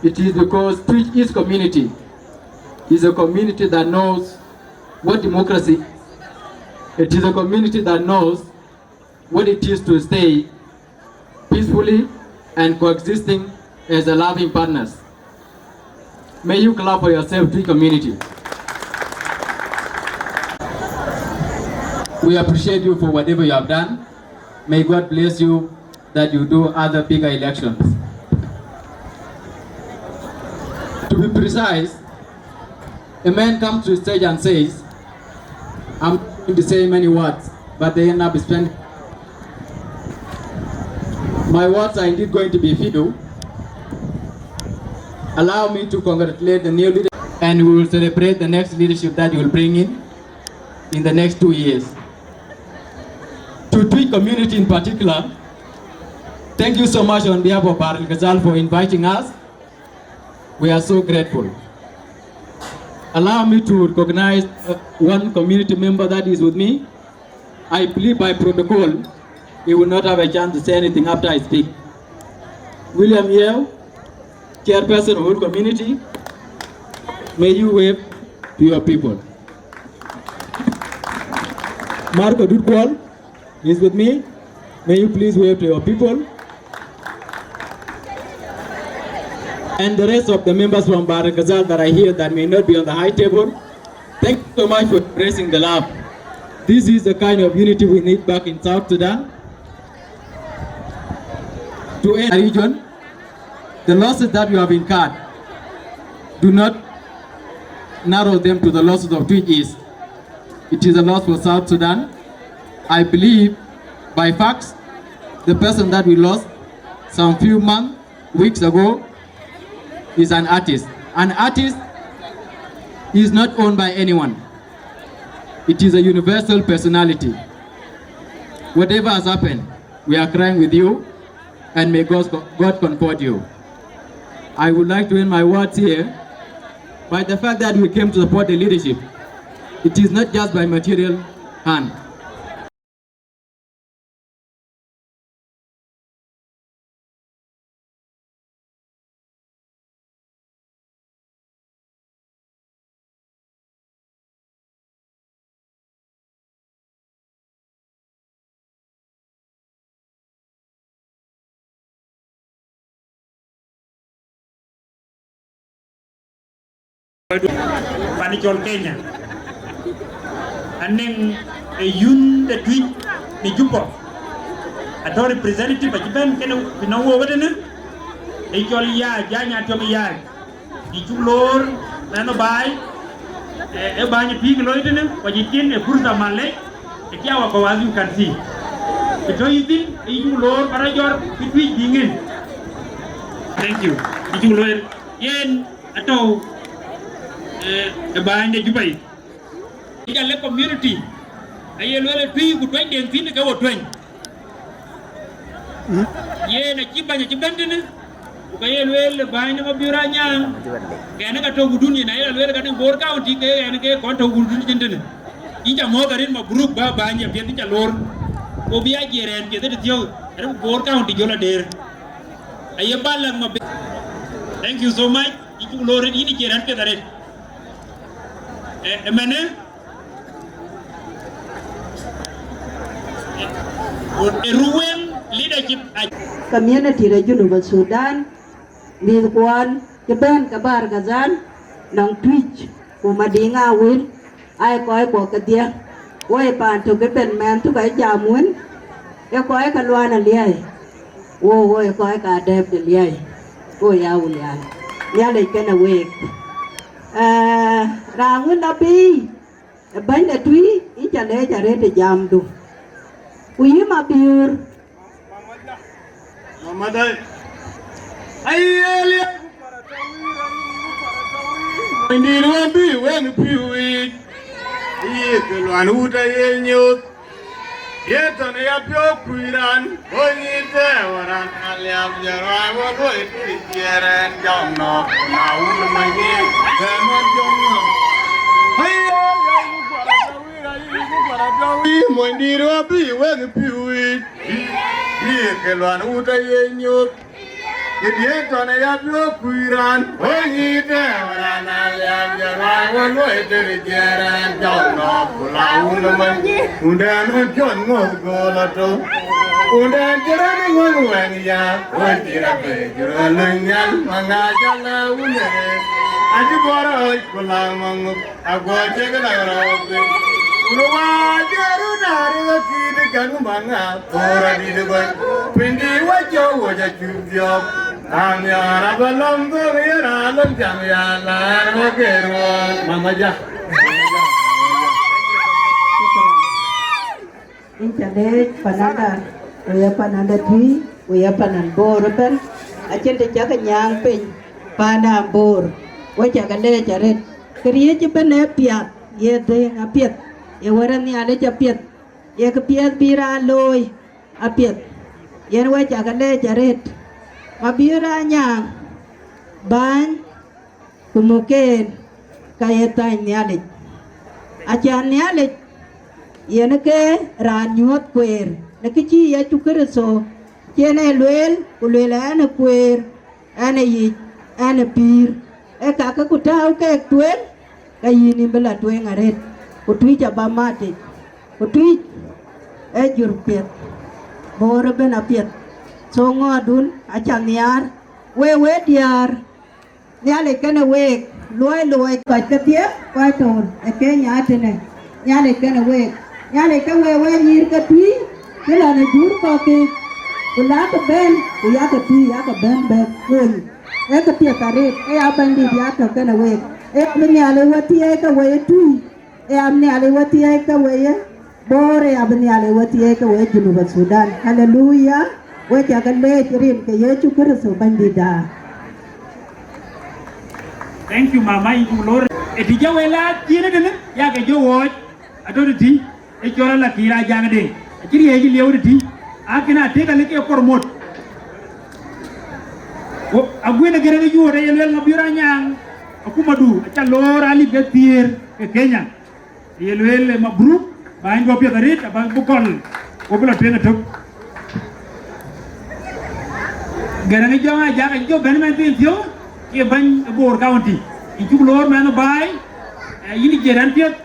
It is because Twic East community is a community that knows what democracy is. It is a community that knows what it is to stay peacefully and coexisting as a loving partners. May you clap for yourself, Twic community. We appreciate you for whatever you have done. May God bless you that you do other bigger elections. To be precise, a man comes to the stage and says, "I'm not going to say many words," but they end up spending. My words are indeed going to be few. Allow me to congratulate the new leader, and we will celebrate the next leadership that you will bring in in the next two years. To Twic community in particular, thank you so much on behalf of Bahr el Ghazal for inviting us. We are so grateful. Allow me to recognize, uh, one community member that is with me. I believe by protocol, he will not have a chance to say anything after I speak. William Yeo, chairperson of Wuɔl community, may you wave to your people. Marco Dut Kuɔl is with me. May you please wave to your people. And the rest of the members from Bahr el Ghazal that are here that may not be on the high table, thank you so much for embracing the love. This is the kind of unity we need back in South Sudan. To end the region, the losses that you have incurred, do not narrow them to the losses of Twic East. It is a loss for South Sudan. I believe, by facts, the person that we lost some few months, weeks ago is an artist. An artist is not owned by anyone. It is a universal personality. Whatever has happened, we are crying with you, and may God, God comfort you. I would like to end my words here by the fact that we came to support the leadership. It is not just by material hand. Pan cɔl Kenya, anëŋ ë yun de Tuic në Juba, atɔ̈ representative acï bɛ̈n kënë, ku nɔŋ wok ëtënë, ë cɔl ya Janya Tiɔm ya. Yï cuk loor, mɛnh ë baai, ë, ë bäny ë pïïk looi tënë, ku acï cin ë fursa malec, ë cï awä kɔ̈u, as you can see. Ë tɔ̈ yï thïn, ë yï cuk loor, ba rɔt jɔt, kë Tuic bï ŋën. Thank you. Yï cuk loor. Yen atɔ̈u, ë, ë bäny de Juba yic. Ë jal ë community, aye lueel ë Tuic ku tuɛnyden thïn ke wo tuɛny. Yen acï bäny acï bɛ̈n tënë, ku ka ye lueel ë bäny de Mabiör Anyaŋ, ɣɛn ë ka tɔ̈u wudun yen, aye lueel ka dï Bor County ke ɣɛn ke kɔn tɔ̈u wudun cin tënë. Yïn ca mɔ̈ɔ̈k arëët, mabruk, ba bäny apiɛth, yïn ca loor. Ku bï a jiɛɛr ɣɛn piɛth ë tëthiɔ̈k, arëët Bor County jɔl adeer. Aye ba lak mabe-, thank you so much, yïn cuk loor arëët, yïn ë jiɛɛr ɣɛn piɛth arëët. Ë, ëmënë, ë, ë ruweng leadership a- Community de Junub Sudan, mïthkuɔn cï bɛ̈n ke Bahr el Ghazal, nɔŋ Tuic ku Madiŋ Awil, aa kɔckuɔ kedhie. Woi paan tök ëbɛ̈n mɛnh tök aa jam wën, ee kɔc ke Luan Aliɛi, wo, wo ee kɔc ke Adɛ̈ɛ̈p de Liɛi, wo ya Awulian. Nhialic kenë week. Ë, raan wën la bï ë bɛ̈ny de Tuic, yïn ca leec arëët ë jamdu. Ku yï Mabiör. Mama Dai. Aye liɛɛr ku para tɔ̈u wic, aye ku para tɔ̈u wic. Mony dït wën bï wën piu wic. Aye ke Luan wut aye nyuth. Ye tɔ̈n ya piɔ̈u kuc raan, woi nyïïn tɛ̈ɛ̈u raan aliap jɔt ruai, wä luɔi tëde jiɛɛr ɣɛn jɔŋ nɔ̈k, na wun many nyïïn tɛ̈ɛ̈u jɔŋ nɔ̈k. Aye, aye, ku para tɔ̈u wic, aye, ku para tɔ̈u wic. Mony dït wën bï wek piu wic. Ye ke Luan wut aye nyuth. Ye diëëth tɔ̈n ë ya piɔ̈u kuc raan, wëi nyïïn tɛ̈ɛ̈u raan aliap jɔt ruai, wä luɔi tëde jiɛɛr ɣɛn jɔŋ nɔ̈k, ku la wun ë many. Wundɛn wën piɔ̈n ŋɔ̈th gööl atɔ̈u. Wundɛn cï rɔt ë ŋuɔ̈n wɛ̈ŋ ya, wëi cï rɔt bei cï rɔt löny nhial, maŋa jɔl la wun ë. Acï bɔ̈ rɔɔc ku la maŋ ŋök. Aguɔ cïk lak rɔɔk piny. Wun ë wäär jɔt röt naar ë ɣöt kït ë kɛ̈n maŋa, thöör adït ë bäny. Piny dï wä cɔk wöc acuk dhiɔp. Raan nhiaar abä lɔ̈m dhök ye raan lɔ̈m jam ya laar wä ke ruɔɔn. Mama ja. Yïn ca leec pananda, ku ye pananda Tuic, ku ye panan Bor ëbɛ̈n, acïn të cak nyaaŋ piny, pandan Bor, we ca ke leec arëët. Këriëëc ëbɛ̈n ee piath, ye dhëëŋ apiɛth, ye wɛ̈t ë Nhialic apiɛth, ye këpiɛth bï raan looi apiɛth, yen we ca ke leec arëët. Mabiör Anyaŋ, bäny, ku muk en, ka ye thäny Nhialic. Acan Nhialic yen ke raan nyuɔ̈th kueer, në kë cï Yecu Kërtho cï en e lueel, ku lueel, ɣɛn ë kueer, ɣɛn ë yic, ɣɛn ë pïïr. Ee kakë ku tääu keek tueŋ, ke yïn yïn bï la tueŋ arëët, ku Tuic abä matic, ku Tuic ee jur piɛth, Bor ëbɛ̈n apiɛth. Tho ŋɔ̈ɔ̈tdun aca nhiaar, wek we diäär. Nhialic kenë week, luɔi luɔi kɔc kedhie, kɔc tɔ̈u ë Kenya tënë. Nhialic kenë week. Nhialic ke week, we nyïïr ke Tuic, cï lɔ në jur kɔ̈k keek, ku lakï bɛ̈n, ku yakï Tuic, yakï bɛ̈n bɛ̈n kony. Ee këpiɛth arëët, ee ya Bɛ̈nydït ya tɔ̈ kenë week. Ee abï Nhialic we thieei ke we ye Tuic. Ee abï Nhialic we thieei ke we ye Bor, ee abï Nhialic we thieei ke we Junub Sudan. Haleluya. We ca ke leec rin ke Yecu Kërtho Bɛ̈nydïtda. Thank you, mama, yïn cuk loor. Ë tïc jɔ we la thiënë tënë, ya ke jɔ wuɔɔc, atɔ̈ tëtï, ë cɔl ala Kiir Ajaŋ Deŋ. Acï riɛɛc lieu tëtï, akën atek alë ke kor mot. Ku aguën ë gërëk yuöt aye lueel Mabiör Anyaŋ, akumadu aca loor alip ke thiëër ke Kenya. Aye lueel mabruk, bäny guɔ piɛth arëët, abäny bï kɔl, ku bï lɔ tueŋ ëtök. Gërëŋ Jɔŋ Ajak acï jɔ bɛ̈n mɛn thiin thiɔ̈u, ke bäny ë Bor County. Yïn cuk loor mɛnh baai, eh, yïn jiëër ɛn piɛth,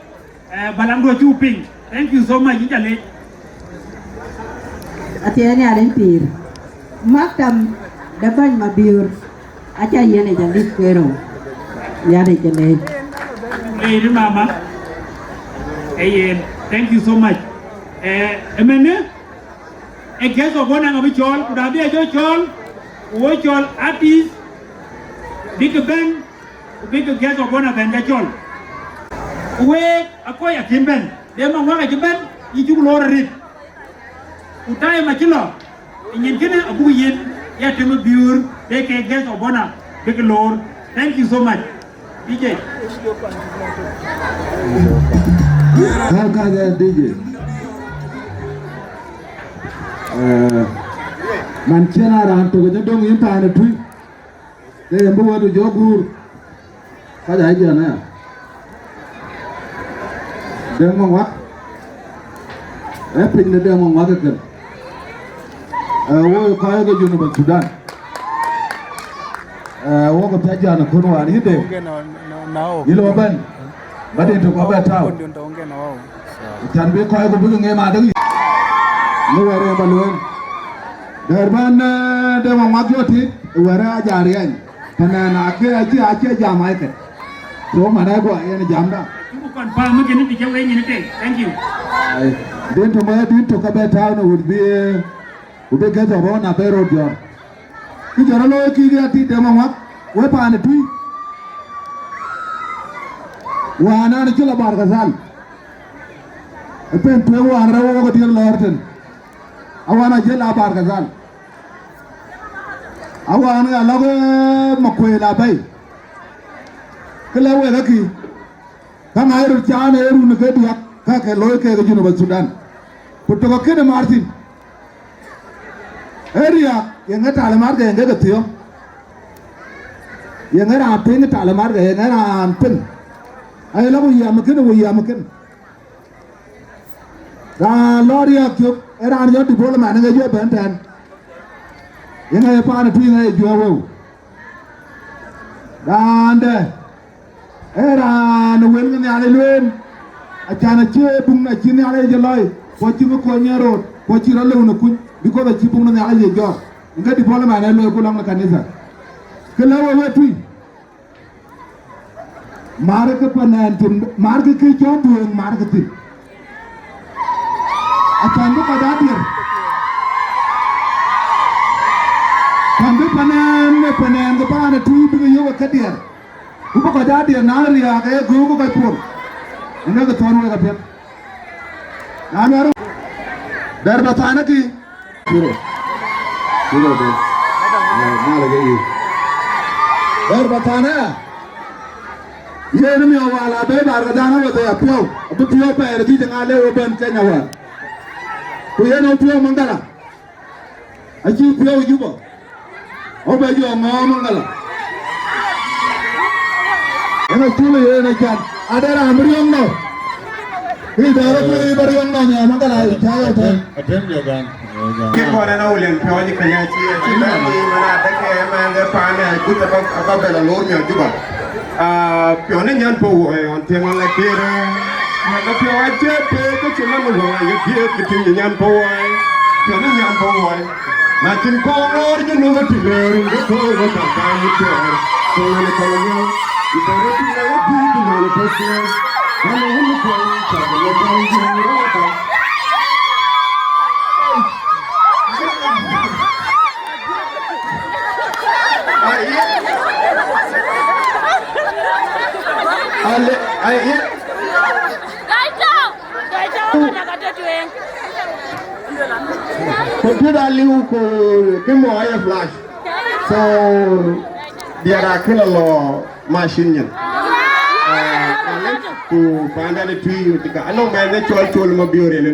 eh, balam duɔ cuk piŋ. Thank you so much, yïn ca leec. Athiɛɛi Nhialic pïïr. Maktam de bäny Mabiör, aca yiɛ̈n ë jɔ lip kueer rou. Nhialic ca leec. Leec mama. Ayen, thank you so much. Eh, ëmënë, ë guest of honor abï cɔɔl, ku da bï a jɔ cɔɔl, ku wo cɔɔl artist, bïk bɛ̈n, ku bïk guest of honor bɛ̈n jɔ cɔɔl. Ku week, akɔc akïn bɛ̈n, de Maŋuak acï bɛ̈n, yï cuk loor arëët. Ku time acï lɔ, ë nyin kënë abuk yiɛ̈n, ya tëmë Biör, de ke guest of honor, bïk loor. Thank you so much. D J. Ɣɛn ka jɛ D J. Eh, man cïn a raan tök ë jɔ döŋ yïn paan ë tui. Ke yen bï wëëdu jɔ guur. Ka jɔ jiɛn aya. Deŋ Maŋuak. Ee piny de Deŋ Maŋuak ëkën. Eh, wo kɔc ke Junub Sudan. Eh, wo ke piac jana kun wan yï Deŋ. Yï lɔ bɛ̈n. Ba Deŋ tök ba bɛ tääu. Can bï kɔc ku bï ke ŋeem adek. Ni wɛ̈ɛ̈r ë ba lueel. Dɛ̈ɛ̈r bän, eh, Deŋ Maŋuak jɔ tït, wɛ̈ɛ̈r ë aja riɛny. Tënɛn akë acï, acï jam ai kët. So man ë guɔ yen jamda. Cuku confirm kën të cï wek nyin tek. Thank you. Ai, din tök ma din tök ka bɛ tääu në wut bï, eh, wut bï guest of honor bɛ rot jɔt. Kë jɔt looi kï ke atit Deŋ Maŋuak, wek paan ë tui. Wään an cï lɔ Barkazal. Ë pen tueŋ wään rɛ̈u wok ë diëër lɔɔr tën. Awään acï lɔ Barkazal. Awään ë alɔ̈k, eh, Makuël abɛ̈i. Kë lɛ̈k wek akï. Ka ŋaai röt caan ë run ke diäk ka ke looi kek Junub Sudan. Ku tök akënë mar thïn. Ee riääk, yeŋö talimat ke yeŋö ke thiɔ̈k. Yeŋö raan piŋ talimat ke yeŋö raan piŋ. Aye lɔ ku yam kënë, ku yam kënë. Raan lɔ riääk cök, ee raan jɔ development ŋic jɔ bɛ̈n tɛ̈n. Yeŋö ye paan ë tui ŋö ye juëc wëu. Raan dɛ, ee raan ë wël ke Nhialic lueel, acan acï buŋ acï Nhialic jɔ lɔi, ku acï ŋö kony en rot, ku acï rɔt lëu në kuc, because acï buŋ de Nhialic ye jɔɔk. Ŋö development ë looi ku lɔŋ në kanitha. Kë lɛ̈k wek wek tui. Markë panɛn thïn, markë kë cɔn duëëŋ, markë thïn. Acan bï kɔc aa diɛr. Can bï panɛn, panɛn ke paan ë tui bï ke yök ë ke diɛr. Ku bï kɔc aa diɛr na riääk ee göök ë kɔc puɔl. Ënë ke thɔ̈n wek apiɛth. Na luɛɛr dɛ̈r ba thaanëkï. Kuro. Kuro de. Eh, malë ke yï. Dɛ̈r ba thaanëya. Yen miɔɔr wal abëë Barkadhan awëdhë apiɔ̈u. Abï piɔ̈u pɛɛr dhïc ŋa le wo bɛ̈n Kenya wal. Ku yen wo piɔ̈u Maŋgala. Acï piɔ̈u Juba. Wo bɛ jɔ ŋɔɔm Maŋgala. Yen acul yen acan. Ade raan bï riɔ̈ŋ nɔ. Ë dɛ̈ɛ̈r ë kueer bï riɔ̈ŋ nɔ nhial Maŋgala cä yɔ tɛ̈n. Atem jɔ gam. Kë kɔn ɛn awulian piɔ̈ɔ̈c kënë acï, acï bɛ̈n mɔ̈u man adek ë man de paan ë agut aba, aba bɛ lɔ loor miɔɔc Juba. Ah, piɔ̈n ë nyan puɔ̈u woi, ɣɔn thiëŋ ɣɔn la kiër, eh, nyan de piɔ̈u acie peek, ke cïn man woi, ye kiër, ke tïŋ nyan puɔ̈u woi. Piɔ̈n ë nyan puɔ̈u woi. Na cïn kɔɔr Junub ë tï lëër, ke kɔɔr wä tak kan ë piɔ̈ɔ̈r. Kɔɔr ë kɔɔr woi, ë kɔɔr ë tï lëër, ë tï lëër, ë tï lëër. Ɣɔn ë wun ë kɔɔr, tak ë wä kan Junub ë rɔɔk kan. Computer aliu ku kë mɔ aye flash. So, diɛt akënë lɔ machine nyin. Eh, ku paanda de tui, tika, anɔŋ mɛn de cɔl col ma biöör ëlë.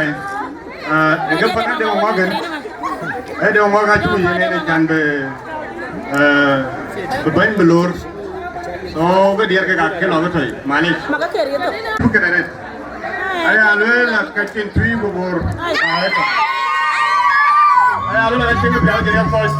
ai. Ah, ë ke pan de wak en. Ë de wak acuk yen en can bï, eh, bï bɛ̈ny bï lor. So, ke diɛɛr ke ka ke lɔ ke tɔ̈i, malic. Ma ka ke riɛth thok. Ku ke ret. Aya lueel la ka cïn tui ku bor. Ai. Aya lueel la ka cïn pial ke riɛth thok.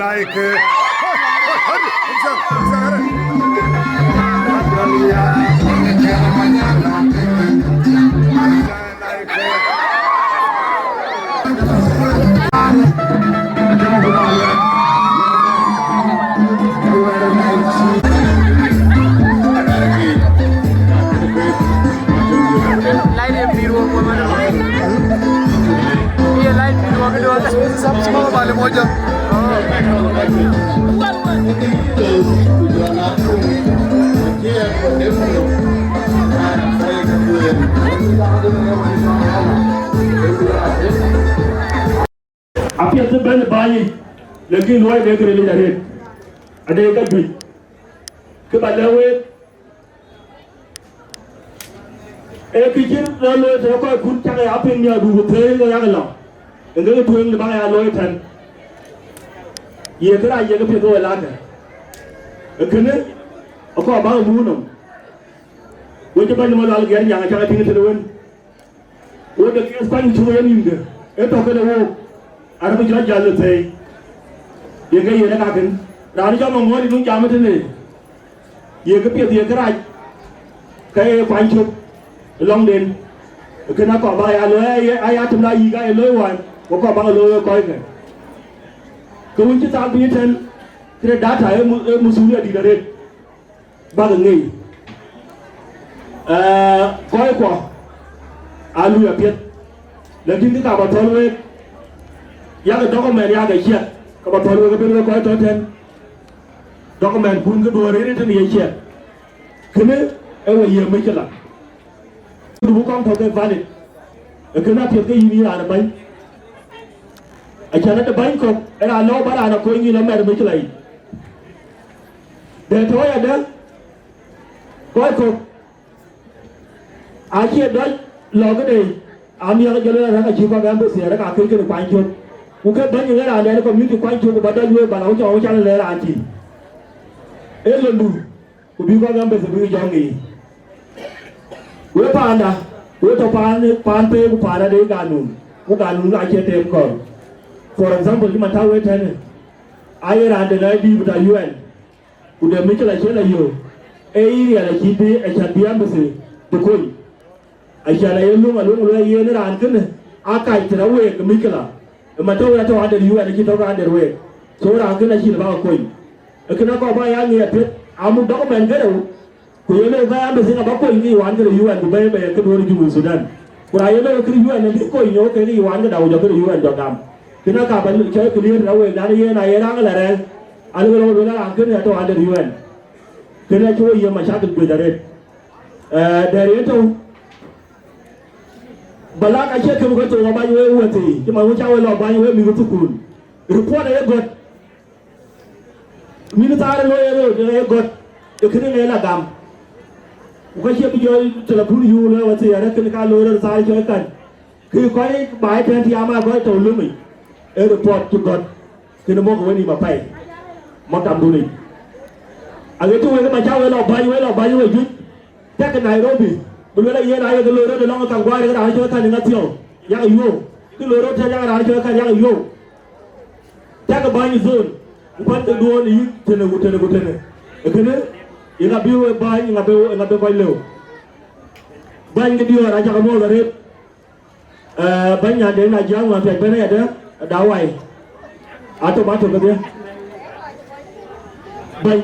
Like, uh, Line ye pïïr wok wok. Ye line pïïr wok do. Sub-, subscribe bale moja. Apiɛth ë bɛ̈n ë bäny yic, lakin luɔi de këril yic arëët, ade ka juëc, kë ba lɛ̈k week, ee kë cï rɔt looi tënë kɔckun cak ya piŋ miäkdu ku thëëi ke yak lɔ, ë kek tueŋ de bäk ya looi tɛ̈n, ye kërac ye kë piɛth we lakë. Ee kënë, akɔɔr bäk muk nɔm, we cï bɛ̈ny Malual Giɛɛr Nyaŋ acak tïŋ tëde wën. Wo de ke kuany cuk yen yïnke, ee tɔ̈ këde wook, arëk jɔ jäl ë thëëi. Yen ke yen ë kakën. Raan cɔl Maŋuɔ̈ɔ̈t ë duŋ jam ë tënë. Ye kë piɛth ye kërac, ke ye kuany cök ë lɔŋden. Kënë akɔɔr bä ya looi, aye, aya tëm la yïk aye looi wään, ku akɔɔr bä ke looi wek kɔckë. Ke wën cï thaal piny ëtɛ̈n, këde data ë mu-, ë masulia dït arëët, bäkï ŋic. Ee, kɔckuɔ aa luui apiɛth, lakin kë ka bä thɔ̈l week, yakë document yakë ciɛk, ka bä thɔ̈l week ëbën wek kɔc tɔ̈ tɛ̈n, document kun kë duɔ̈ɔ̈r rëër ëtɛ̈n ye ciɛk. Kënë ë we ye mïcïla. Dubu kɔŋ tɔ̈ ke valid. Ee kënë apiɛth ke yïn yïn raan ë bäny. Acän ade bäny kɔ̈k, ë raan lɔ̈u bä raan akony yïn amɛt ë mïcïla yic. Dɛ tɔ̈ ya dɛ, kɔc kɔ̈k acie dɔc lɔ këde, amiäk jɔl ë rɛ̈k acï kɔ̈k embassy rɛ̈k akëc këde kuany cök. Ku ke bäny ë raan dɛn community kuany cök, ku bä dɔc wek bä la ku cɔk ku can lɛ raan tïŋ. Ee londu. Ku bï kɔc embassy bï jɔŋ yiic. We paanda, we tɔ̈ paan, paan pei ku paan adë ganun, ku ganun acie tem kɔ̈u. For example, cï man tɔ̈ wek tënë, aye raan de lɛ̈i dïït bï tɔ̈ U N, ku de mïcïla cie la yök, ee yï riɛl acï bï, acän bï embassy bï kony. Acän aye luŋ, aluŋ luɛɛl yen raan kënë, aa kac tëde week ë mïcïla. Ë man tɔ̈u ya tɔ̈ under U N acï tɔ̈ under week. So raan kënë acï lë bä ke kony. Ë kënë akɔɔr bä ya ŋiɛc apiɛth, amuk document ke rou, ku ye lëu bä ya mïthiŋ abä kony ke yï wään këde U N ku bɛ̈ɛ̈i bɛ̈ɛ̈i këduɔ̈ɔ̈r Junub Sudan. Ku raan ye lëu këde U N ë bï kony nyɔ̈ɔ̈k kek yï wään këda ku jɔ këde U N jɔ gam. Kënë aka bä cɔɔl clear tëde week, dan yen aye raan ë la rɛ̈ɛ̈r, alëu bä lɔ lueel raan kënë atɔ̈ under U N. Kënë acï wo yiëë macakil juëc arëët. Ee, dɛ̈ɛ̈r yen tɔ̈u, bä lak acie këm ke thok abany wek wëthii, cï man wun ca wek lɔ bany wek mïth thukul. Report aye gɔ̈t. Mïth thaar ë looi ë röt ë ye gɔ̈t, ë kënë ŋɛk la gam. Ku ka cie bï jɔ telepun yuur lɔ wëthii arëk kënë ka looi röt thaar cɔk kan. Kë kɔc baai tɛ̈n tiaam aa kɔc tɔ̈u lömic, ee report cï gɔ̈t, kënë mɔ̈kkë wenïïm apɛi, maktamdun yic. Aɣet cï wek ë ma cä wek lɔ bäny, wek lɔ bäny wek juëc, tɛ̈kë Nairobi, bï luel ayen aye ke loi röt ëlɔŋ ë kaŋ guaar ë raan cï wek kan ë ŋa thiɔ̈u, yakë yuöök, kë loi röt tɛ̈n yakë raan cï wek kan yakë yuöök. Tɛ̈kë bäny zone, ku pän ke duɔ̈ɔ̈n ë yïk tënë ku tënë ku tënë. Ee kënë, yen abï wek bäny, ŋa bï, ŋa bï kɔc lëu. Bäny ke diɔ̈ɔ̈r acä ke muɔ̈ɔ̈th arëët. Ee, bäny nyan Deŋ na jiääk ŋuan piac bɛ̈n ayadɛ̈, da wai. Atök, atök kedhie. Bäny,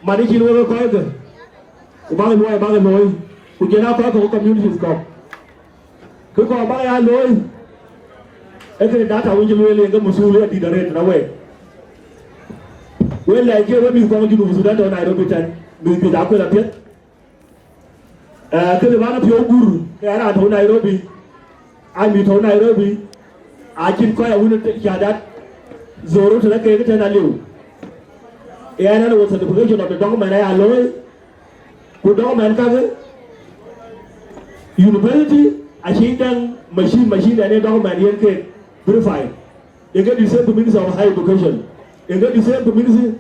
man ë cïn wek ë kɔckë, ku bäk luɔi bäk looi, ku jël aa kɔc kɔ̈k communities kɔ̈k. Kë kɔɔr bäk ya looi, ee këde data wën cï lueel yen ke masulia dït arëët tëde week. Wek lɛc ke wek mïth kɔŋ Junub Sudan tɔ̈ Nairobi tɛ̈n, mïth juëc akuël apiɛth. Ee, kënë bän piɔ̈u gur, ke ɣɛn raan tɔ̈u Nairobi, aa mïth tɔ̈u Nairobi, acïn kɔc awun ë shahadat zoro tënë keek tɛ̈n aliu. Ɣɛn ɣɛn wo certification of the document aya looi, ku document kakë, university acï dɛŋ machine, machine dɛn ë document yen keek verify. Yen ke the same to Minister of Higher Education. Yen ke the same to Minister.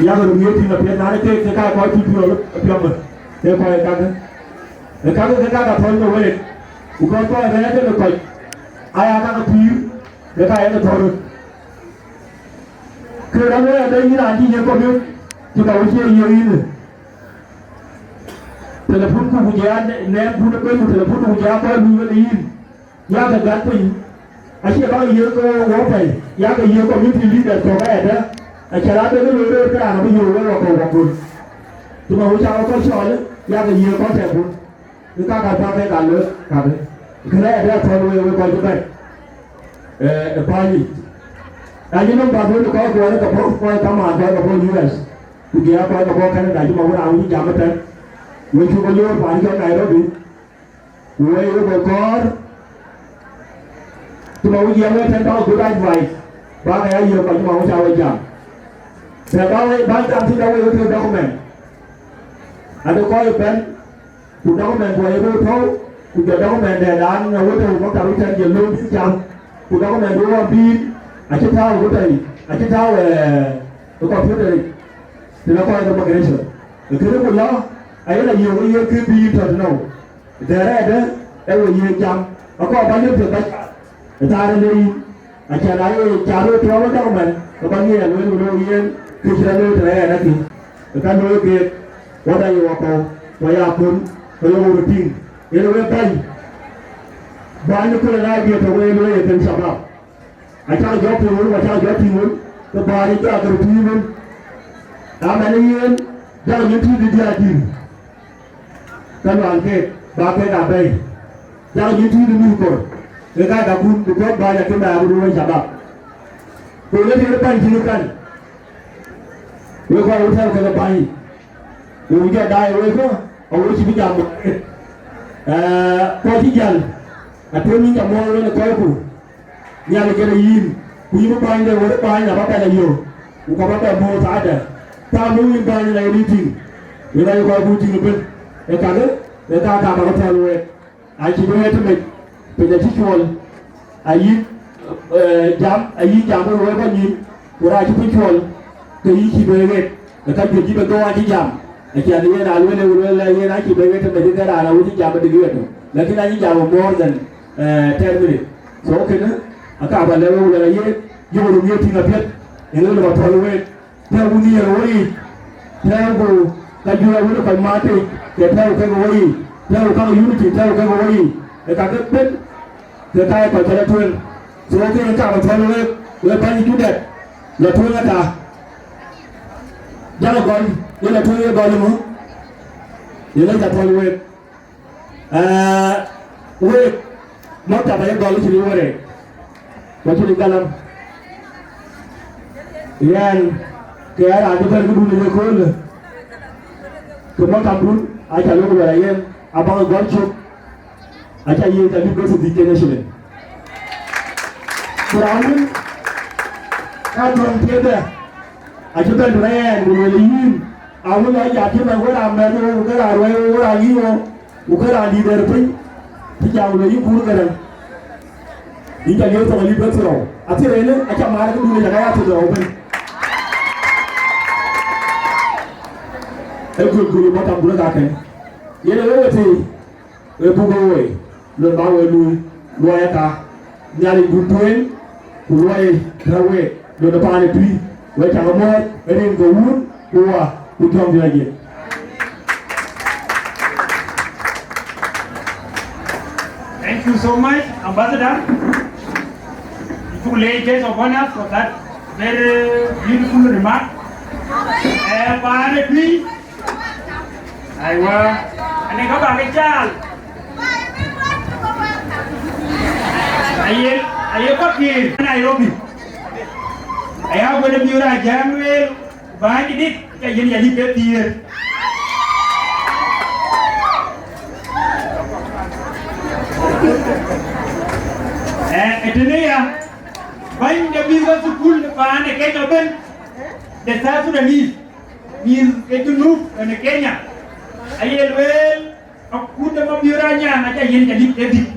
Yak röt ŋiëët tïŋ apiɛth, na de keek ke ka kɔc cï piɔ̈ɔ̈th apiɔ̈ɔ̈th, ke kɔc kakë. Ee kakë ke ka ka thɔ̈l ke week, ku kɔc kɔc rɛ̈ɛ̈r ke kɔc, aya ka ke pïïr, ke ka yen ke thɔ̈l röt. Ke rɔt wek adë yïn raan cï yiëk community, cï ka wek cie yiëk yïn. Telepun ku ku jɛ ya nɛɛm kun ëbën, ku telepun ku jɛ ya kɔc luui wek yïn. Yakë gät piny, acie bäk yiëk ke wɔ pɛi, yakë yiëk community leaders kɔ̈k ayadɛ̈, acä raan bï ke loi röör ke raan abï yöök wek wakɔ̈u wakɔ̈u. Cï man wun ca wek kɔc cɔɔl, yakë yiëk kɔc tɛ̈ɛ̈n kun, ke ka ka bäk ke ka loi kakë. Kënë ayadɛ̈ athɔ̈l wek, wek kɔc cï bɛ̈n, ee, ë pany yic. Na yïn nɔm bäk wek kɔc kuɔɔr ke bɔ̈, kɔc kamaan kɔc ke bɔ̈ U S, ku jɛ ya kɔc ke bɔ̈ Canada, cï man wun raan wun cï jam ëtɛ̈n, wek cuk ke loor paan cɔl Nairobi. Wek ë bɔ̈ kɔɔr, cï man wun jiɛɛm wek tɛ̈n, bäk good advice, bäk ya yiëk kɔc cï man wun ca wek jam. Bɛ bäk wek, bäk jam thïn, bäk wek wek tëk document. Ade kɔc ë bɛ̈n, ku document ku aye röt tɔ̈u, ku jɔ document dɛ̈ raan ë wek tɔ̈u maktab ëtɛ̈n jɔ lööm bï jam, ku document wek ɣɔn bïïr, acï tääu ë wek tɔ̈ yic, acï tääu, ee, ë computer yic, tënë kɔc ë immigration. Ë kënë ku lɔ, aye la yiëk wek ye kë bïïr tɔ̈ tënou. Dhɛ̈ɛ̈r ëdë, ee we yiëk jam, akɔɔr bä yök piɛth bä ë thaar ë lei, acän aye car röt tɔ̈u ë document, ke bä ŋiɛc lueel ku lëu yen, kë cï rɔt looi tënë ɣɛn akï, ë ka looi keek. Wada ye wakɔ̈u, ku ya kɔn, ku ye wur tïŋ. Yen wek bäny, bäny ku la idea tɔ̈ wek lueel ye kën shabab. Acäk jɔ piŋ wun, ku acäk jɔ tïŋ wun, ke bäny jɔ akër tïŋ wun. Amɛn yen, jɔ nyin tïŋ didier adïr. Ka lual keek, ba keek a bɛ̈i. Jal yïn tïït ë mïth kor, ke ka ka kun, because bäny akï mɛɛr abï wek shabab. Ku le tiɛ̈t bäny cïn kan, wek kɔc wun tɛ̈ɛ̈u kek bäny, ku jɔ daai wek kë, awek cï bï jam wek. Ee, kɔc cï jäl, atëm yïn ca muɔɔc wën ë kɔcku. Nhialic kën ë yïn, ku yïn bï bänyde wën ë bäny abä bɛ lɔ yök, ku ka bä bɛ moth adë. Thaam bï wïn bäny lɔ yïn tïŋ, wek aye kɔc kun tïŋ ëbën, ee kakë, ee ka ka bä ke thɔ̈l week. Acï bï ɣet tëmec, piny acï cuɔl, ayï, ee, jam, ayï jam ë wëu bä nyïn, ku raan cï piny cuɔl, ke yïn cï bï ɣet, ë ka juëc cï bï dhou acï jam, aciɛn yen aa lueel, ë lueel ë yen acï bï ɣet tëmec, ke raan awïc jam ë dï ɣet tök, lakin acï jam ë more than, ee, ten minutes. So kënë, aka bä lɛ̈k wek, ku lɛ̈k aye, yök röm ye tïŋ apiɛth, ë ŋö lë bä thɔ̈l week. Tɛ̈ɛ̈uku nhiëër ë weyiic, tɛ̈ɛ̈uku ka juëc wën ë kɔc mat tei, ke tɛ̈ɛ̈u kek ë weyiic, tɛ̈ɛ̈uku käŋ unity, tɛ̈ɛ̈u kek ë weyiic, ë kakë bën, ke ka ye kɔc ke lɔ tueŋ. So, ke yen ka bä thɔ̈l week, wek bäny ë Judet, lɔ tueŋ ata. Jakï gɔl, ye lɔ tueŋ ye gɔl ëmö, ye lɔ ca thɔ̈l week. Ee, wek, maktab aye gɔl cïn wërë, ku cïn galam. Yɛn, ke ya raan cï bɛ̈n këdun ë köölë, ke maktabdun, aca lok wɛ̈ɛ̈r yen, abäk gɔl cök, aca yiëk tɛ̈ bï bɛ̈th dhïc kën ecïlën. Ku raan wën, ka dɔ̈ŋ piɛth dɛ, acï bɛ̈n tënë yɛn, ku lueel yïn, awën lɔ jat cï bɛ̈n wën raan mɛ̈th wok, ku ke raan ruɛ̈i wok, wën raan yïn wok. Ku ke raan dït dɛ̈t piny, cï jam lɔ yï kuur kënë, yïn ca liep thok alip bɛ̈k thirou. Athir ënë, aca maar këdun ë ca ka ya thirou ëbën. Ee gök gök ë maktab dun ë kakën. Yen ë wek ëtëë, wek buk ë woi, lon bä wek luui, luɔi ë ka. Nhialic buk tueŋ, ku luɔi rɛ̈k week, lon ë paan ë tui, wek cakë muɔ̈ɔ̈th, rin ke wun, ku wä, ku jɔŋdït aye. Thank you so much, Ambassador. Yïn cuk leec, guest of honor, for that very beautiful remark. Eh, paan ë tui, Aiwa, ane ka ba ke caal. Aye, aye kɔc kiir Nairobi. Aya wën ë miöör a jam lueel, bäny dït, ca yiën ya lip ke thiëër. Eh, ëtënë ya, bäny de bï ke thukul de paan ë Kenya ëbën, de South Sudanese. Mïth ke Junub ënë Kenya, aye lueel, akut de Mabiör Anyaŋ aca yiën ca lip ke dït.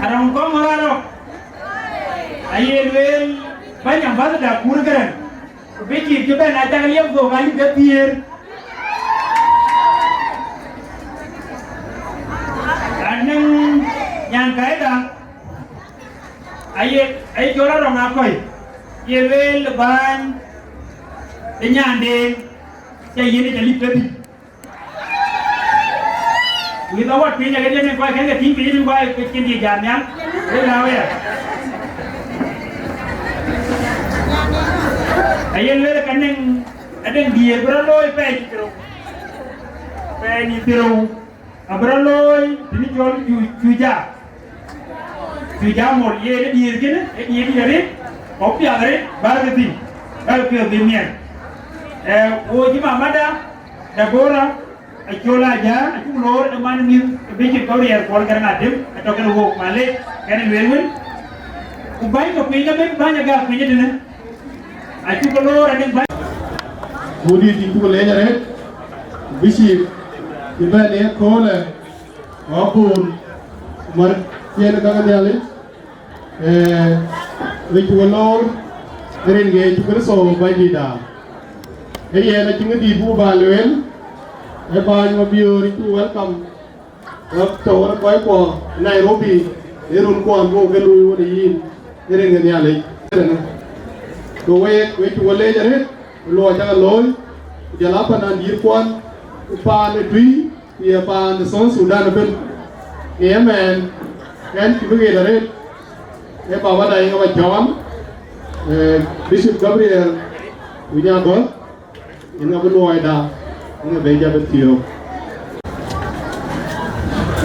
Arɔŋ kɔŋ ɣɔn arɔk, aye lueel, bäny ambassador Kur Gäräŋ, ku bï cït cï bɛ̈n acak liep thok alip ke thiëër. Anëŋ nyan kaida, Aye, aye cɔl Arɔŋ Akɔ̈i, ye lueel bäny de nyanden, ca yiën ca lip ke bï. Wïth awat piny, aye jam en kɔc kɛn ke tïŋ piny, rin kɔc ke cïn dië jam nhial, wek la wɛɛr. Aye lueel ka nɛŋ, adɛŋ diëër bï rɔt looi pɛɛi, pɛɛi ni dhirou. Abï rɔt looi tënë cɔl Ju-, Juja. Juja Mol, yen ë diëër kënë, ë diëër dït arëët, ku piath arëët, bärkë thïn, bärkë piɔ̈ɔ̈th bï miɛt. Eh, wo cï mamada, Debora, acol Aja, acuk loor ë man mïth, ë bï cïn kɔ̈u riɛɛr kuɔl kɛn adem, atɔ̈ kɛn wook, malec, kɛn lueel wën. Ku bäny ke piny abën, bäny agak piny ëtënë. Acuk loor adï bäny. Ku dït yïn cuk leec arëët, bï cïï bï bɛ̈n ë köölë, ɣɔ̈k kuun, mär ciɛɛn ë käk Nhialic, ee, rec ku loor, ë rin ke Yecu Kërtho Bɛ̈nydïïtda. Ee yen acïn kë dït buk ba lueel, ee bäny Mabiöör, yïn cuk welcome. Wek tɔ̈ wek kɔckuɔ Nairobi, ë runkuɔn buk ke luui wën ë yïn, ë rin ë Nhialic. Ku wek, wek cuk leec arëët, luɔi cak looi, ku jɔl a paan dïïrkuɔn, ku paan ë Tuï, ku ye paan de South Sudan ëbën. Në ëmɛn, ɣɛn cï bï ɣet arëët, ee baba da yen aba cɔɔl, ee, Bishop Gabriel Winyagɔ̈th, yen abï luɔida, yen abï jɔ bï thiɔ̈k.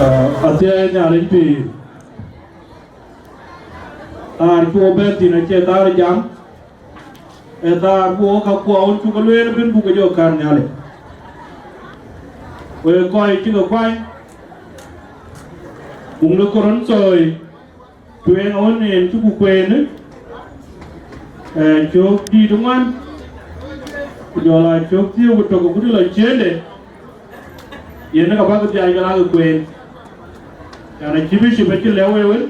Ah, athiɛɛi Nhialic pïïr. Thaar cuk bɛ̈n thïn acie thaar jam, ee thaar ku wok kakuɔ wën cuk lueel ëbën buk ke jɔ kär Nhialic. Wek kɔc cï ke kuany, buŋ de Korinthoi, tueŋ awën en cuk kueen, ee, cök dïït ŋuan, ku jɔl a cök thiëër ku tök agut lɔ ciëënde, yen ë ka bäk dhiac ke lak kueen. Yan acï bï cï bï cï lëu wek wën,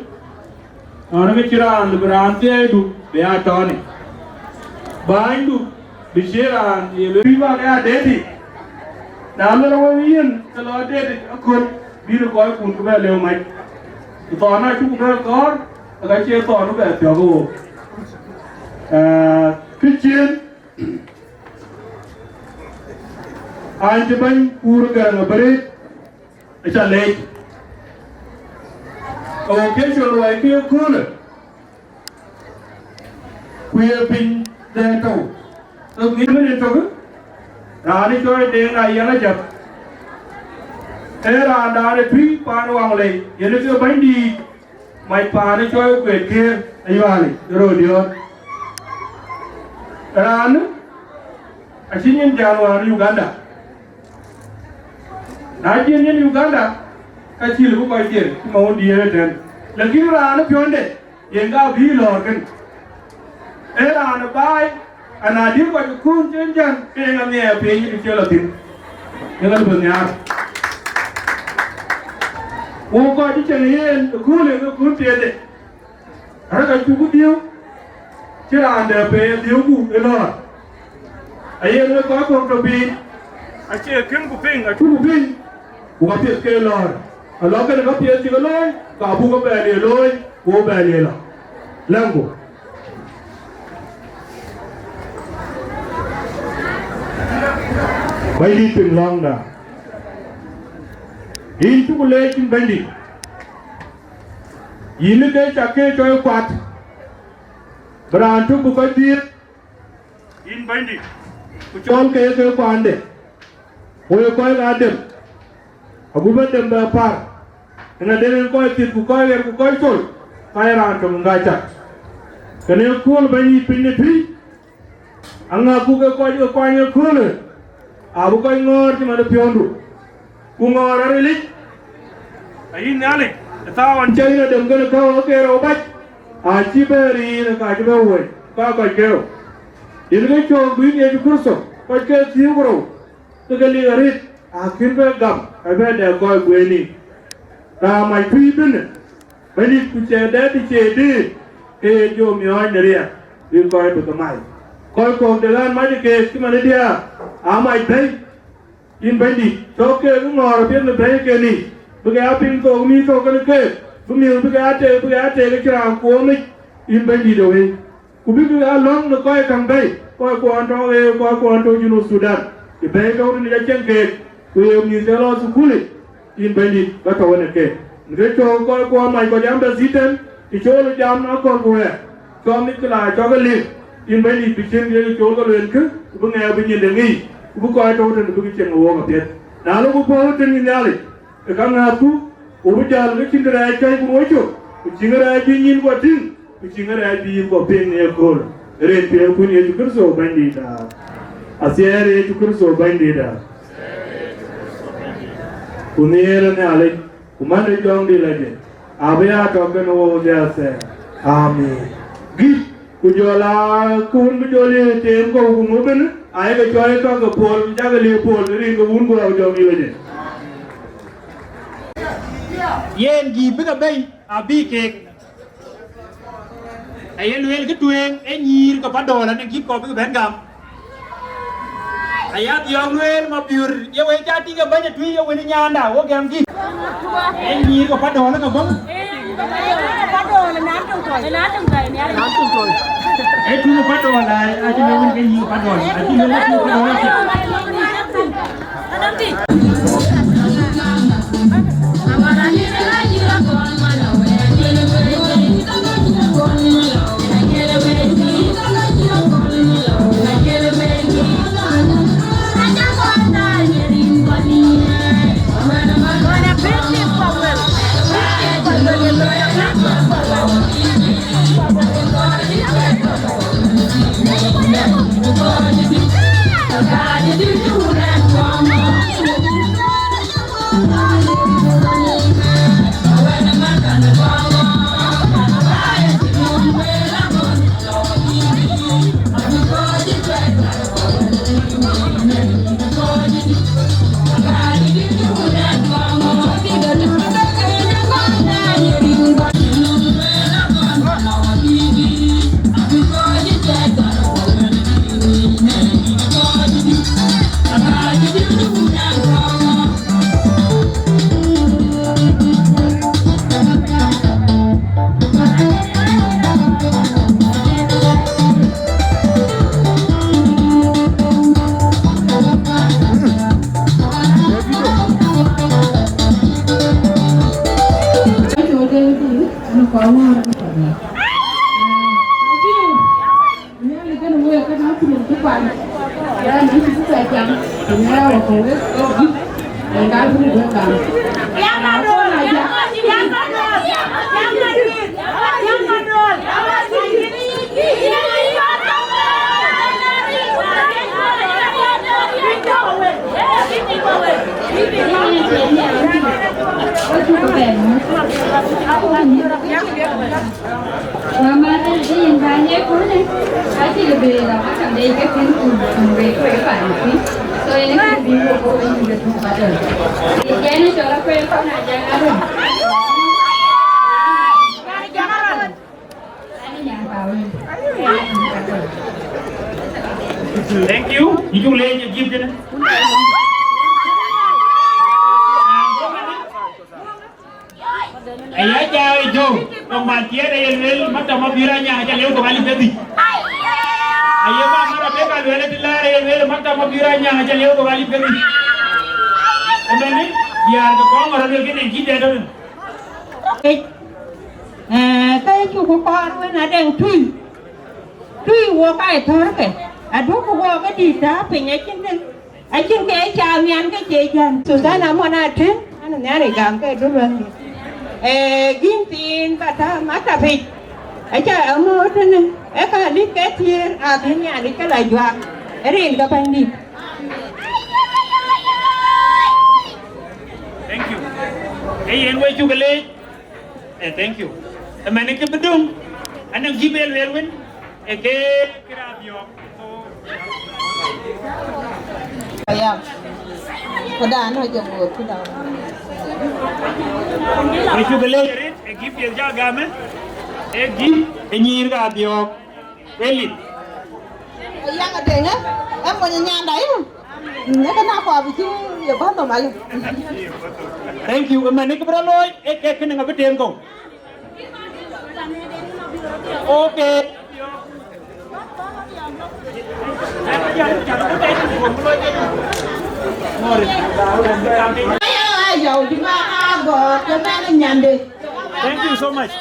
Ɣɔn ke cï raan lë bï raan thiɛɛidu bï aa tɔ̈ɔ̈në. Bänydu bï cï raan ye lueel bï bäk aa deetic. Na luel wek yen ke lɔ deetic aköl bï në kɔckun ku bɛ lëu mac. Ku thɔn acuk bɛ kɔɔr, ka cie thɔn bɛ thiɔ̈k ë wook. Ee, kë ciëën, an cï bɛ̈ny kuur Garaŋ abï rëët. Aca leec. Occasion luɔi ke köölë, ku ye piny de tɔ̈u. Ke ŋic mën ë tök, raan ë cɔɔi Deŋ Ayɛl Ajak, ee raandan ë Tuï paan Waŋlei, yen ke bɛ̈nydïït mac paan ë cɔɔi Kuet Këër Ayuali ë röt diɔ̈ɔ̈r. Raanë acï nyin jäl wään Uganda. Na cïn nyin Uganda, ka cï lëu bï kɔc ciëër cï ma wun diëër ëtɛ̈ɛ̈n. Lakin raan ë piɔ̈nde, yen ka bï lɔ̈ɔ̈r kën. Ee raan ë baai, ana dï kɔc ë kuun cïn jän, ke yen anhiɛɛr piny ë cï lɔ thïn. Yen alëu bï nhiaar. Wok kɔc cï cieŋ yen ë kuun, yen ë kuun piɛthde. Arëk acuk dhiëëu, cï raan dɛ pei adhiëëuku ë lɔ̈ɔ̈r. Ayen wek kɔc kɔ̈k tɔ piny, acie kën ku piŋ, acuk piŋ, ku ka piɛth ke lɔ̈ɔ̈r. Alɔ kënë ka piɛth cï ke looi, ka buk ke bɛ̈n ye looi, ku bɛ̈n ye lɔ. Lɛ̈ŋku. Bɛ̈nydït piŋ lɔ̈ŋda. Yïn cuk leec yïn Bɛ̈nydït. Yïn ke cak ke cɔɔi kuat, bï raan tök bï kɔc dhiëëth, yïn Bɛ̈nydït, ku cɔɔl ke ke kuande, ku ye kɔc ɣa dem, agut bä dem bɛ par, ëna den en kɔc thith ku kɔc ɣer ku kɔc col, ka ye raan töŋ ŋa cak. Kënë kööl Bɛ̈nydït piny në Tuï, aŋäthku ke kɔc ke kuany ëköölë, abï kɔc ŋɔ̈ɔ̈r cï man ë piɔ̈ndu, ku ŋɔ̈ɔ̈r arilic. Ayï Nhialic, ë thaau ɣɔn cä yïn adem kën käu ke rou bac, acï bɛ riir, ka cï bɛ wuɔ̈c, ka kɔc ke rou. Yen ke cöök bï Yecu Kërtho, kɔc ke thiëëu ku rou, ke ke lik arëët, akïn bɛ gam, abï bɛ dɛ kɔc guëëni. Raan mac Tuï bïnë, Bɛ̈nydït, ku cɛ dɛ̈t ë cie dëët, ke ye jɔ miɔɔc në riɛk, bï kɔc bï ke mac. Kɔc kɔ̈k de ɣän mac ë keek cï man ë diäär, aa mac bɛ̈ny, yïn Bɛ̈nydït, cɔk keek ë ŋɔ̈ɔ̈r apiɛth në bɛ̈ny ë keek yic, bï ke ya piŋ thook mïïth tɔ̈u kenë keek, bï miëth bï ke ya teek, bï ke ya teek ë cï raan kuɔɔm yic, yïn Bɛ̈nydït ë wëi. Ku bï ke ya lɔ̈ŋ në kɔc käŋ bɛ̈i, kɔc kuɔɔn tɔ̈u ɣeer, kɔc kuɔɔn tɔ̈u Junub Thudan, ë bɛ̈i tɔ̈u tënë cä cieŋ keek, ku ye mïth cä lɔ thukulic, yïn Bɛ̈nydït, bä tɔ̈u ënë keek. Në ke cɔɔk kɔc kuɔɔn mac kɔc jam bɛ thïn tɛ̈n, të cool ë jam akɔ̈l ku wɛ̈ɛ̈r, cɔk mïth ke la cɔk ë lik, yïn Bɛ̈nydït, bï cïn kë ye cool ke lueel kë, ku bï ŋɛk bï nyin de ŋic, ku bï kɔc tɔ̈u tënë bï ke cieŋ ë wook apiɛth. Na lok ku puɔ̈u tënë yïn Nhialic, ë ka ŋääthku, ku bï jäl ke cïn kërɛɛc kɛ̈c ku wɔ cök, ku cïn kërɛɛc bï nyïn guɔ tïŋ, ku cïn kërɛɛc bï yïn guɔ piŋ në yekööl, rin piɛɛukun Yecu Kërtho Bɛ̈nydïïtda. Athiɛɛi Yecu Kërtho Bɛ̈nydïïtda. Ku nhiëër ë Nhialic, ku man ë Jɔŋdït lɔ jël, abï ya tɔ kën wok dhiathɛɛr. Amin. Gït, ku jɔl aa kë wun bï jɔl ye teem kɔ̈u ku ŋö bën, ayek cɔɔi ka ke puɔl, jakë liep puɔl, rin ke wun ku rau Jɔŋdït lɔ jël. Yen gïï bï ke bɛ̈i abï keek. Aye lueel kë tueŋ, ee nyïïr ke pa dɔ̈ɔ̈l anï gït kɔ̈k bï ke bɛ̈n gam. Aya dhiɔ̈ɔ̈k lueel ma biur, ye wek ca tïŋ ke bɛ̈ny ë Tuï ye wën ë nyaanda, wo gɛm gït. Ee nyïïr ke pa dɔ̈ɔ̈l ke bɔ̈. Ee tuŋ Padol, ai, acï lëu wën ke yï Padol, acï lëu wën tuŋ Padol, acï. Mama, yen bäny ë kunë, acï lë bë rɔt akam de ke kën kun kun wek wek paan piny. So yen kë bï wok wok ë yïn de thuk Padol. Yen ë cɔl akuec kɔn a jɛn arun. Ani nyan pa wek. Thank you. Yï cuk leec ë gift kënë. Aya jai jo, tong man tiɛɛt aye lueel maktab Mabiör Anyaŋ aca leu thok alip kedhie. Aye ba mara bek a lueel ati laar aye lueel maktab Mabiör Anyaŋ aca leu thok alip kedhie. Ëmɛnë, diäär ke kɔŋ ŋɔ̈r alueel kënë cï dɛɛt rin. Eh, ka ye cuk kɔɔr wën adɛŋ tui. Tui wok ka ye thɔ̈rkë. Aduɔ̈kkë wok ë dït tääu piny acïn dëŋ. Acïn ke ca miɛn ke cie jän. Susan amɔn atïŋ, an nhiaar ë gam ke du luɛ̈ŋdï. Ee, gïn thiin ba tääu maktabic. Aca amööt tënë, ee ka lik ke thiëër, abï Nhialic ke la juak. Rin ke Bɛ̈nydït. Thank you. Ee yen we cuk leec. Eh, thank you. Ëmɛnë kë bï döŋ, anɔŋ cï bɛ lueel wën, ee ke kërë Abiɔ̈ɔ̈k. Aya. Ku dan ë jɔ ŋoot ku dan. Ku cuk leec arëët, ee gift piɛth ca gam ë, ee gift ë nyïïr ke Abiɔ̈ɔ̈k. Welin. Yang adeng, eh? Eh, mony nyanda, eh? Mm, eh, kana kwa bichi, ye bando mali. Thank you. Ëmɛnë kë bï rɔt looi, ee kek kënë ŋa bï tem kɔ̈u. Okay. Ayo, ayo, di ma ago, ke mɛn nyande. Thank you so much.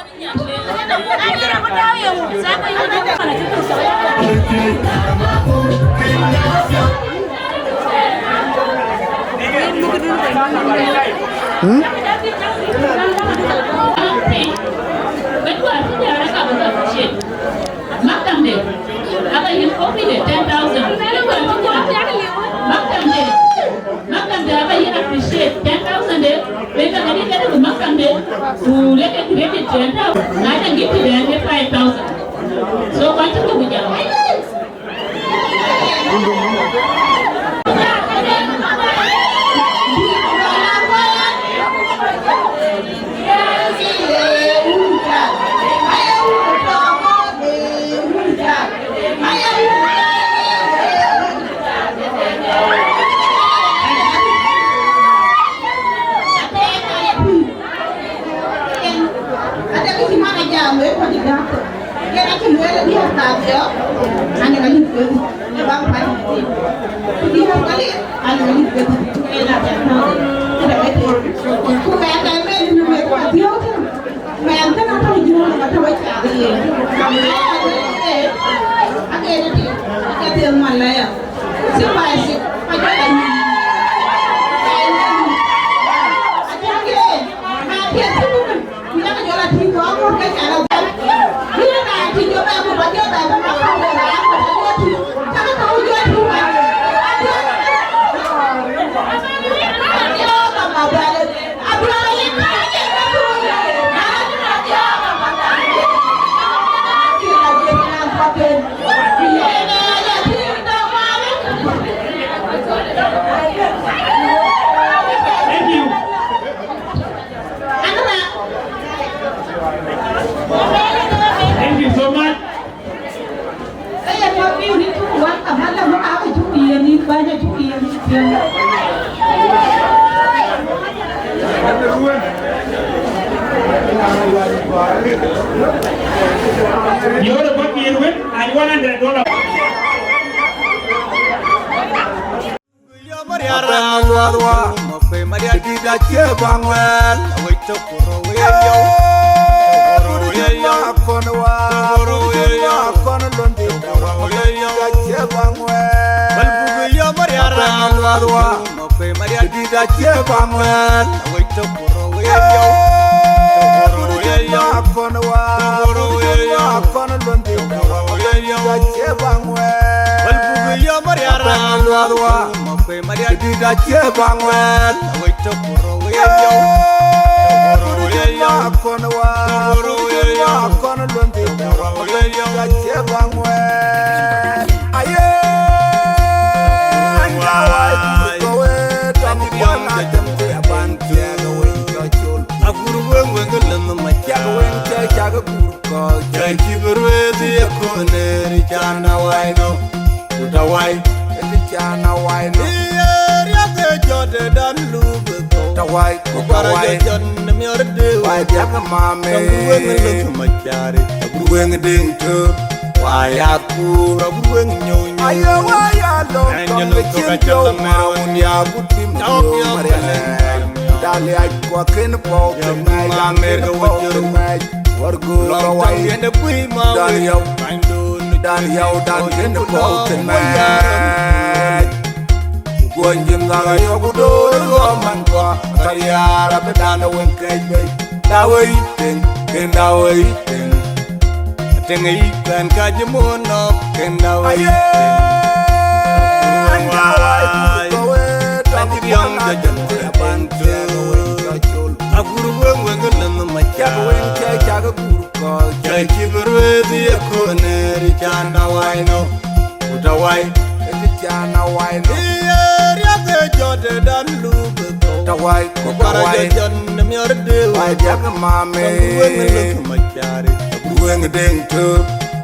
Hmm? Maktamde aba yïn copy de ten thousand. Maktamde, maktamde aba yïn appreciate ten thousand de. Wek ka kadi kadi ku maktamde ku leke credit ten thousand. Na ta gift de five thousand. So kwa tuku ku jam. Kɔc ë gäk thok. Yen acï lueel ë diäär kadhiɔ̈k, anɔŋ ayï kueth, ë bäk päl thïn. Ku diäär kadhiɔ̈k, anɔŋ ayï kueth, ë na piɛth tɔ̈u. Këdë bɛ tëë. Ku mɛɛn ka mɛɛn në meth kadhiɔ̈k tënë. Mɛɛn kënë atɔ̈ Jiëëŋ, atɔ̈ wec kadhiɔ̈k yen. Aya, ade, ade, ade, ade, ade, ade, ade, Simba ëcï kɔc bï la nyuc. Acäkï ëë, na piɛth cï bï bï, ku yakë jɔl a tïŋ kɔɔr kɔɔr ke cä la dhal. Bï raan tïŋ jɔ bɛ ku bä jɔ bɛ bä ka kɔ̈u de raan ku bä jɔ tïŋ. Ka bä kɔ̈u jɔ tïŋ bä. Adiɔ̈ɔ̈k ka ma bɛ̈l. Thank you. Thank you so much. You're the one here with, I want hundred dollar. Maria Luadwa, Maria Dida Chebangwell, away to Koro, Konwa, Konwa, Kono Lundi, Maria Chebangwell, Maria Luadwa, Maria Dida Chebangwell, away to Koro, Konwa, Kono Lundi, Maria Chebangwell, Maria Luadwa. Makwei Maria Dida Chebangwell, away to Koro, away yo. Koro, away yo. Akon wa, akon Lundi, Koro, away yo. Dida Chebangwell. Aye, anja wai, kowe, tam, kwan, ajam, te, aban, tiaga, wen, chachol. Agur, wen, wen, len, ma, tiaga, wen, tiaga, gur. Kɔc cä cï bï ruëëth ye kɔn ë rin can awai nɔ, ku tawai, ë kë can awai nɔ. Ë riäk ë jɔt ë dan luk ë kɔ̈u. Tawai, ku tawai. Jɔt në miɔr dëu. Wai diäk ë mam ë. Tɔŋ ku wëŋ ë lök macari. Tɔŋ ku wëŋ dëŋ tök. Wai akuur. Tɔŋ ku wëŋ nyou nyou. Aye wai alɔŋ tɔŋ ë cin jɔu ma wun ya ku tim jɔu mariɛl. Dal yac kua ken pɔu ken ŋac, dal ken pɔu ken ŋac. Wargu lɔ wai. Dan yau. Dan yau, dan ken pɔu ken ŋac. Guɔny jin ŋaŋ ayɔku dor gɔ man kua. Kar yar abï dan wen kec bei. Da wei teng, ken da wei teng. Teng yi kan ka ji mon nɔ, ken da wei teng. Aye, anda wai ku wai. Tong riam ja jan ku ya ban tu. Agur weng weng lem ma cha. Weng cha cha ga gur ko. Cha chi berwe di ko ne ri cha na wai no. Ku tawai, ë kë can awai nɔ. Ë riäk ë jɔt ë dan luk ë kɔ̈u. Tawai, ku tawai. Jɔt në miɔr dëu. Wai diäk ë mam ë. Tɔŋ ku wëŋ ë lök macari. Tɔŋ ku wëŋ dëŋ tök.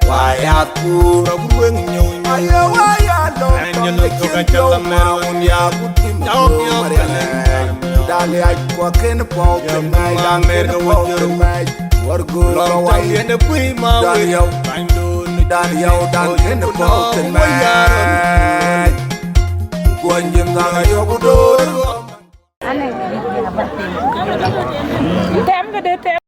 Wai akuur. Tɔŋ ku wëŋ nyou nyou. Aye wai alɔŋ tɔŋ ë cin jɔu ma wun ya ku tim jɔu mariɛl. Dal yac kua ken pɔu ken ŋac, dal ken pɔu ken ŋac. Wargu lɔ wai. Dan yau. Dan yau, dan ken pɔu ken ŋac. Guɔny jin ŋaŋ ayɔku dor. Tɛm këde tɛm.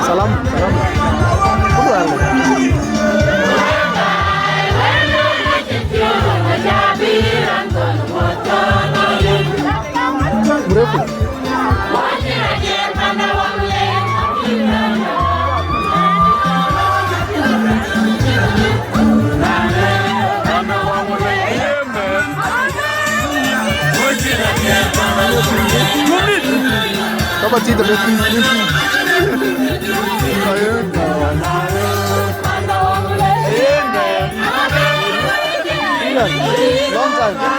Salam, salam. Kudu ale. Mrefu. Kaba tït abï piny. Long time.